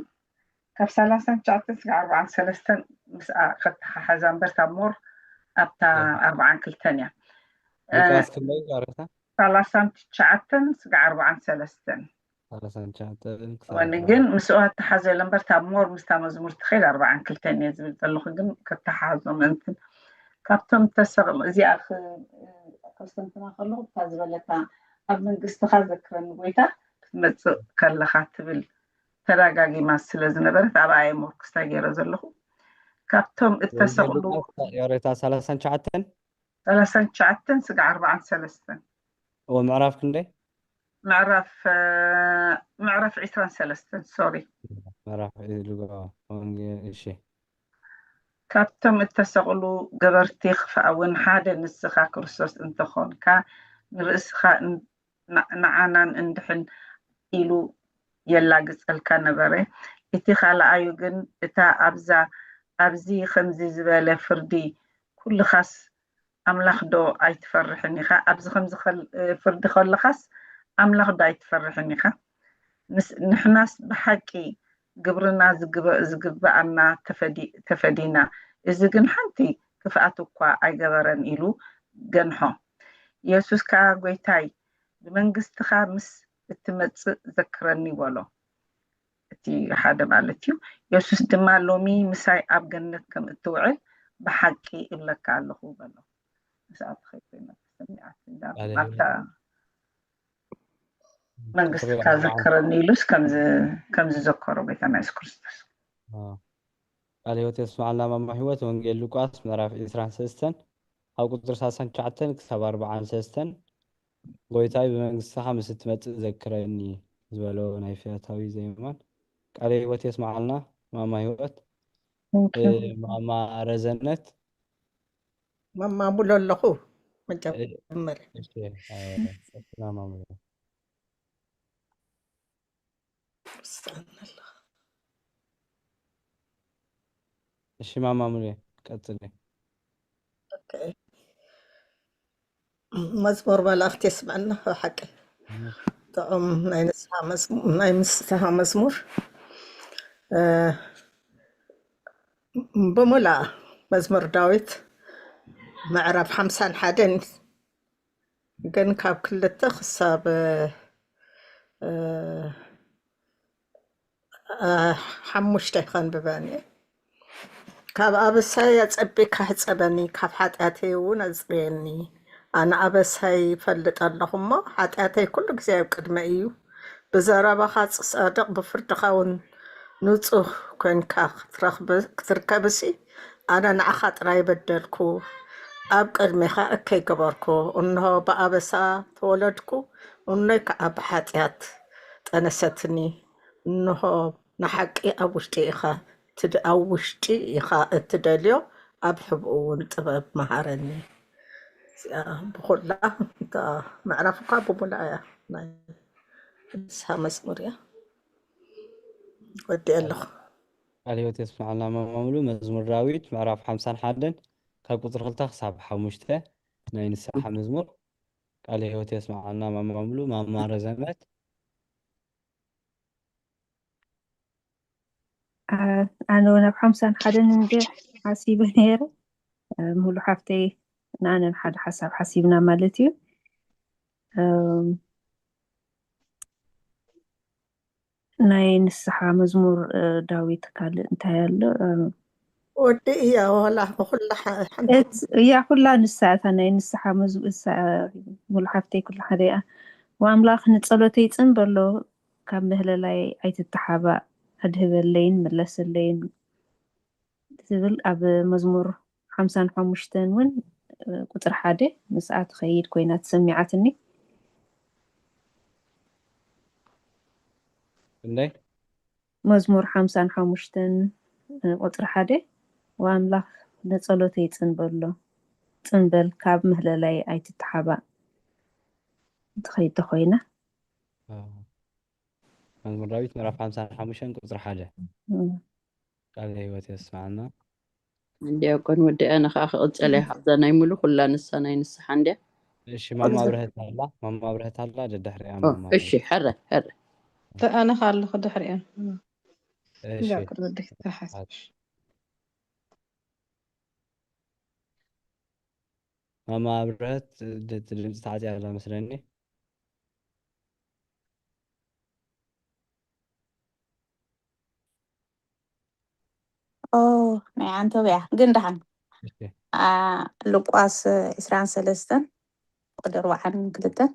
ካብ ሰላሳን ትሽዓተን ስጋዕ ኣርባዓን ሰለስተን ምስኣ ከተሓሓዛ እምበር ካብ ሞር ኣብታ ኣርባዓን ክልተን እያ ሉቃስ ክንደይ ቃረታ ሰላሳን ትሽዓተን ስጋዕ ኣርባዓን ሰለስተን ሰላሳን ትሽዓተን ወኒ ግን ምስኡ ኣተሓዘለ እምበር ካብ ሞር ምስታ መዝሙር ትኸይድ ኣርባዓን ክልተን እየ ዝብል ዘለኹ ግን ከተሓዞ ምእንትን ካብቶም ተሰቕሉ እዚኣ ክ- ከስተንትና ከለኹ እታ ዝበለታ ኣብ መንግስትኻ ዘክረኒ ጎይታ ክትመፅእ ከለኻ ትብል ተዳጋጊማ ስለ ዝነበረት ኣብኣ እየ ሞርክስታ ገይረ ዘለኹ። ካብቶም እተሰቕሉ ዮሬታ ሰላሳን ትሽዓተን ሰላሳን ትሽዓተን ስጋዕ ኣርባዓን ሰለስተን እዎ ምዕራፍ ክንደይ? ምዕራፍ ምዕራፍ ዒስራን ሰለስተን ሶሪ ምዕራፍ ኢሉ ወንጌል እሺ ካብቶም እተሰቕሉ ገበርቲ ክፍኣውን ሓደ ንስኻ ክርስቶስ እንተኾንካ ንርእስኻ ንዓናን እንድሕን ኢሉ የላግጸልካ ነበረ። እቲ ካልኣዩ ግን እታ ኣብዛ ኣብዚ ከምዚ ዝበለ ፍርዲ ኩልኻስ ኣምላኽ ዶ ኣይትፈርሕን ኢኻ? ኣብዚ ከምዚ ፍርዲ ከለኻስ ኣምላኽ ዶ ኣይትፈርሕን ኢኻ? ንሕናስ ብሓቂ ግብርና ዝግበኣና ተፈዲና፣ እዚ ግን ሓንቲ ክፍኣት እኳ ኣይገበረን ኢሉ ገንሖ። የሱስ ከኣ፣ ጐይታይ፣ ብመንግስትኻ ምስ እትመጽእ ዘክረኒ በሎ። እቲ ሓደ ማለት እዩ። የሱስ ድማ፣ ሎሚ ምሳይ ኣብ ገነት ከም እትውዕል ብሓቂ እብለካ ኣለኹ በሎ። ምስኣ ትኸይድ ኮይና ተሰሚዓት። እንዳ ኣለ- ማርታ መንግስትካ ቁጽሪ ዘክረኒ ኢሉስ ከምዚ ከምዚ ዘከሮ ጎይታና የሱስ ክርስቶስ። ቃለ ህይወት የስማዓልና ማማ ህይወት። ወንጌል ሉቃስ ምዕራፍ ዕስራን ሰለስተን ካብ ቁጽሪ ሰላሳን ትሽዓተን ክሳብ ኣርባዓን ሰለስተን፣ ጎይታይ ብመንግስትኻ ምስ እትመጽእ ዘክረኒ ዝበሎ ናይ ፈያታዊ ዘይማን። ቃለ ህይወት የስማዓልና ማማ ህይወት። እ፣ ማማ ረዘነት ማማ ሙሉ ኣለኹ። መጀመርያ እሺ፣ እ፣ ማማ ሙሉ። ስታን ኣለኻ። እሺ ማማ ሙሉ ቀጽሊ። ኦኬ። መዝሙር መላእክት የስምዐና ብሓቂ ጥዑም ናይ ንስሓ መዝሙ- ናይ ንስሓ መዝሙር። እ፣ ብሙላ መዝሙር ዳዊት ምዕራፍ ሓምሳን ሓደን ግን ካብ ክልተ ክሳብ እ፣ ሓሙሽተ ከንብበን እየ። ካብ ኣበሳይ ኣጸቢካ ሕጸበኒ፣ ካብ ሓጢኣተይ እውን ኣጽርየኒ። ኣነ ኣበሳይ ይፈልጥ ኣለኹ እሞ፣ ሓጢኣተይ ኩሉ ግዜ ኣብ ቅድመይ እዩ። ብዘረባኻ ጻድቕ፣ ብፍርድኻ እውን ንጹህ ኮይንካ ክትረኽብ- ክትርከብሲ፣ ኣነ ንዓኻ ጥራይ በደልኩ፣ ኣብ ቅድሜኻ እከይ ገበርኩ። እንሆ ብኣበሳ ተወለድኩ፣ እኖይ ከዓ ብሓጢኣት ጠነሰትኒ። እንሆ ንሓቂ ኣብ ውሽጢ ኢኻ ትድ- ኣብ ውሽጢ ኢኻ እትደልዮ፣ ኣብ ሕብኡ እውን ጥበብ መሃረኒ። እዚኣ ብኹላ እታ ምዕራፍ እኳ ብሙላ እያ ናይ ንስሓ መዝሙር እያ። ወዲ ኣለኹ። ቃለ ህይወት የስምዓልና ማማ ሙሉ። መዝሙር ዳዊት ምዕራፍ ሓምሳን ሓደን ካብ ቁጽሪ ክልተ ክሳብ ሓሙሽተ ናይ ንስሓ መዝሙር። ቃለ ህይወት የስምዓልና ማማ ሙሉ። ማማ ረዘመት ኣነ እውን ኣብ ሓምሳን ሓደን እንደ ሓሲበ ነይረ። ሙሉ ሓፍተይ ንኣነን ሓደ ሓሳብ ሓሲብና ማለት እዩ። ናይ ንስሓ መዝሙር ዳዊት ካልእ እንታይ ኣሎ? ወዲ እያ ዋላ ብኩላ ሓንቲ እያ ኩላ ንሳ እታ ናይ ንስሓ መዝሙር ሙሉ ሓፍተይ ኩላ ሓደ እያ። ወኣምላኽ ንጸሎተይ ጽን በሎ፣ ካብ ምህለላይ ኣይትተሓባእ፣ ኣድህበለይን ምለሰለይን ዝብል ኣብ መዝሙር ሓምሳን ሓሙሽተን እውን ቁፅሪ ሓደ ምስኣ ትኸይድ ኮይና ተሰሚዓትኒ። እንዳይ መዝሙር ሓምሳን ሓሙሽተን ቁፅሪ ሓደ፣ ወኣምላኽ ንጸሎተይ ጽን በሎ፣ ጽን በል፣ ካብ ምህለላይ ኣይትተሓባእ ትኸይድ ተኾይና። መዝሙር ዳዊት ምዕራፍ ሓምሳን ሓሙሽተን ቁፅሪ ሓደ። ቃለ ህይወት የስምዓና። ዲያቆን ወዲ ኣነ ከዓ ክቕፅል እየ። ካብዛ ናይ ሙሉ ኩላ ንሳ ናይ ንስሓ እንድያ። እሺ ማማ ኣብረሀት ኣላ፣ ማማ ኣብረሀት ኣላ ደድሕሪያ ኦ፣ ማማ። እሺ ሕረ ሕረ ኣነ ከዓ ኣለኹ ድሕሪኦም። እሺ ዲያቆን ወዲ ተሓስ ማማ ኣብረሀት ድ- ድምፂ ተዓፅያ ኣላ መስለኒ። ኦ ናይ ዓንተብያ ግን ደሓን እሺ ሉቃስ ዕስራን ሰለስተን ፍቕዲ ኣርባዓን ክልተን።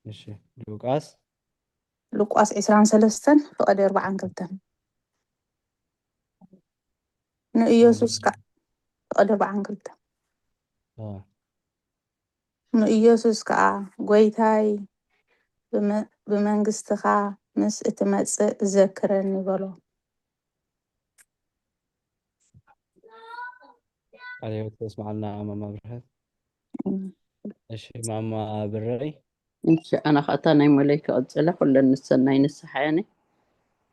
እሺ፣ ሉቃስ ሉቃስ ዕስራን ሰለስተን ፍቕዲ ኣርባዓን ክልተን። ንኢየሱስ ከዓ ፍቕዲ ኣርባዓን ክልተን። ንኢየሱስ ከዓ፣ "ጐይታይ፣ ብመ-፣ ብመንግስትኻ ምስ እትመጽእ ዘክረኒ" በሎ። ቃለ ሕይወት የስምዓልና ማማ ብርሃን። እሺ ማማ ብረይ። እሺ፣ ኣነ ኸኣ እታ ናይ ሞለይ ክቕጽላ፣ ኩለን ንሰናይ ንስሓ እየን።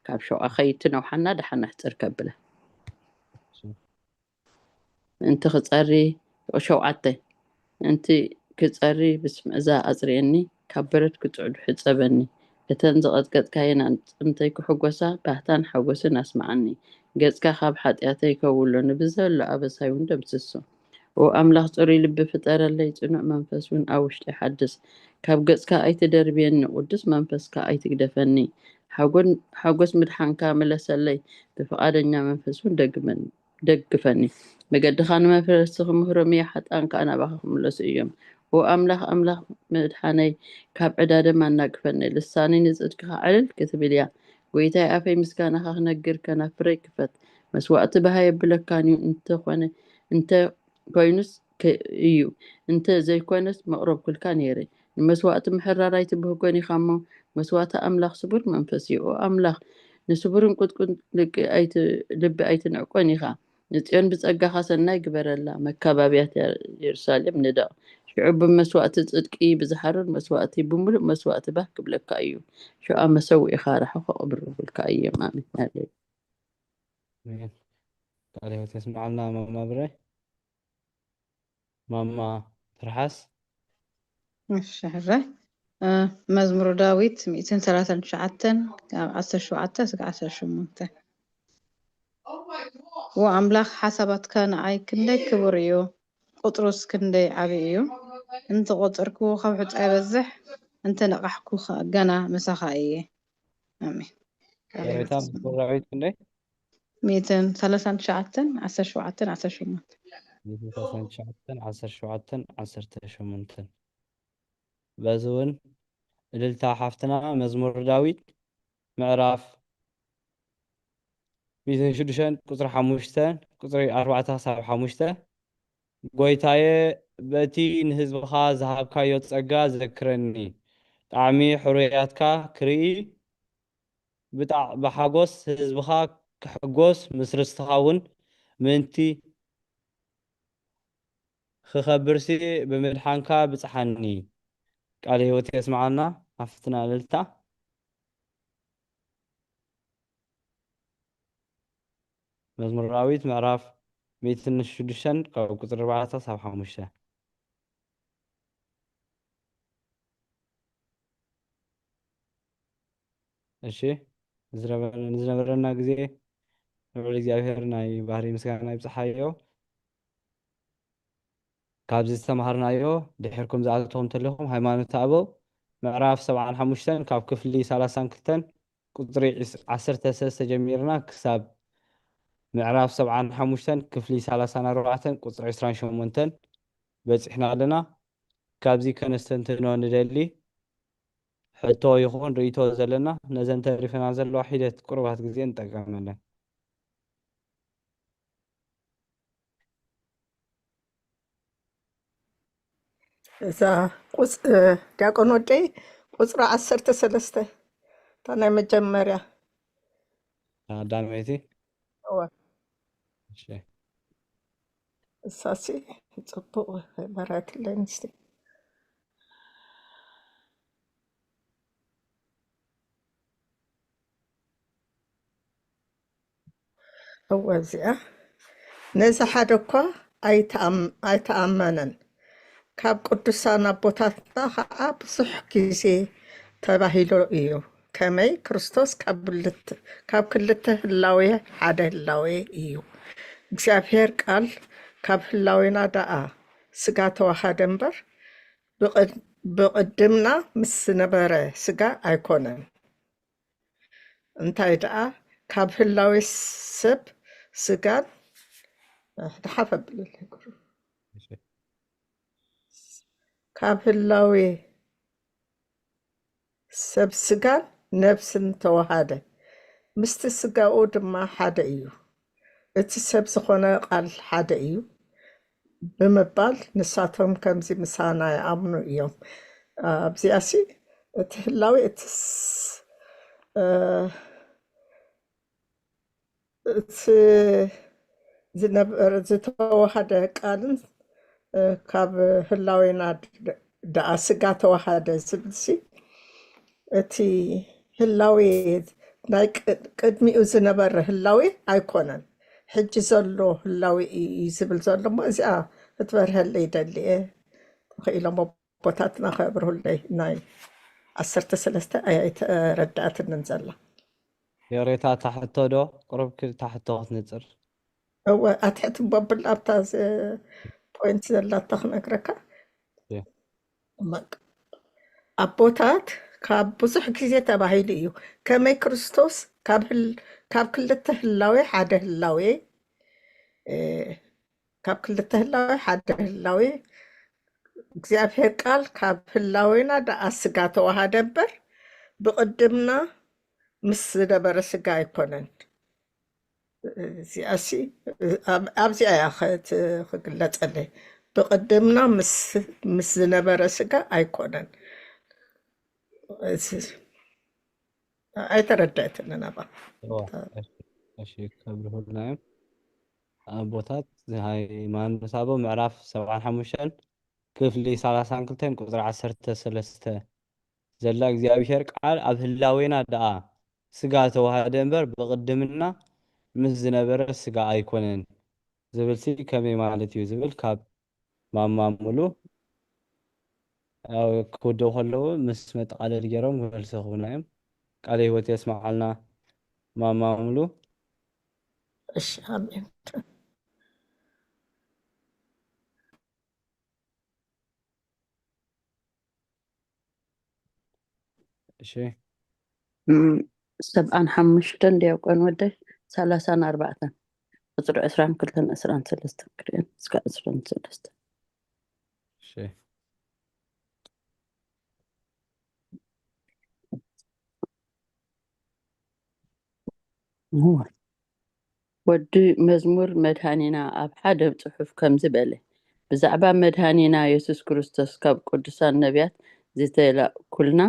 ካብ ሸውዓ ኸይትነውሓና ደሓን ኣሕጽር ከብላ። ምእንቲ ክጸሪ፣ ሸውዓተ፣ ምእንቲ ክጸሪ ብስምዕዛ ኣጽርየኒ፣ ካብ በረድ ክጽዕዱ ሕጸበኒ። እተን ዝቐጥቀጥካየን ኣዕጽምተይ ክሕጎሳ፣ ባህታን ሓጎስን ኣስምዓኒ። ገጽካ ካብ ሓጢኣተይ ከውሎ፣ ንብዘሎ ኣበሳይ እውን ደምስሶ። ኦ ኣምላኽ፣ ጽሩይ ልቢ ፍጠረለይ፣ ጽኑዕ መንፈስ እውን ኣብ ውሽጠይ ሓድስ። ካብ ገጽካ ኣይትደርብየኒ፣ ቅዱስ መንፈስካ ኣይትግደፈኒ። ሓጎን-፣ ሓጎስ ምድሓንካ ምለሰለይ፣ ብፍቓደኛ መንፈስ እውን ደግመን-፣ ደግፈኒ። መገድኻ ንመፍረስቲ ክምህሮም እየ፣ ሓጥኣን ከኣ ናባኻ ክምለሱ እዮም። ኦ ኣምላኽ፣ ኣምላኽ ምድሓነይ፣ ካብ ዕዳ ደም ኣናግፈኒ። ልሳነይ ንጽድቅኻ ዕልል ክትብል እያ። ጐይታይ፣ ኣፈይ ምስጋናኻ ክነግር ከናፍረይ ክፈት። መስዋእቲ ባህ ኣየብለካን እዩ፣ እንተኾነ፣ እንተ ኮይኑስ ከ-፣ እዩ፣ እንተ ዘይኮነስ መቕረብኩልካ ነይረ። ንመስዋእቲ ምሕራር ኣይትብህጎን ኢኻ እሞ፣ መስዋእቲ ኣምላኽ ስቡር መንፈስ እዩ። ኦ ኣምላኽ፣ ንስቡርን ቁጥቁን ልቂ ኣይቲ-፣ ልቢ ኣይትንዕቆን ኢኻ። ንጽዮን ብጸጋኻ ሰናይ ግበረላ፣ መካባብያት የር-፣ የሩሳሌም ንደቕ። ሽዑ ብመስዋእቲ ጽድቂ፣ ብዝሓርር መስዋእቲ፣ ብምሉእ መስዋእቲ ባህ ክብለካ እዩ። ሽኣ መሰውኢኻ ርሕቕ ከቕርቡልካ እዮም። ኣሜን። ሃሌሉያ። ኣሜን። ቃለ ሕይወት የስምዓልና ማማ ብረይ። ማማ ትርሓስ። እሺ፣ ሕራይ። እ፣ መዝሙረ ዳዊት ሚእትን ሰላሳን ትሽዓተን፣ ካብ ዓሰርተ ሸውዓተ እስከ ዓሰርተ ሸሞንተ። ዎ ኣምላኽ፣ ሓሳባትካ ንዓይ ክንደይ ክቡር እዩ፣ ቁጽሩስ ክንደይ ዓቢ እዩ። እንተቖጸርክዎ ካብ ሑጻ ይበዝሕ፣ እንተነቓሕኩ ኸ-፣ ገና ምሳኻ እየ። ኣሜን። ቃለ ሕይወት ዳዊት የስምዓልና። መዝሙር ዳዊት ክንደይ? ሚእትን ሰላሳን ትሽዓተን፣ ዓሰርተ ሸውዓተን፣ ዓሰርተ ሸሞንተ። ሚእትን ሰላሳን ትሽዓተን፣ ዓሰርተ ሸውዓተን፣ ዓሰርተ ሸሞንተን። በዚ እውን እልልታ ሓፍትና መዝሙር ዳዊት ምዕራፍ ሚእትን ሽዱሽተን ቁጽሪ ሓሙሽተ፣ ቁጽሪ ኣርባዕተ ክሳብ ሓሙሽተ። ጐይታየ፣ በቲ ንህዝብኻ ዝሃብካዮ ጸጋ ዘክረኒ። ጣዕሚ ሕሩያትካ ክርኢ ብጣዕ-፣ ብሓጎስ ህዝብኻ ክሕጎስ፣ ምስ ርስትኻ እውን ምእንቲ ክኸብርሲ ብምድሓንካ ብጽሓኒ። ቃለ ህይወት የስምዓልና። ሓፍትና እልልታ። መዝሙር ዳዊት ምዕራፍ ሚእትን ሽዱሽተን ካብ ቁጽሪ ኣርባዕተ ክሳብ ሓሙሽተ። እሺ፣ ንዝነበረ-፣ ንዝነበረና ግዜ ንልዑል እግዚኣብሔር ናይ ባህሪ ምስጋና ይብጽሓዮ። ካብዚ ዝተማሃርናዮ ድሒርኩም ዝኣተኹም እንተለኹም፣ ሃይማኖተ ኣበው ምዕራፍ ሰብዓን ሓሙሽተን ካብ ክፍሊ ሰላሳን ክልተን ቁጽሪ ዒስ-፣ ዓሰርተ ሰለስተ ጀሚርና ክሳብ ምዕራፍ ሰብዓን ሓሙሽተን ክፍሊ ሰላሳን ኣርባዕተን ቁጽሪ ዕስራን ሸሞንተን በጺሕና ኣለና። ካብዚ ከነስተንትኖ ንደሊ ሕቶ ይኹን ርእይቶ ዘለና፣ ነዘን ተሪፈና ዘለዋ ሒደት ቁሩባት ግዜ ንጠቀመለን። እዛ ቁጽ-፣ እ፣ ዲያቆን ወደይ፣ ቁጽሪ ዓሰርተ ሰለስተ፣ እታ ናይ መጀመርያ። ቀዳመይቲ? እወ። እሺ። እሳሲ ጽቡቕ በራትለይ ምስቲ። እወ፣ እዚኣ ነዚ ሓደ እኳ ኣይተኣም-፣ ኣይተኣመነን። ካብ ቅዱሳን ኣቦታትና ኸዓ ብዙሕ ግዜ ተባሂሉ እዩ። ከመይ ክርስቶስ ካብ ልት-፣ ካብ ክልተ ህላዌ ሓደ ህላዌ እዩ። እግዚኣብሔር ቃል ካብ ህላዌና ደኣ ስጋ ተዋሃደ እምበር፣ ብቕድ-፣ ብቕድምና ምስ ዝነበረ ስጋ ኣይኮነን። እንታይ ደኣ፣ ካብ ህላዌ ሰብ ስጋን ድሓፍ ኣብለለይ ቁሩብ። ካብ ህላዌ ሰብ ስጋን ነፍስን ተዋሃደ፣ ምስቲ ስጋኡ ድማ ሓደ እዩ፣ እቲ ሰብ ዝኾነ ቃል ሓደ እዩ ብምባል ንሳቶም ከምዚ ምሳና ይኣምኑ እዮም። ኣብዚኣሲ እቲ ህላዌ እቲ ስ- እ፣ እቲ ዝነበረ ዝተዋሃደ ቃልን እ፣ ካብ ህላዌና ድ- ደኣ ስጋ ተዋሃደ ዝብልሲ እቲ ህላዌ ናይ ቅ- ቅድሚኡ ዝነበረ ህላዌ ኣይኮነን፣ ሕጂ ዘሎ ህላዌ እዩ ዝብል ዘሎ እሞ እዚኣ ክትበርሀለይ ይደሊ እየ። ተኽኢሎም ኣቦታትና ከብርሁለይ ናይ ዓሰርተ ሰለስተ ኣይተረዳእትንን ዘላ። የሬታ ታሕቶ ዶ ቁሩብ ክታሕቶ ክትንፅር እወ ኣትሕቲ ቦብል ኣብታ ፖይንት ዘላታ ክነግረካ ያ። በቃ። ኣቦታት ካብ ብዙሕ ግዜ ተባሂሉ እዩ ከመይ ክርስቶስ ካብ ህል- ካብ ክልተ ህላዌ ሓደ ህላዌ እ፣ ካብ ክልተ ህላዌ ሓደ ህላዌ እግዚኣብሔር ቃል ካብ ህላዌና ደኣ ስጋ ተዋሃደ እምበር ብቕድምና ምስ ዝነበረ ስጋ ኣይኮነን። እዚኣሲ ኣብ- ኣብዚኣ እያ ኸት- ክግለጸለይ። ብቕድምና ምስ ምስ ዝነበረ ስጋ ኣይኮነን። እዚ ኣይተረዳእትንን ኣባ። እሺ፣ ከብርሁልና እዮም ኣቦታት። ሃይማኖተ ኣበው ምዕራፍ ሰብዓን ሓሙሽተን ክፍሊ ሰላሳን ክልተን ቁፅሪ ዓሰርተ ሰለስተ ዘላ እግዚኣብሔር ቃል ኣብ ህላዌና ደኣ ስጋ ተዋሃደ እምበር ብቕድምና ምስ ዝነበረ ስጋ ኣይኮነን ዝብልሲ ከመይ ማለት እዩ ዝብል ካብ ማማ ሙሉ ያው ክውደው ከለዉ ምስ መጠቓለሊ ገይሮም ክመልሱ ክብሉና እዮም። ቃለ ህይወት የስምዓልና ማማ ሙሉ። እሺ ኣሜን። እሺ እም፣ ሰብዓን ሓሙሽተን ዲያቆን ወደይ ሰላሳን ኣርባዕተን ቁፅሪ ዕስራን ክልተን ዕስራን ሰለስተን ክርእን እስከ ዕስራን ሰለስተን እሺ እወ። ወዲ መዝሙር መድኃኒና ኣብ ሓደ ጽሑፍ ከምዚ በለ፣ ብዛዕባ መድኃኒና የሱስ ክርስቶስ ካብ ቅዱሳን ነቢያት ዝተላእኩልና፣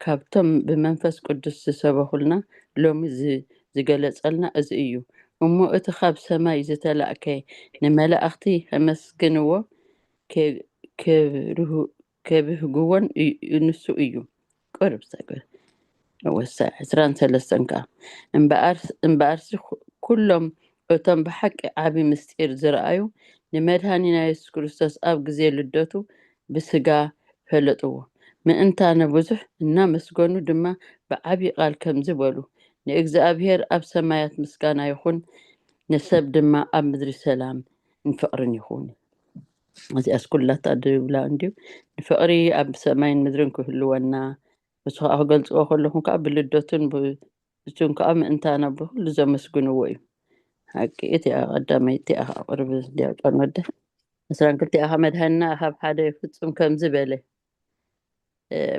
ካብቶም ብመንፈስ ቅዱስ ዝሰበኹልና፣ ሎሚ ዝ- ዝገለጸልና እዚ እዩ። እሞ እቲ ካብ ሰማይ ዝተላእከ ንመላእኽቲ ከመስግንዎ፣ ከ- ከብርሁ- ከብህግዎን እዩ- ንሱ እዩ። ቁርብ ሰገ- ወሳኢ ዕስራን ሰለስተን ከኣ እምበኣርስ እምበኣርሲ ኩ- ኩሎም እቶም ብሓቂ ዓቢ ምስጢር ዝረኣዩ ንመድሃኒና የሱስ ክርስቶስ ኣብ ግዜ ልደቱ ብስጋ ፈለጥዎ። ምእንታነ ብዙሕ እናመስገኑ ድማ ብዓቢ ቃል ከምዚ በሉ፣ ንእግዚኣብሔር ኣብ ሰማያት ምስጋና ይኹን፣ ንሰብ ድማ ኣብ ምድሪ ሰላም ንፍቕርን ይኹን። እዚኣስ ኩላታ ድብላ እንድዩ። ንፍቕሪ ኣብ ሰማይን ምድርን ክህልወና፣ ንሱ ከዓ ክገልፅዎ ከለኹም ከዓ ብልደቱን ብ- እሱን ከዓ ምእንታና ብኩሉ ዘመስግንዎ እዩ። ሓቂ እቲኣ ቀዳመይቲ እያ ከዓ ቅርብ ዲያቆን ወደ ዕስራን ክልቲኣ ከዓ መድሃንና ካብ ሓደ ፍጹም ከምዚ በለ፣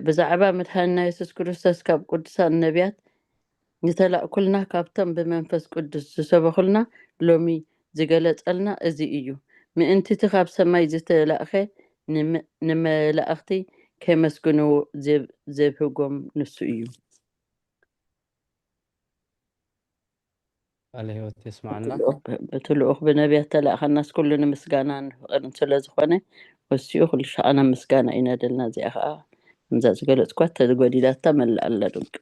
ብዛዕባ መድሓንና የሱስ ክርስቶስ ካብ ቅዱሳን ነቢያት ዝተላእኩልና ካብቶም ብመንፈስ ቅዱስ ዝሰበኹልና ሎሚ ዝገለጸልና እዚ እዩ። ምእንቲ እቲ ካብ ሰማይ ዝተላእከ ንመ- ንመላእኽቲ ከመስግንዎ ዘብ- ዘብህጎም ንሱ እዩ። ቃለ ህይወት የስማዕና። እቲ ልኡኽ ብ- እቲ ልኡኽ ብነቢያት ተላእኸናስ ኩሉ ንምስጋናን ፍቕርን ስለ ዝኾነ ወሲኡ ኩሉ ሻዕና ምስጋና ይነደልና። እዚኣ ከዓ ከምዛ ዝገለፅኳ ተጎዲላታ መላእ ኣላ ድንቅ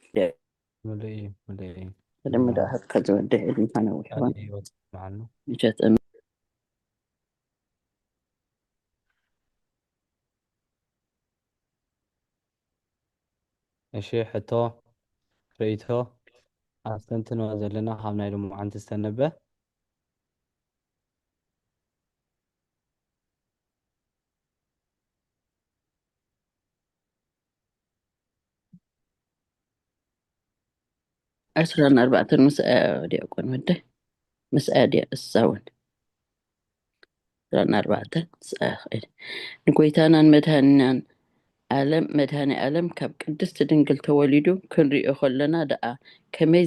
ምሉእ እዩ፣ ምሉእ እዩ። ልምዳ ሃብካ ዝወደ ዕድምካ ነዊሕ ቃለ ይኹን። ህይወት የስማዕና። ምሸት እሺ፣ ሕቶ ርእይቶ ኣስተንትኖ ዘለና ካብ ናይ ሎማዓንቲ ዝተነበ። ዕስራን ኣርባዕተን ምስኣያ ዲያቆን ወደ ምስኣያ ዲያ እሳ እውን ዕስራን ኣርባዕተን ንጎይታናን መድሃኒናን ዓለም መድሃኒ ዓለም ካብ ቅድስቲ ድንግል ተወሊዱ ክንሪኦ ከሎና ደኣ ከመይ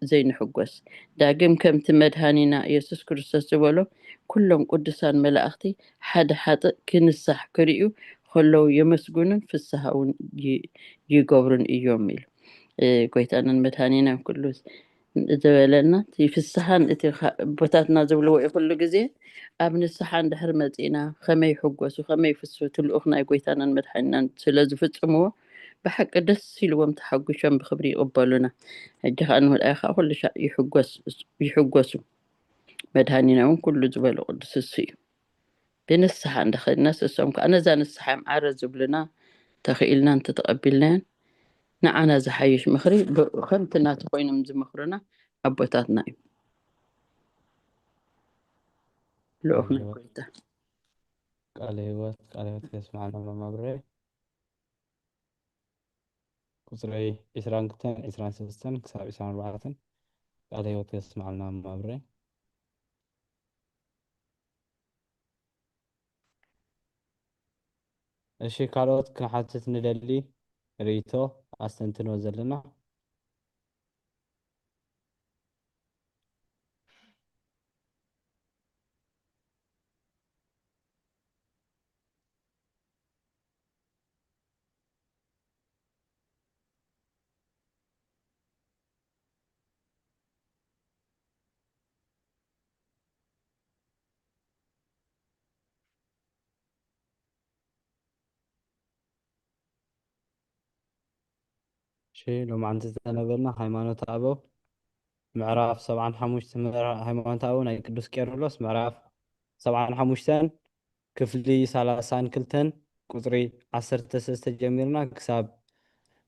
ዘይንሕጎስ። ዳግም ከምቲ መድሃኒና የሱስ ክርስቶስ ዝበሎ፣ ኩሎም ቅዱሳን መላእኽቲ ሓደ ሓጥእ ክንሳሕ ክርእዩ ከለዉ የመስግኑን ፍስሃ እውን ይገብሩን እዮም ኢሉ። ጎይታናን መድሃኒናን ኩሉ ዝበለና እቲ ፍስሃን እቲ ኣቦታትና ዝብልዎ እዩ። ኩሉ ግዜ ኣብ ንስሓ እንድሕር መፂእና ከመይ ይሕጎሱ ከመይ ይፍስሁ እቲ ልኡኽ ናይ ጎይታናን መድሓኒናን ስለ ዝፍፅምዎ ብሓቂ ደስ ኢልዎም ተሓጒሾም ብክብሪ ይቕበሉና። ሕጂ ከዓ ንወድኣይ ከዓ ኩሉ ሻዕ ይሕጎሱ። መድሃኒና እውን ኩሉ ዝበሎ ቅዱስ እሱ እዩ። ብንስሓ እንደኸድናስ እሶም ከዓ ነዛ ንስሓ እዮም ዓረ ዝብሉና። ተኽኢልና እንተተቐቢልናዮን ንዓና ዝሓይሽ ምኽሪ ከምቲ ናቲ ኮይኖም ዝመኽሩና ኣቦታትና እዮም። ልኡኽ ናይ ጎይታ። ቃለ ህይወት ቃለ ህይወት የስማዕና መማብረ ቁፅሪ ዕስራን ክልተን ዕስራን ሰለስተን ክሳብ ዕስራን ኣርባዕተን ቃለ ህይወት የስማዕና መማብረ። እሺ ካልኦት ክንሓትት ንደሊ ርእይቶ ኣስተንትኖ ዘለና። እሺ ሎማዓንቲ ዝተነበልና ሃይማኖት ኣበው ምዕራፍ ሰብዓን ሓሙሽተ ሃይማኖት ኣበው ናይ ቅዱስ ቄርሎስ ምዕራፍ ሰብዓን ሓሙሽተን ክፍሊ ሰላሳን ክልተን ቁፅሪ ዓሰርተ ሰለስተ ጀሚርና ክሳብ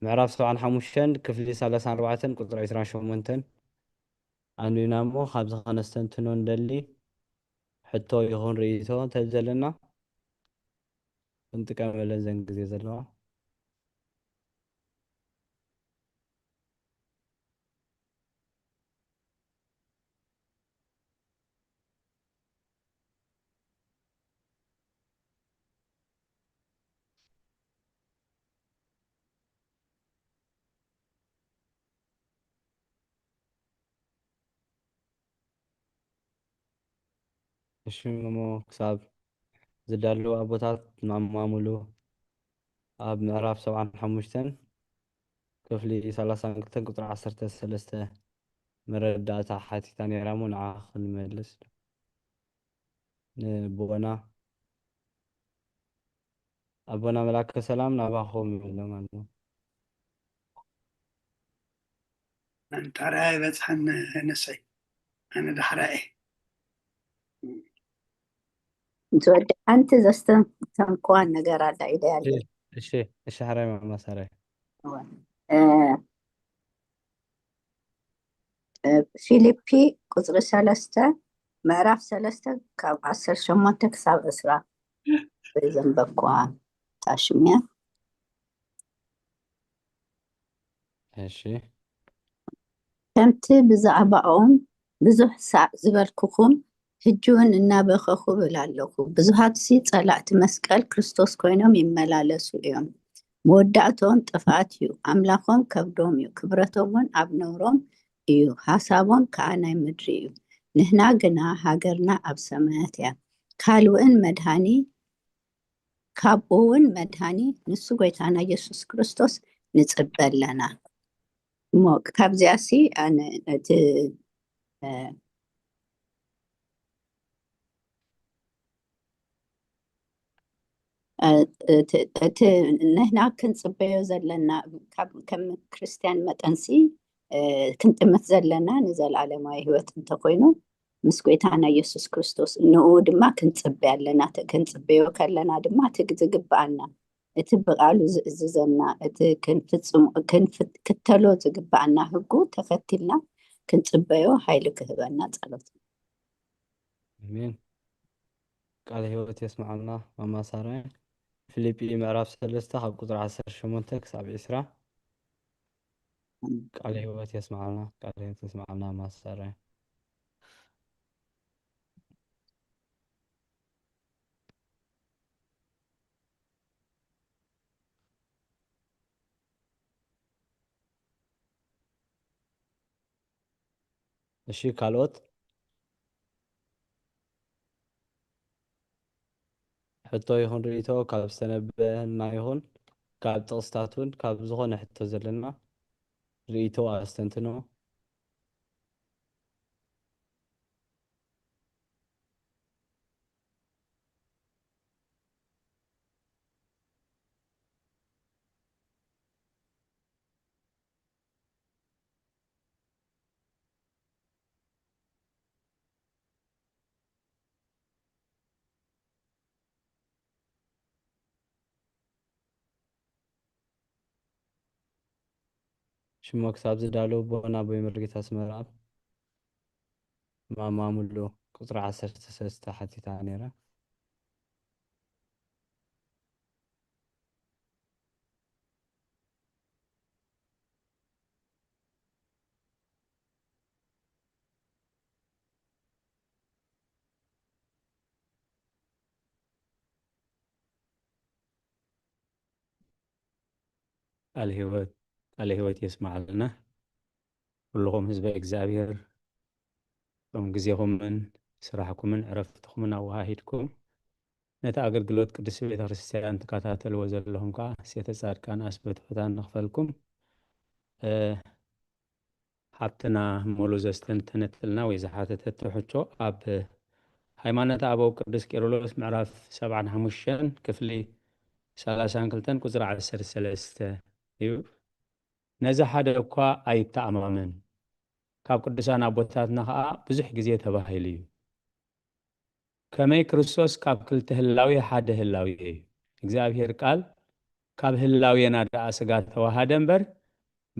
ምዕራፍ ሰብዓን ሓሙሽተን ክፍሊ ሰላሳን ኣርባዕተን ቁፅሪ ዕስራን ሸሞንተን ኣንቢብና እሞ ካብዚ ከነስተንትኖ ንደሊ ሕቶ ይኹን ርእይቶ እንተዘለና ክንጥቀመለን ዘን ግዜ ዘለዋ። እሺ እሞ ክሳብ ዝዳለዉ ኣቦታት ማማሙሉ ኣብ ምዕራፍ ሰብዓን ሓሙሽተን ክፍሊ ሰላሳን ክልተን ቁፅሪ ዓሰርተ ሰለስተ መረዳእታ ሓቲታ ነይራ እሞ ንዓ ክንመልስ ንቦና ኣቦና መላከ ሰላም ናባኹም ይብሎም ኣሎ። ኣንታራ ይበፅሐን ነሰይ ኣነ ዳሕራ እየ ዝወዲ ሓንቲ ዘስተንኮዋ ነገር ኣላ ኢደ ያለ እሺ እሺ ሕራይ ማማሳራይ ፊሊፒ ቁፅሪ ሰለስተ ምዕራፍ ሰለስተ ካብ ዓሰርተ ሸሞንተ ክሳብ ዕስራ ዘንበብኩዋ ታሽምያ እሺ ከምቲ ብዛዕባኦም ብዙሕ ሳዕ ዝበልኩኹም ሕጂ እውን እናበኸኹ እብል ኣለኹ። ብዙሃትሲ ጸላእቲ መስቀል ክርስቶስ ኮይኖም ይመላለሱ እዮም። መወዳእቶም ጥፍኣት እዩ። ኣምላኾም ከብዶም እዩ። ክብረቶም እውን ኣብ ነውሮም እዩ። ሓሳቦም ከኣ ናይ ምድሪ እዩ። ንሕና ግና ሃገርና ኣብ ሰማያት እያ። ካልእን መድሃኒ ካብኡ እውን መድሃኒ ንሱ ጎይታና ኢየሱስ ክርስቶስ ንጽበ ኣለና። እሞ ካብዚኣሲ ኣነ እቲ እቲ ንሕና ክንፅበዮ ዘለና ከም ክርስትያን መጠንሲ ክንጥምት ዘለና ንዘለኣለማዊ ህይወት እንተኮይኑ ምስ ጎይታና ኢየሱስ ክርስቶስ ንኡ ድማ ክንፅበ ኣለና። ክንፅበዮ ከለና ድማ እቲ ዝግብኣና እቲ ብቃሉ ዝእዝዘና እቲ ክንፍፅም ክትተሎ ዝግብኣና ህጉ ተኸቲልና ክንፅበዮ ሓይሊ ክህበና ፀሎት። ኣሜን። ቃለ ህይወት የስምዓልና ማማ ሳራይ። ፊልጲ ምዕራፍ ሰለስተ ካብ ቁፅሪ ዓሰርተ ሸሞንተ ክሳብ ዕስራ። ቃለ ህይወት የስምዓልና፣ ቃለ ህይወት የስምዓልና ማማ ሳራይ። እሺ፣ ካልኦት ሕቶ ይኹን ርእይቶ ካብ ዝተነበየና ይኹን ካብ ጥቕስታት እውን ካብ ዝኾነ ሕቶ ዘለና ርእይቶ ኣስተንትኖ። ሽሞ ክሳብ ዝዳለዉ ቦና ቦይ መርጌታ ኣስመራ ኣብ ማማ ሙሉ ቁጽሪ ዓሰርተ ሰለስተ ሓቲታ ነይራ። ቃል ህይወት ቃል ህይወት የስማዓልና። ኩልኹም ህዝበ እግዚኣብሔር፣ እቶም ግዜኹምን ስራሕኩምን ዕረፍትኹምን ኣወሃሂድኩም ነቲ ኣገልግሎት ቅድስቲ ቤተ ክርስቲያን ትከታተልዎ ዘለኹም ከዓ ሴተ ጻድቃን ኣስበ ትሑታን ንኽፈልኩም። እ፣ ሓብትና ሙሉ ዘስተንተነትልና ወይ ዝሓተተቶ ሕቶ ኣብ ሃይማኖተ ኣበው ቅዱስ ቄርሎስ ምዕራፍ ሰብዓን ሓሙሽተን ክፍሊ ሰላሳን ክልተን ቁጽሪ ዓሰርተ ሰለስተ እዩ። ነዚ ሓደ እኳ ኣይተኣማመን፣ ካብ ቅዱሳን ኣቦታትና ኸኣ ብዙሕ ግዜ ተባሂሉ እዩ። ከመይ ክርስቶስ ካብ ክልተ ህላዌ ሓደ ህላዌ እዩ። እግዚኣብሔር ቃል ካብ ህላዌና ደኣ ስጋ ተዋሃደ እምበር፣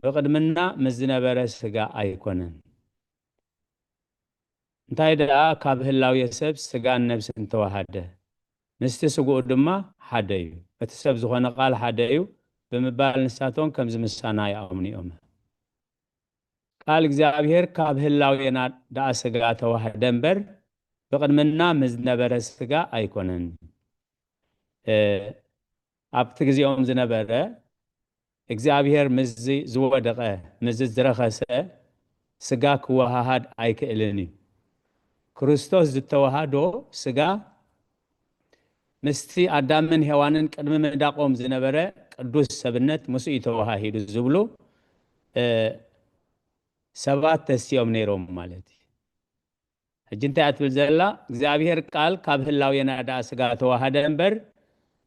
ብቕድምና ምስ ዝነበረ ስጋ ኣይኮነን። እንታይ ደኣ ካብ ህላዌ ሰብ ስጋን ነብስን ተዋሃደ፣ ምስቲ ስግኡ ድማ ሓደ እዩ። እቲ ሰብ ዝኾነ ቃል ሓደ እዩ ብምባል ንሳቶም ከምዚ ምሳና ይኣምኑ እዮም። ቃል እግዚኣብሔር ካብ ህላዌና ደኣ ስጋ ተዋህደ እምበር፣ ብቕድምና ምስ ዝነበረ ስጋ ኣይኮነን። እ፣ ኣብቲ ግዜኦም ዝነበረ እግዚኣብሔር ምስዚ ዝወደቐ፣ ምስዚ ዝረኸሰ ስጋ ክወሃሃድ ኣይክእልን እዩ። ክርስቶስ ዝተዋሃዶ ስጋ ምስቲ ኣዳምን ሄዋንን ቅድሚ ምዳቖም ዝነበረ ቅዱስ ሰብነት ምስኡ እዩ ተዋሃሂዱ ዝብሉ፣ እ፣ ሰባት ተስቲኦም ነይሮም ማለት እዩ። ሕጂ እንታይ እያ ትብል ዘላ? እግዚኣብሔር ቃል ካብ ህላዌና ደኣ ስጋ ተዋሃደ እምበር፣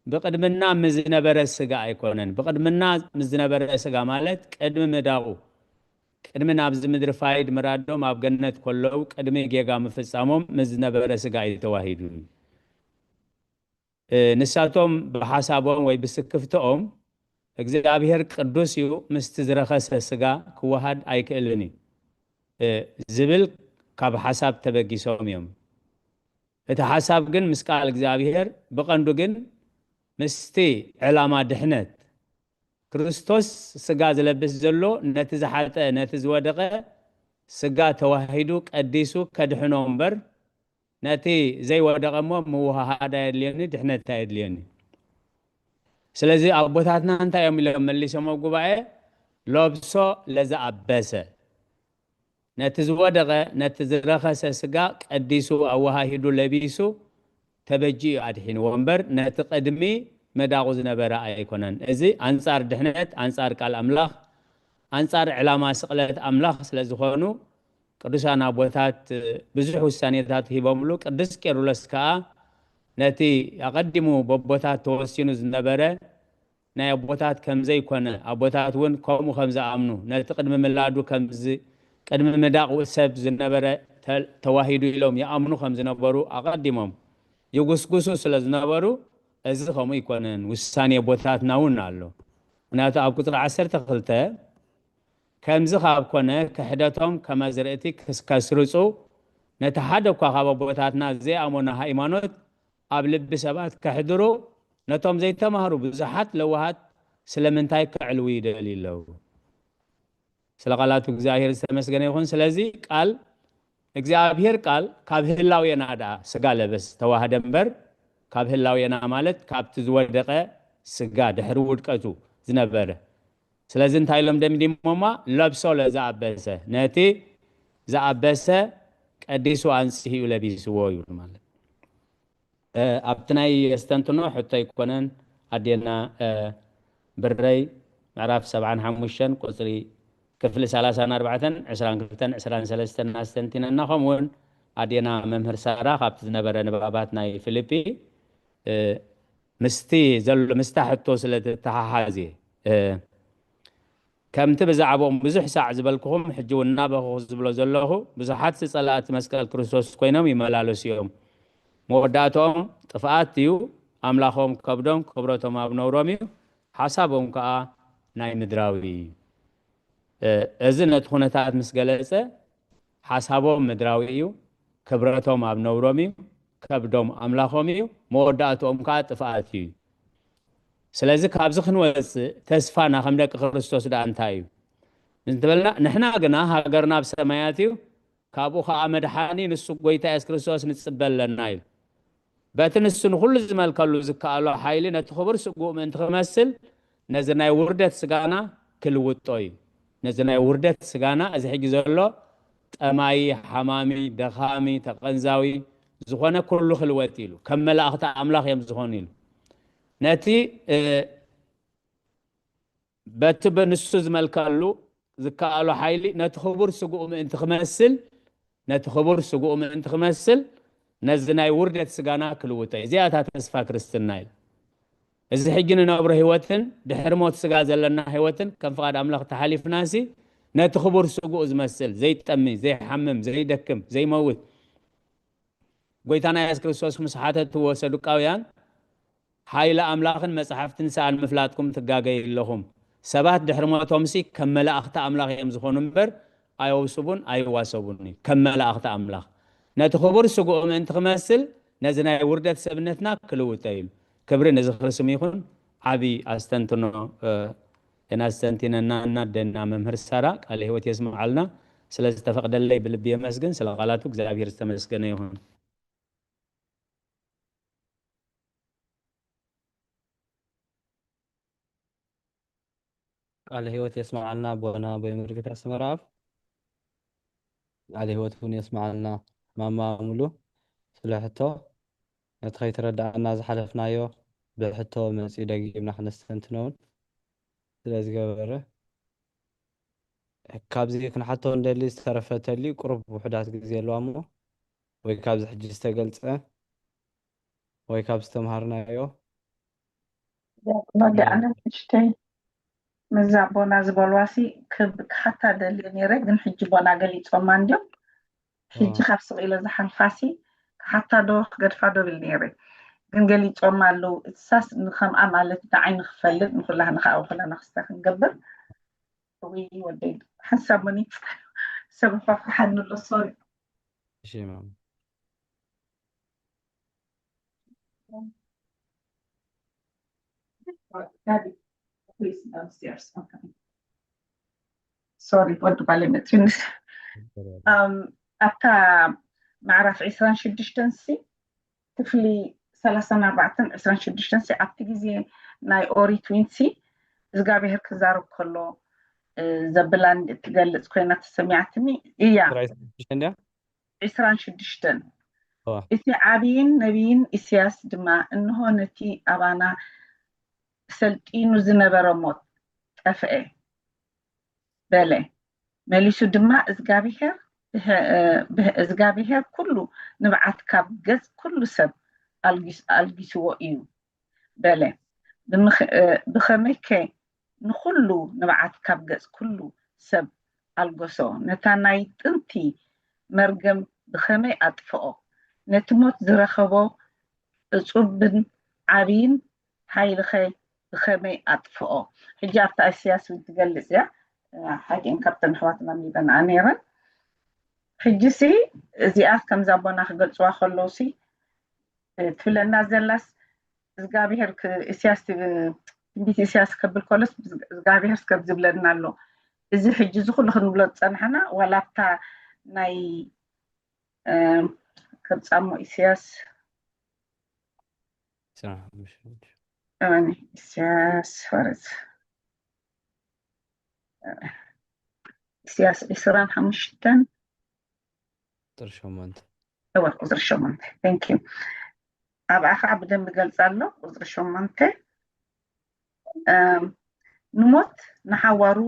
ብቕድምና ምስ ዝነበረ ስጋ ኣይኮነን። ብቕድምና ምስ ዝነበረ ስጋ ማለት ቅድሚ ምዳቑ፣ ቅድሚ ናብዚ ምድሪ ፋይድ ምራዶም ኣብ ገነት ከለዉ፣ ቅድሚ ጌጋ ምፍጻሞም ምስ ዝነበረ ስጋ እዩ ተዋሂዱ። እ፣ ንሳቶም ብሓሳቦም ወይ ብስክፍትኦም እግዚኣብሔር ቅዱስ እዩ፣ ምስቲ ዝረኸሰ ስጋ ክወሃድ ኣይክእልን እዩ፣ እ፣ ዝብል ካብ ሓሳብ ተበጊሶም እዮም። እቲ ሓሳብ ግን ምስ ቃል እግዚኣብሔር፣ ብቐንዱ ግን ምስቲ ዕላማ ድሕነት፣ ክርስቶስ ስጋ ዝለብስ ዘሎ ነቲ ዝሓጠ፣ ነቲ ዝወደቐ ስጋ ተዋሂዱ ቀዲሱ ከድሕኖ እምበር፣ ነቲ ዘይወደቐ እሞ ምውሃሃድ ኣየድልዮኒ፣ ድሕነት ኣየድልዮኒ። ስለዚ ኣቦታትና እንታይ እዮም ኢሎም መሊሶም ኣብ ጉባኤ? ለብሶ ለዘኣበሰ። ነቲ ዝወደቐ፣ ነቲ ዝረኸሰ ስጋ ቀዲሱ፣ ኣወሃሂዱ፣ ለቢሱ፣ ተበጂኡ ኣድሒንዎ እምበር፣ ነቲ ቅድሚ መዳቑ ዝነበረ ኣይኮነን። እዚ ኣንጻር ድሕነት፣ ኣንጻር ቃል ኣምላኽ፣ ኣንጻር ዕላማ ስቕለት ኣምላኽ ስለ ዝኾኑ፣ ቅዱሳን ኣቦታት ብዙሕ ውሳኔታት ሂቦምሉ። ቅዱስ ቄርሎስ ከኣ ነቲ ኣቐዲሙ በቦታት ተወሲኑ ዝነበረ ናይ ኣቦታት ከም ዘይኮነ፣ ኣቦታት እውን ከምኡ ከም ዝኣምኑ፣ ነቲ ቅድሚ ምላዱ ከም ዝ-፣ ቅድሚ ምዳቕ ሰብ ዝነበረ ተ-፣ ተዋሂዱ ኢሎም ይኣምኑ ከም ዝነበሩ ኣቐዲሞም ይጉስጉሱ ስለ ዝነበሩ፣ እዚ ከምኡ ኣይኮነን፣ ውሳኔ ኣቦታትና እውን ኣሎ። ምክንያቱ ኣብ ቁጽሪ ዓሰርተ ክልተ፣ ከምዚ ካብ ኮነ፣ ክሕደቶም ከም ኣዝርእቲ ክስ-፣ ከስርጹ፣ ነቲ ሓደ እኳ ካብ ኣቦታትና ዘይኣመኖ ሃይማኖት ኣብ ልቢ ሰባት ከሕድሩ፣ ነቶም ዘይተማህሩ ብዙሓት ለዋሃት ስለምንታይ ከዕልዉ ይደልዩ ኣለዉ? ስለ ቃላቱ እግዚኣብሔር ዝተመስገነ ይኹን። ስለዚ ቃል፣ እግዚኣብሔር ቃል ካብ ህላዌና ደኣ ስጋ ለበስ ተዋህደ እምበር፣ ካብ ህላዌና ማለት ካብቲ ዝወደቐ ስጋ ድሕሪ ውድቀቱ ዝነበረ። ስለዚ እንታይ ኢሎም ደምዲሞማ? ለብሶ ለዘኣበሰ፣ ነቲ ዝኣበሰ ቀዲሱ ኣንጽሂኡ ለቢስዎ ይብል ማለት። ኣብቲ ናይ ኣስተንትኖ ሕቶ ኣይኮነን። ኣዴና ብረይ ምዕራፍ ሰብዓን ሓሙሽተን ቁፅሪ ክፍሊ ሰላሳን ኣርባዕተን ዕስራን ክልተን ዕስራን ሰለስተን ኣስተንቲነና። ከምኡውን ኣዴና መምህር ሳራ ካብቲ ዝነበረ ንባባት ናይ ፊልጲ ምስቲ ዘሎ ምስታ ሕቶ ስለ ተተሓሓዝ እየ። ከምቲ ብዛዕባኦም ብዙሕ ሳዕ ዝበልኩኹም ሕጂ እውን እናበኹ ዝብሎ ዘለኹ፣ ብዙሓት ጸላእቲ መስቀል ክርስቶስ ኮይኖም ይመላለሱ እዮም። መወዳእትኦም ጥፍኣት እዩ። ኣምላኾም ከብዶም፣ ክብረቶም ኣብ ነውሮም እዩ። ሓሳቦም ከኣ ናይ ምድራዊ እዩ። እዚ ነቲ ኩነታት ምስ ገለጸ፣ ሓሳቦም ምድራዊ እዩ፣ ክብረቶም ኣብ ነውሮም እዩ፣ ከብዶም ኣምላኾም እዩ፣ መወዳእትኦም ከኣ ጥፍኣት እዩ። ስለዚ ካብዚ ክንወፅእ ተስፋና ከም ደቂ ክርስቶስ ደኣ እንታይ እዩ? እንተበልና፣ ንሕና ግና ሃገርና ኣብ ሰማያት እዩ፣ ካብኡ ከኣ መድሓኒ ንሱ ጎይታ የሱስ ክርስቶስ ንጽበ ኣለና እዩ። በቲ ንሱ ንኹሉ ዝመልከሉ ዝከኣሎ ሓይሊ ነቲ ክቡር ስጉእ ምእንቲ ክመስል ነዚ ናይ ውርደት ስጋና ክልውጦ እዩ። ነዚ ናይ ውርደት ስጋና፣ እዚ ሕጂ ዘሎ ጠማዪ፣ ሓማሚ፣ ደኻሚ፣ ተቐንዛዊ ዝኾነ ኩሉ ክልወጥ ኢሉ፣ ከም መላእኽቲ ኣምላኽ እዮም ዝኾኑ ኢሉ። ነቲ በቲ ብንሱ ዝመልከሉ ዝከኣሎ ሓይሊ ነቲ ክቡር ስጉኡ ምእንቲ ክመስል ነቲ ክቡር ስጉኡ ምእንቲ ክመስል ነዚ ናይ ውርደት ስጋና ክልውጦ እዩ። እዚኣ እታ ተስፋ ክርስትና እዩ። እዚ ሕጂ ንነብሮ ህይወትን ድሕሪ ሞት ስጋ ዘለና ህይወትን ከም ፍቓድ ኣምላኽ ተሓሊፍናሲ ነቲ ክቡር ስጉኡ ዝመስል ዘይጠሚ፣ ዘይሓምም፣ ዘይደክም፣ ዘይመውት ጎይታና የሱስ ክርስቶስ ምስ ሓተትዎ ሰዱቃውያን ሓይሊ ኣምላኽን መጻሕፍትን ሰኣን ምፍላጥኩም ትጋገዩ ኣለኹም። ሰባት ድሕሪ ሞቶምሲ ከም መላእኽቲ ኣምላኽ እዮም ዝኾኑ እምበር ኣየውስቡን ኣይዋሰቡን እዩ። ከም መላእኽቲ ኣምላኽ ነቲ ክቡር ስግኡ ምእንቲ ክመስል ነዚ ናይ ውርደት ሰብነትና ክልውጠ እዩ። ክብሪ ንዝኽሪ ስሙ ይኹን። ዓቢ ኣስተንትኖ የናስተንቲነና እናደና መምህር ሳራ ቃለ ህይወት የስምዓልና። ስለ ዝተፈቕደለይ ብልቢ የመስግን። ስለ ቃላቱ እግዚኣብሔር ዝተመስገነ ይኹን። ቃለ ህይወት የስምዓልና ኣቦና ኣቦይ ምርግት ኣስመራኣብ። ቃለ ህይወት እውን የስምዓልና ማማ ሙሉ። ስለ ሕቶ ነቲ ከይተረዳእና ዝሓለፍናዮ ብሕቶ መፂኡ ደጊምና ክነስተንትኖ እውን ስለ ዝገበረ፣ ካብዚ ክንሓቶ እንደሊ ዝተረፈ ተልዩ ቁሩብ ውሑዳት ግዜ ኣለዋ እሞ ወይ ካብዚ ሕጂ ዝተገልፀ ወይ ካብ ዝተምሃርናዮ ዲያቆን ወዲ ኣለም ንእሽተይ ምስዛ ኣቦና ዝበልዋሲ ክብ ክሓታ ደልየ ነይረ፣ ግን ሕጂ ኣቦና ገሊፆማ እንድዮም። ሕጂ ካብ ስቕ ኢለ ዝሓልፋሲ ክሓታ ዶ ክገድፋ ዶ ብል ነይረ፣ ግን ገሊፆማ ኣለዉ። እሳስ ንከምኣ ማለት ንዓይ ንክፈልጥ ንኩላህና ከዓ ኩላና ክስተ ክንገብር። እውይ ወደይ ሓንሳብ መን ይፍታሕ ሰብ ፋፍሓኒ ኣሎ። ሶሪ እሺ ማም ሶሪ ወዲ ጓለይ መፅዩኒ። ኣብታ ምዕራፍ ዒስራን ሽዱሽተን ሲ ክፍሊ ሰላሳን ኣርባዕተን ዒስራን ሽዱሽተን ሲ ኣብቲ ግዜ ናይ ኦሪት ዊንሲ እግዚኣብሔር ክዛረብ ከሎ ዘብላ እትገልፅ ኮይና ተሰሚዓትኒ እያ። ዒስራን ሽዱሽተን እቲ ዓብይን ነቢይን ኢሳያስ ድማ እንሆ ነቲ ኣባና ሰልጢኑ ዝነበረ ሞት ጠፍአ በለ። መሊሱ ድማ እዝጋብሄር እዝጋብሄር ኩሉ ንብዓት ካብ ገጽ ኩሉ ሰብ ኣልጊስዎ እዩ በለ። ብኸመይከ ንኹሉ ንብዓት ካብ ገጽ ኩሉ ሰብ ኣልገሶ? ነታ ናይ ጥንቲ መርገም ብኸመይ ኣጥፍኦ? ነቲ ሞት ዝረኸቦ እጹብን ዓብይን ሓይልኸ ብኸመይ ኣጥፍኦ? ሕጂ ኣብታ ኢሳያስ እውን ትገልጽ እያ። ሓቂን ካብተን ኣሕዋትና ሚበንኣ ነይረን። ሕጂ ሲ እዚኣ ከምዛ ኣቦና ክገልጽዋ ከለዉ ሲ ትብለና ዘላስ እግዚኣብሔር ኢሳያስ ትንቢት ኢሳያስ ከብል ከሎስ እግዚኣብሔር ስከብ ዝብለና ኣሎ። እዚ ሕጂ እዚ ኩሉ ክንብሎ ዝጸናሕና ዋላ ኣብታ ናይ ከብጻሞ ኢሳያስ ኢሳያስ ወረዝ ኢሳያስ ዒስራን ሓሙሽተን ቁፅሪ ሸሞንተ። እወ፣ ቁፅሪ ሸሞንተ። Thank you። ኣብኣ ከዓ ብደንብ ገልፃ ኣሎ። ቁፅሪ ሸሞንተ፣ እም፣ ንሞት ንሓዋሩ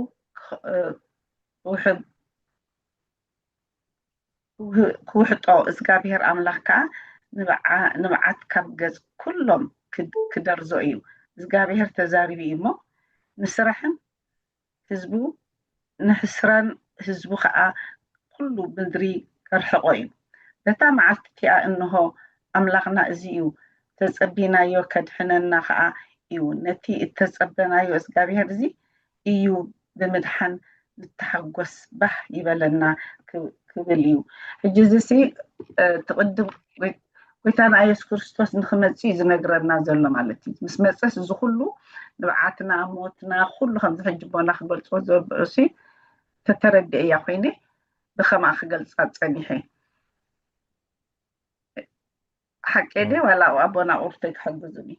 ክውሕጦ፣ እግዚኣብሔር ኣምላኽ ከዓ ንብዓት ካብ ገጽ ኩሎም ክደርዞ እዩ። እግዚኣብሔር ተዛሪቡ እዩ እሞ፣ ንስራሕን ህዝቡ ንሕስራን ህዝቡ ከዓ ኩሉ ምድሪ ከርሕቆ እዩ። በታ መዓልቲ እቲኣ እንሆ ኣምላኽና እዚ እዩ፣ ተጸቢናዮ ከድሕነና ከዓ እዩ። ነቲ እተጸበናዮ እግዚኣብሔር እዚ እዩ ብምድሓን ንተሓጎስ ባህ ይበለና ክብል እዩ። ሕጂ እዚ ሲ ትቕድም ጎይታና ኢየሱስ ክርስቶስ ንክመጽእ እዩ ዝነግረና ዘሎ ማለት እዩ። ምስ መጸስ እዚ ኩሉ ንብዓትና፣ ሞትና፣ ኩሉ ከምዚ ሕጂ ቦና ክገልጾ ዝበልሲ ተተረድእያ ኮይነ ብኸምኣ ክገልጻ ጸኒሐ። ሓቂ ድየ ዋላ ኣቦና ቁርተይ ክሕግዙኒ?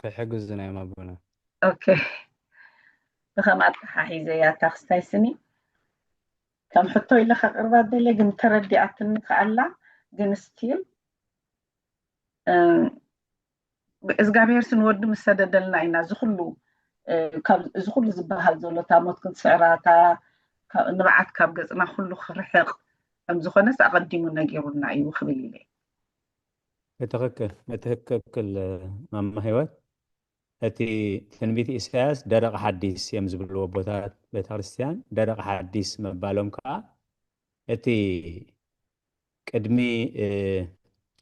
ክሕግዙና እዮም ኣቦና። ኦኬ። ብኸምኣ ኣተሓሒዘያ እታ ክስታይ ስኒ ከም ሕቶ ኢለ ከቕርባ ደልየ፣ ግን ተረዲኣትኒ ከኣላ፣ ግን ስቲል እግዚኣብሔር ስንወዱ ምስ ሰደደልና ኢና እዚ ኩሉ እዚ ኩሉ ዝበሃል ዘሎ እታ ሞት ክንስዕራ፣ እታ ንብዓት ካብ ገጽና ኩሉ ክርሕቕ ከም ዝኾነስ ኣቐዲሙ ነጊሩና እዩ ክብል ኢለ። ብትኽክል ብትኽክል ማማ ህይወት፣ እቲ ትንቢት ኢሳያስ ደረቕ ሓዲስ እዮም ዝብልዎ ኣቦታት ቤተክርስትያን። ደረቕ ሓዲስ ምባሎም ከዓ እቲ ቅድሚ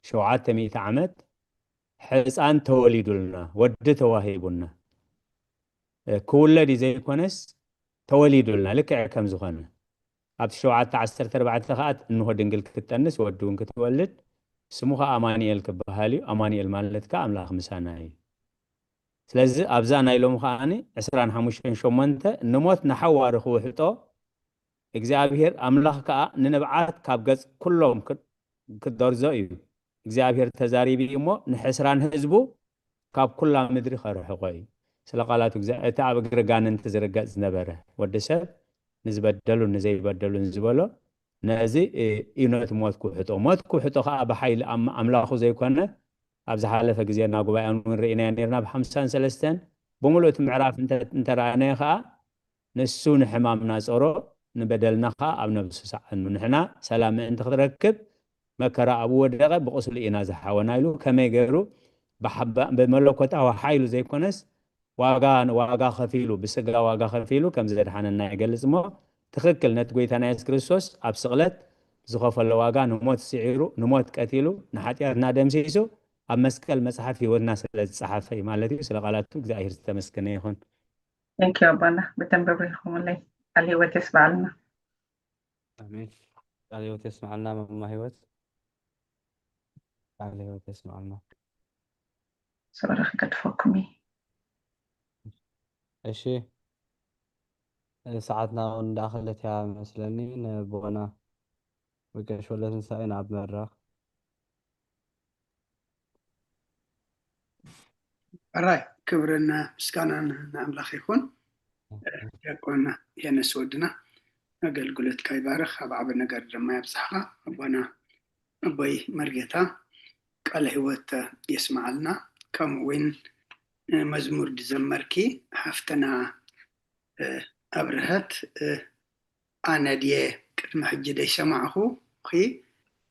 ሸውዓተ ሚእቲ ዓመት ሕፃን ተወሊዱልና፣ ወዲ ተዋሂቡና፣ ክውለድ እዩ ዘይኮነስ ተወሊዱልና ልክዕ ከም ዝኾነ ኣብቲ ሸውዓተ ዓሰርተ ኣርባዕተ ከኣ እንሆ ድንግል ክትጠንስ ወዲ እውን ክትወልድ ስሙ ከኣ ኣማኑኤል ክበሃል እዩ። ኣማኑኤል ማለት ከኣ ኣምላኽ ምሳና እዩ። ስለዚ ኣብዛ ናይ ሎሚ ከኣ ዕስራን ሓሙሽተን ሸሞንተ ንሞት ንሓዋሩ ክውሕጦ እግዚኣብሔር ኣምላኽ ከኣ ንንብዓት ካብ ገጽ ኩሎም ክደርዞ እዩ። እግዚኣብሔር ተዛሪቡ እዩ እሞ ንሕስራን ህዝቡ ካብ ኩላ ምድሪ ከርሕቆ እዩ። ስለ ቃላቱ እግዚኣብሔር እቲ ኣብ እግሪ ጋንንቲ ዝርገጽ ዝነበረ ወዲ ሰብ ንዝበደሉን ንዘይበደሉን ዝበሎ ነዚ እዩ ነቲ ሞት ክውሕጦ። ሞት ክውሕጦ ከኣ ብሓይሊ ኣምላኹ ዘይኮነ ኣብ ዝሓለፈ ግዜና ጉባኤን እውን ርኢናዮ ነርና ብሓምሳን ሰለስተን ብምሉእ እቲ ምዕራፍ እንተረኣናዮ ከኣ ንሱ ንሕማምና ጸሮ ንበደልና ከኣ ኣብ ነብሱ ሰዓኑ። ንሕና ሰላም ምእንቲ ክትረክብ መከራ ኣብኡ ወደቐ፣ ብቁስሉ ኢና ዝሓወና ኢሉ ከመይ ገይሩ ብመለኮታዊ ሓይሉ ዘይኮነስ ዋጋ ዋጋ ከፊሉ ብስጋ ዋጋ ከፊሉ ከም ዘድሓነና ይገልጽ እሞ ትኽክል ነቲ ጎይታና የሱስ ክርስቶስ ኣብ ስቕለት ዝኸፈሎ ዋጋ ንሞት ስዒሩ ንሞት ቀቲሉ ንሓጢኣትና ደምሲሱ ኣብ መስቀል መጽሓፍ ህይወትና ስለ ዝጸሓፈ እዩ ማለት እዩ። ስለ ቃላቱ እግዚኣብሔር ዝተመስገነ ይኹን። Thank you ኣባና ብደንብ ብሪኹምለይ። ቃል ህይወት የስምዓልና። ኣሜን። ቃል ህይወት የስምዓልና ማማ ህይወት። ቃል ህይወት የስምዓልና። ሶሪ ክገድፈኩም እዩ። እሺ ሰዓትና እውን እንዳኸለት እያ መስለኒ። ንቦና ወቀሽ ወለት ንሳኤን ኣብ መድረኽ ሕራይ ክብርን ምስጋናን ንኣምላኽ ይኹን። ዲያቆንና ሄነስ ወድና ኣገልግሎትካ ይባርኽ፣ ኣብ ዓቢ ነገር ድማ የብጽሕኻ። ኣቦና ኣቦይ መርጌታ ቃለ ህይወት የስምዓልና። ከምኡ እውን መዝሙር ዝዘመርኪ ሓፍትና ኣብርሀት ኣነ ድየ ቅድሚ ሕጂ ደይሰማዕኹኺ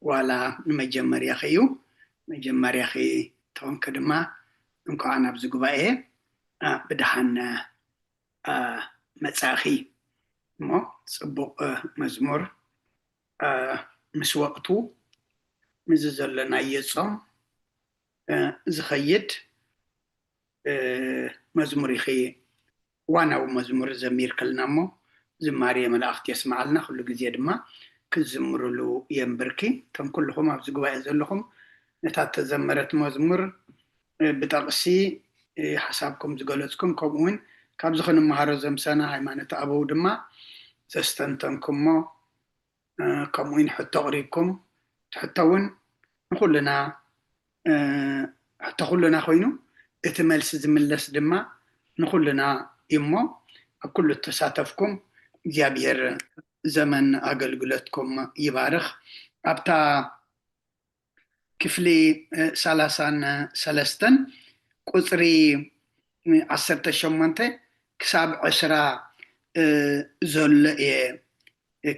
ዋላ ንመጀመርያኺ እዩ? መጀመርያኺ ተኾንኪ ድማ እንኳዕ ናብዚ ጉባኤ ብደሓን መጻእኺ። እሞ ጽቡቕ መዝሙር ምስ ወቕቱ ምስዚ ዘለናዮ ጾም ዝኸይድ መዝሙር ኢኺ ዋናዊ መዝሙር ዘሚርክልና እሞ ዝማሬ መላእኽቲ የስምዓልና። ኩሉ ግዜ ድማ ክትዝምርሉ የንብርኪ። እቶም ኩልኹም ኣብዚ ጉባኤ ዘለኹም ነታ እተዘመረት መዝሙር ብጠቕሲ ሓሳብኩም ዝገለጽኩም ከምኡ እውን ካብዚ ክንመሃሮ ዘምሰና ሃይማኖት ኣበው ድማ ዘስተንተንኩሞ ከምኡ እውን ሕቶ ኣቕሪብኩም እቲ ሕቶ እውን ንኩልና ሕቶ ኩልና ኮይኑ እቲ መልሲ ዝምለስ ድማ ንኩልና እዩ እሞ ኣብ ኩሉ እተሳተፍኩም እግዚኣብሔር ዘመን ኣገልግሎትኩም ይባርኽ። ኣብታ ክፍሊ ሰላሳን ሰለስተን ቁፅሪ ዓሰርተ ሸሞንተ ክሳብ ዕስራ ዘሎ እየ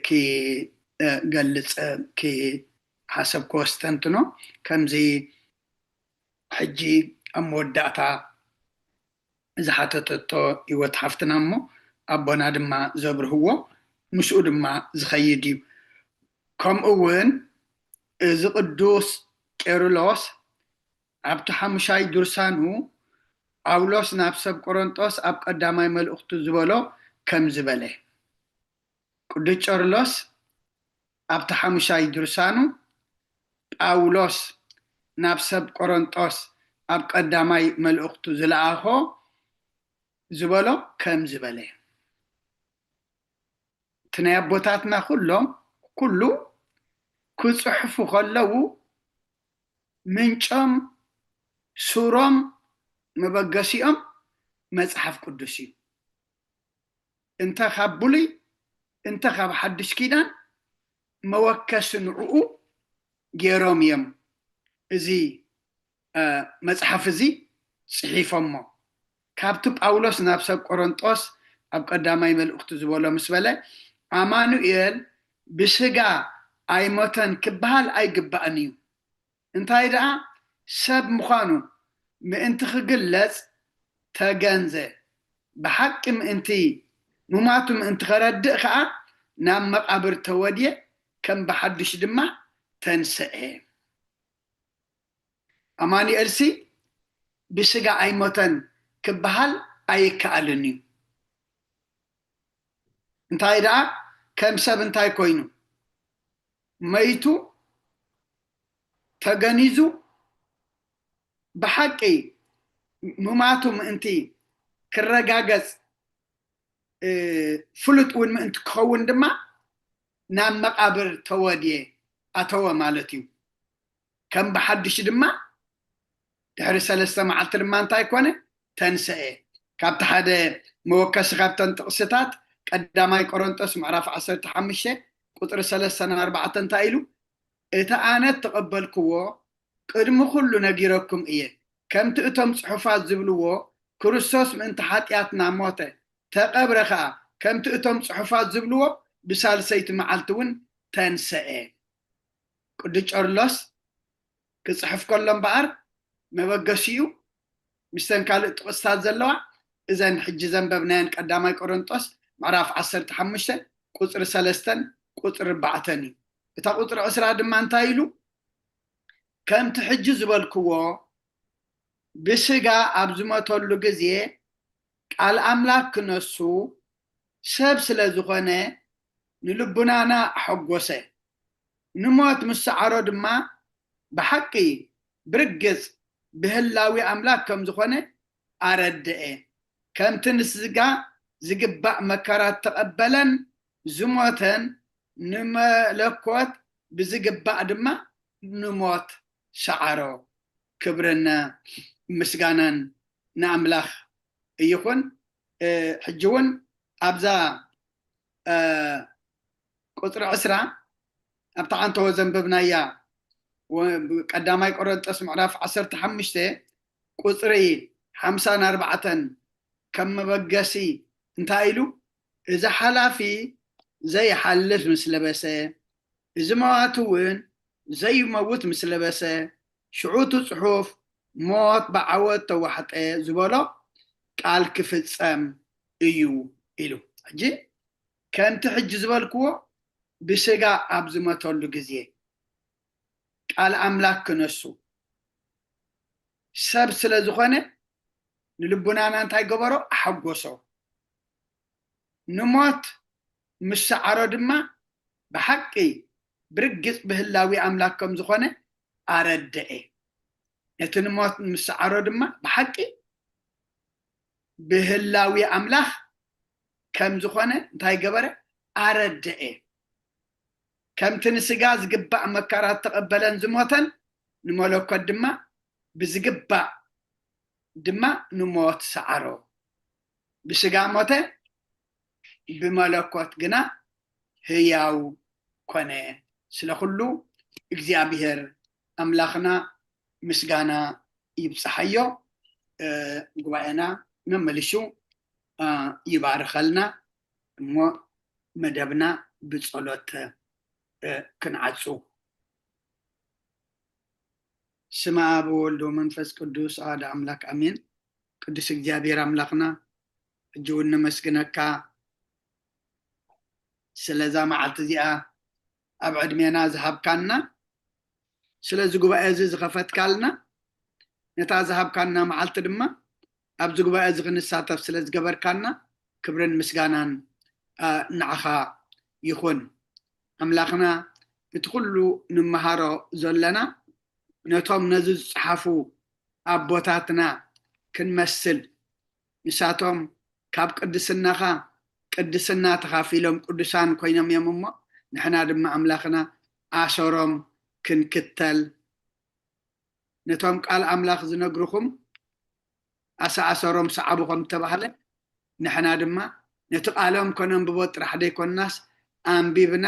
ክገልፅ ክሓሰብ ክወስተንትኖ። ከምዚ ሕጂ ኣብ መወዳእታ ዝሓተተቶ ህይወት ሓፍትና እሞ ኣቦና ድማ ዘብርህዎ ምስኡ ድማ ዝኸይድ እዩ። ከምኡ እውን እዚ ቅዱስ ቄርሎስ ኣብቲ ሓሙሻይ ድርሳኑ ጳውሎስ ናብ ሰብ ቆሮንጦስ ኣብ ቀዳማይ መልእኽቱ ዝበሎ ከም ዝበለ ቅዱስ ቄርሎስ ኣብቲ ሓሙሻይ ድርሳኑ ጳውሎስ ናብ ሰብ ቆሮንጦስ ኣብ ቀዳማይ መልእኽቱ ዝለኣኾ ዝበሎ ከም ዝበለ እቲ ናይ ኣቦታትና ኩሎም ኩሉ ክፅሕፉ ከለዉ ምንጮም ሱሮም መበገሲኦም መፅሓፍ ቅዱስ እዩ። እንተ ካብ ብሉይ እንተ ካብ ሓድሽ ኪዳን መወከሲ ንዕኡ ገይሮም እዮም እዚ መፅሓፍ እዚ ፅሒፎሞ። ካብቲ ጳውሎስ ናብ ሰብ ቆሮንጦስ ኣብ ቀዳማይ መልእኽቱ ዝበሎ ምስ በለ ኣማኑኤል ብስጋ ኣይሞተን ክበሃል ኣይግባእን እዩ። እንታይ ደኣ ሰብ ምዃኑ ምእንቲ ክግለጽ ተገንዘ። ብሓቂ ምእንቲ ሙማቱ ምእንቲ ከረድእ ከኣ ናብ መቓብር ተወድየ ከም ብሓድሽ ድማ ተንሰኤ። ኣማኑኤልሲ ብስጋ ኣይሞተን ክበሃል ኣይከኣልን እዩ። እንታይ ደኣ ከም ሰብ እንታይ ኮይኑ መይቱ ተገኒዙ ብሓቂ ሙማቱ ምእንቲ ክረጋገጽ ፍሉጥ እውን ምእንቲ ክኸውን ድማ ናብ መቓብር ተወድየ ኣተወ ማለት እዩ። ከም ብሓድሽ ድማ ድሕሪ ሰለስተ መዓልቲ ድማ እንታይ ኮነ? ተንሰኤ። ካብቲ ሓደ መወከሲ ካብተን ጥቕስታት ቀዳማይ ቆሮንጦስ ምዕራፍ ዓሰርተ ሓሙሽተ ቁፅሪ ሰለስተ ንኣርባዕተ እንታይ ኢሉ? እቲ ኣነ እተቐበልክዎ ቅድሚ ኩሉ ነጊረኩም እየ። ከምቲ እቶም ጽሑፋት ዝብልዎ ክርስቶስ ምእንቲ ሓጢኣትና ሞተ፣ ተቐብረ ኸኣ፣ ከምቲ እቶም ጽሑፋት ዝብልዎ ብሳልሰይቲ መዓልቲ እውን ተንሰኤ። ቅዱስ ቄርሎስ ክጽሕፍ ከሎ እምበኣር መበገሲኡ ምስተን ካልእ ጥቕስታት ዘለዋ እዘን ሕጂ ዘንበብናየን ቀዳማይ ቆሮንጦስ ምዕራፍ ዓሰርተ ሓሙሽተ ቁጽሪ ሰለስተን ቁጽሪ ኣርባዕተን እዩ። እታ ቁጽሪ ዕስራ ድማ እንታይ ኢሉ? ከምቲ ሕጂ ዝበልክዎ ብስጋ ኣብ ዝመተሉ ግዜ ቃል ኣምላክ ክነሱ ሰብ ስለ ዝኾነ ንልቡናና ኣሐጎሰ። ንሞት ምስ ሰዓሮ ድማ ብሓቂ ብርግጽ ብህላዊ ኣምላክ ከም ዝኾነ ኣረድኤ። ከምቲ ንስጋ ዝግባእ መከራ እተቐበለን ዝሞተን ንመለኮት ብዝግባእ ድማ ንሞት ሰዓሮ። ክብርን ምስጋናን ንኣምላኽ ይኹን። ሕጂ እውን ኣብዛ ቁፅሪ ዕስራ ኣብታ ዓንተወ ዘንበብናያ ቀዳማይ ቆረንጦስ ምዕራፍ ዓሰርተ ሓሙሽተ ቁፅሪ ሓምሳን ኣርባዕተን ከም መበገሲ እንታይ ኢሉ? እዚ ሓላፊ ዘይሓልፍ ምስ ለበሰ፣ እዚ መዋቲ እውን ዘይመውት ምስ ለበሰ፣ ሽዑ እቲ ጽሑፍ ሞት ብዓወት ተዋሕጠ ዝበሎ ቃል ክፍጸም እዩ ኢሉ። ሕጂ ከምቲ ሕጂ ዝበልክዎ ብስጋ ኣብ ዝመተሉ ግዜ ቃል ኣምላክ ክነሱ ሰብ ስለ ዝኾነ ንልቡናና እንታይ ገበሮ? ኣሐጎሶ። ንሞት ምስ ሰዓሮ ድማ ብሓቂ ብርግጽ ብህላዊ ኣምላክ ከም ዝኾነ ኣረድኤ። ነቲ ንሞት ምስ ሰዓሮ ድማ ብሓቂ ብህላዊ ኣምላኽ ከም ዝኾነ እንታይ ገበረ? ኣረድኤ። ከምቲ ንስጋ ዝግባእ መከራ እተቐበለን ዝሞተን ንመለኮት ድማ ብዝግባእ ድማ ንሞት ሰዓሮ። ብስጋ ሞተ፣ ብመለኮት ግና ህያው ኮነ። ስለ ኩሉ እግዚኣብሔር ኣምላኽና ምስጋና ይብጽሓዮ። ጉባኤና መመልሹ ይባርኸልና እሞ መደብና ብጸሎት ክንዓጹ። ስመ ኣብ ወወልድ ወመንፈስ ቅዱስ ኣሃደ ኣምላክ ኣሜን። ቅዱስ እግዚኣብሔር ኣምላኽና ሕጂ እውን ነመስግነካ ስለዛ መዓልቲ እዚኣ ኣብ ዕድሜና ዝሃብካና፣ ስለዚ ጉባኤ እዚ ዝኸፈትካልና፣ ነታ ዝሃብካና መዓልቲ ድማ ኣብዚ ጉባኤ እዚ ክንሳተፍ ስለ ዝገበርካና ክብርን ምስጋናን ንዓኻ ይኹን። ኣምላኽና እቲ ኩሉ ንመሃሮ ዘለና ነቶም ነዚ ዝጸሓፉ ኣቦታትና ክንመስል፣ ንሳቶም ካብ ቅድስናኻ ቅድስና ተኻፊሎም ቅዱሳን ኮይኖም እዮም እሞ ንሕና ድማ ኣምላኽና ኣሰሮም ክንክተል ነቶም ቃል ኣምላኽ ዝነግርኹም ኣሰኣሰሮም ሰዓቡ ከም ተባህለ ንሕና ድማ ነቲ ቃሎም ከነንብቦ ጥራሕ ዘይኮናስ ኣንቢብና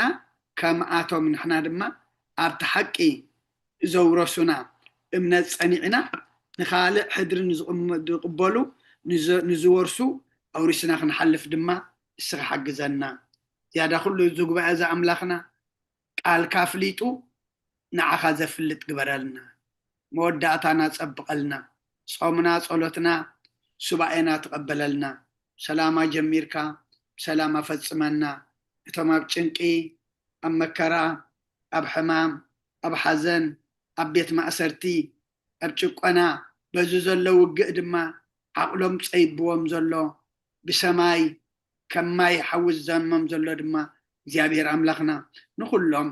ከምኣቶም ንሕና ድማ ኣብቲ ሓቂ ዘውረሱና እምነት ጸኒዕና ንኻልእ ሕድሪ ዝቕበሉ ንዝወርሱ ኣውሪስና ክንሓልፍ ድማ እስኻ ሓግዘና። ዝያዳ ኩሉ እዚ ጉባኤ እዚ ኣምላኽና ቃልካ ኣፍሊጡ ንዓኻ ዘፍልጥ ግበረልና። መወዳእታና ጸብቐልና። ጾምና፣ ጸሎትና፣ ሱባኤና ተቐበለልና። ሰላማ ጀሚርካ ብሰላም ኣፈጽመና። እቶም ኣብ ጭንቂ፣ ኣብ መከራ፣ ኣብ ሕማም፣ ኣብ ሓዘን፣ ኣብ ቤት ማእሰርቲ፣ ኣብ ጭቆና፣ በዚ ዘሎ ውግእ ድማ ዓቕሎም ጸይብዎም ዘሎ ብሰማይ ከም ማይ ሓዊ ዝዘንሞም ዘሎ ድማ እግዚኣብሔር ኣምላኽና ንኹሎም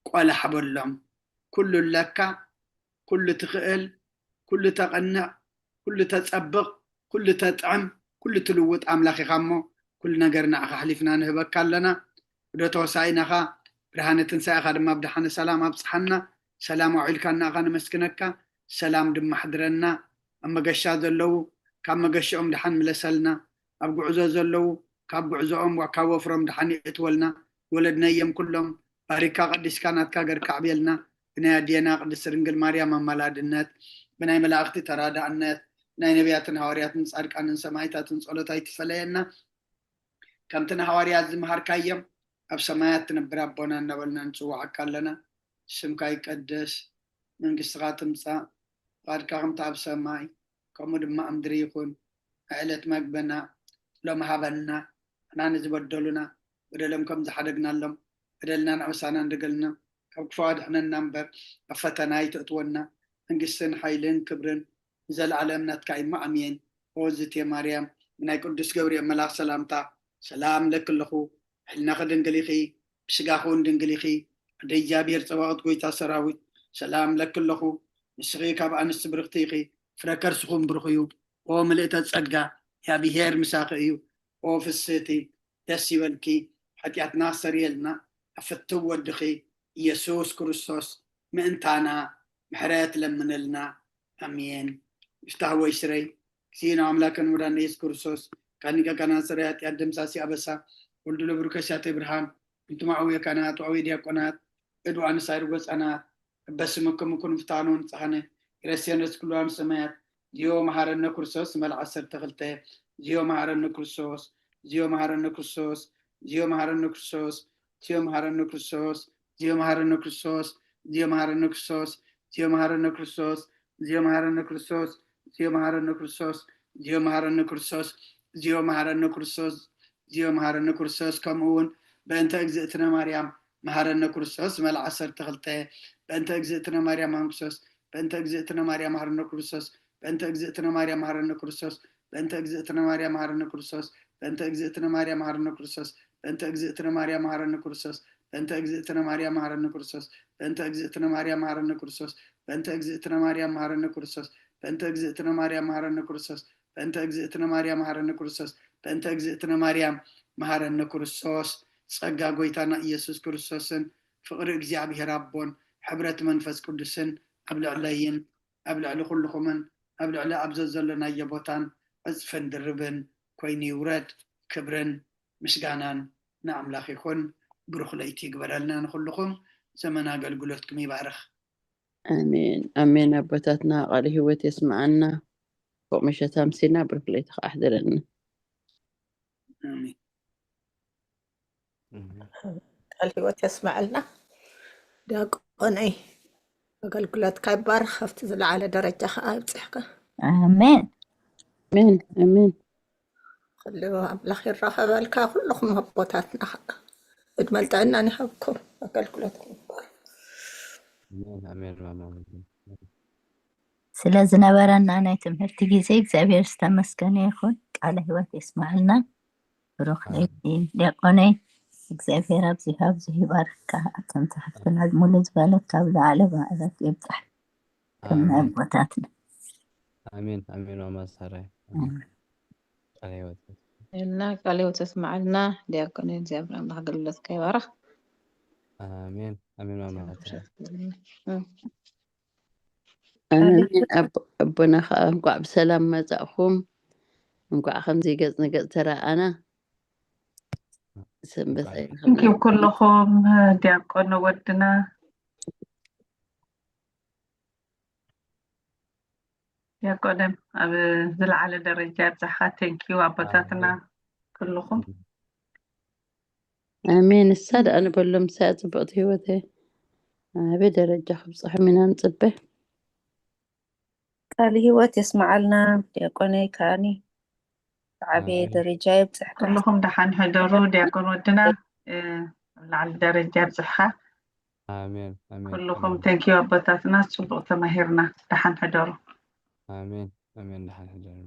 ቆላሕ በሎም። ኩሉ ኣለካ፣ ኩሉ ትኽእል፣ ኩሉ ተቐንዕ፣ ኩሉ ተጸብቕ፣ ኩሉ ተጥዕም፣ ኩሉ ትልውጥ ኣምላኽ ኢኻ እሞ ኩሉ ነገር ንዓኻ ኣሕሊፍና ንህበካ ኣለና። ወደ ተወሳኢናኻ ብርሃነ ትንሳኤኻ ድማ ብደሓነ ሰላም ኣብጽሓና። ሰላም ኣውዒልካና ኢኻ ነመስግነካ። ሰላም ድማ ኣሕድረና። ኣብ መገሻ ዘለዉ ካብ መገሽኦም ደሓን ምለሰልና። ኣብ ጉዕዞ ዘለዉ ካብ ጉዕዞኦም ካብ ወፍሮም ደሓን የእትወልና። ወለድነዮም ኩሎም ባሪካ ቀዲስካ ናትካ ገርካ ኣዕብየልና። ብናይ ኣዴና ቅድስት ድንግል ማርያም ኣማላድነት፣ ብናይ መላእኽቲ ተራዳእነት፣ ናይ ነቢያትን ሃዋርያትን ጻድቃንን ሰማዕታትን ጸሎት ኣይትፈለየና። ከምቲ ንሃዋርያት ዝመሃርካዮም ኣብ ሰማያት ትነብር ኣቦና እናበልና ንጽውዓካ ኣለና። ስምካ ይቀደስ፣ መንግስትኻ ትምጻእ፣ ፍቓድካ ከምቲ ኣብ ሰማይ ከምኡ ድማ ኣብ ምድሪ ይኹን። ዕለት መግበና ሎም ሃበና፣ ንሕና ንዝበደሉና በደሎም ከም ዝሓደግናሎም በደልናን ኣበሳናን ደገልና ካብ ክፉ ኣድሕነና እምበር ኣብ ፈተና ኣይተእትወና። መንግስትን ሓይልን ክብርን ንዘለኣለም ናትካ እዩ። ኣሜን። ኦዝቴ ማርያም ብናይ ቅዱስ ገብርኤል መልኣኽ ሰላምታ ሰላም ለኪ ኣለኹ። ሕልናኺ ድንግል ኢኺ፣ ብስጋኺ እውን ድንግል ኢኺ። ኣደ እግዚኣብሔር ጸባኦት ጎይታ ሰራዊት ሰላም ለኪ ኣለኹ። ንስኺ ካብ ኣንስቲ ብርኽቲ ኢኺ፣ ፍረ ከርስኹም ብሩኽ እዩ። ኦ ምልእተ ጸጋ፣ ያብሔር ምሳኺ እዩ። ኦ ፍስህቲ፣ ደስ ይበልኪ፣ ሓጢኣትና ኣሰርየልና፣ ኣብ ፍትው ወድኺ ኢየሱስ ክርስቶስ ምእንታና ምሕረት ለምንልና። ኣሜን። ይፍታህ ወይ ስረይ። እግዚእነ ኣምላክን መድኃኒነ ኢየሱስ ክርስቶስ፣ ካኒቀ ካህናት ስረይ ኃጢአት ደምሳሲ ኣበሳ፣ ወልዱ ለብሩከ ሲያተ ብርሃን፣ እንቱም አዕውየ ካህናት ወአዕውየ ዲያቆናት፣ እድ ወአንሳይ ርጎ ሕፃናት፣ እበስምክሙ ኩኑ ፍታኑ ንጽሐነ፣ ይረሴን ርእስ ኩሉ ሰማያት፣ ዚዮ መሐረነ ክርስቶስ መልዓ ዓሰርተ ክልተ፣ ዚዮ መሐረነ ክርስቶስ፣ ዚዮ መሐረነ ክርስቶስ፣ ዚዮ መሐረነ ክርስቶስ፣ ዚዮ መሐረነ ክርስቶስ፣ ዚዮ መሐረነ ክርስቶስ፣ ዚዮ መሐረነ ክርስቶስ፣ ዚዮ መሐረነ ክርስቶስ፣ ዚዮ መሐረነ ክርስቶስ፣ ዚዮ መሐረነ ክርስቶስ፣ ዚዮ መሐረነ ክርስቶስ፣ ዚዮ መሐረነ ክርስቶስ፣ ዚዮ መሐረነ ክርስቶስ፣ ከምኡ እውን በእንተ እግዝእትነ ማርያም መሐረነ ክርስቶስ መልዓ ዓሰርተ ክልተ፣ በእንተ እግዝእትነ ማርያም መሐረነ ክርስቶስ፣ በእንተ እግዝእትነ ማርያም መሐረነ ክርስቶስ፣ በእንተ እግዝእትነ ማርያም መሐረነ ክርስቶስ፣ በእንተ እግዝእትነ ማርያም መሐረነ ክርስቶስ፣ በእንተ እግዝእትነ ማርያም መሐረነ ክርስቶስ፣ በእንተ እግዝእትነ ማርያም መሐረነ ክርስቶስ፣ በእንተ እግዝእትነ ማርያም መሐረነ ክርስቶስ፣ በእንተ እግዝእትነ ማርያም መሐረነ ክርስቶስ፣ በእንተ እግዝእትነ ማርያም መሐረነ ክርስቶስ፣ በእንተ እግዝእትነ ማርያም መሐረነ ክርስቶስ፣ በእንተ እግዝእትነ ማርያም መሐረነ ክርስቶስ፣ በእንተ እግዝእትነ ማርያም መሐረነ ክርስቶስ። ጸጋ ጎይታና ኢየሱስ ክርስቶስን ፍቕሪ እግዚኣብሔር ኣቦን ሕብረት መንፈስ ቅዱስን ኣብ ልዕለይን ኣብ ልዕሊ ኩልኹምን ኣብ ልዕሊ ኣብ ዘዘለናዮ ቦታን ዕጽፍን ድርብን ኮይኑ ይውረድ። ክብርን ምስጋናን ንኣምላኽ ይኹን። ብሩኽ ለይቲ ይግበረልና ንኹልኹም። ዘመን ኣገልግሎትኩም ይባርኽ። ኣሜን ኣሜን። ኣቦታትና ቃለ ህይወት የስምዓና። ፎቅ መሸት ኣምሲና ብሩክ ለይቲ ከዓ ኣሕድረና። ኣሜን። ቃል ህይወት የስመዐልና። ዲያቆነይ ኣገልግሎትካ ይባርኽ፣ ኣብቲ ዝለዓለ ደረጃ ከዓ ኣብፅሕካ። ኣሜን። ኣሜን ኣሜን። ኩሉ ኣምላኽ ይራኸበልካ። ኩልኹም ኣቦታትና ከዓ ዕድመን ጥዕናን ይሃብኩም። ኣገልግሎትኩም ይባርኽ። ኣሜን ኣሜን ማማ። ስለ ዝነበረና ናይ ትምህርቲ ግዜ እግዚኣብሔር ዝተመስገነ ይኹን። ቃለ ህይወት የስመዐልና። ብሩክ ለይቲ ዲያቆነይ፣ እግዚኣብሔር ኣብዚሑ ኣብዚሑ ይባርክካ። ከምቲ ሓፍትና ሙሉ ዝበለት ካብ ዝለዓለ ማዕረግ ይብፃሕ። ከም ናይ ኣቦታትና። ኣሜን ኣሜን ማማ ሳራይ። ቃለ ህይወት እና ቃለ ህይወት የስመዐልና። ዲያቆነይ እግዚኣብሔር ኣምላኽ ኣገልግሎትካ ይባርኽ። ኣሜን ኣሜን ማማ ሳራይ። እም። ኣሜን። ኣቦ- ኣቦና ከዓ እንኳዕ ብሰላም መጻእኩም። እንኳዕ ከምዚ ገጽ ንገጽ ተረኣና። ሰንበት ኣይረኸብና። ቴንኪው ኩልኹም። ዲያቆን ወድና ዲያቆን ኣብ ዝለዓለ ደረጃ ይብፅሓ። ቴንኪው ኣቦታትና ኩልኹም። ኣሜን። እሳ ደኣ ንበሎም እሳ እያ ጽብቕቲ ህይወተይ። ኣበይ ደረጃ ክብፅሖም ኢና ንፅበ። ቃል ህይወት የስመዓልና። ዲያቆነይ ከዓኒ ዝዓበየ ደረጃ የብፅሕካ። ኩልኹም ደሓን ሕደሩ። ዲያቆን ወድና ኣብ ላዕሊ ደረጃ የብፅሕካ። ኣሜን ኣሜን። ኩልኹም ቴንኪዩ ኣቦታትና፣ ፅቡቅ ተማሂርና። ደሓን ሕደሩ። ኣሜን ኣሜን። ደሓን ሕደሩ።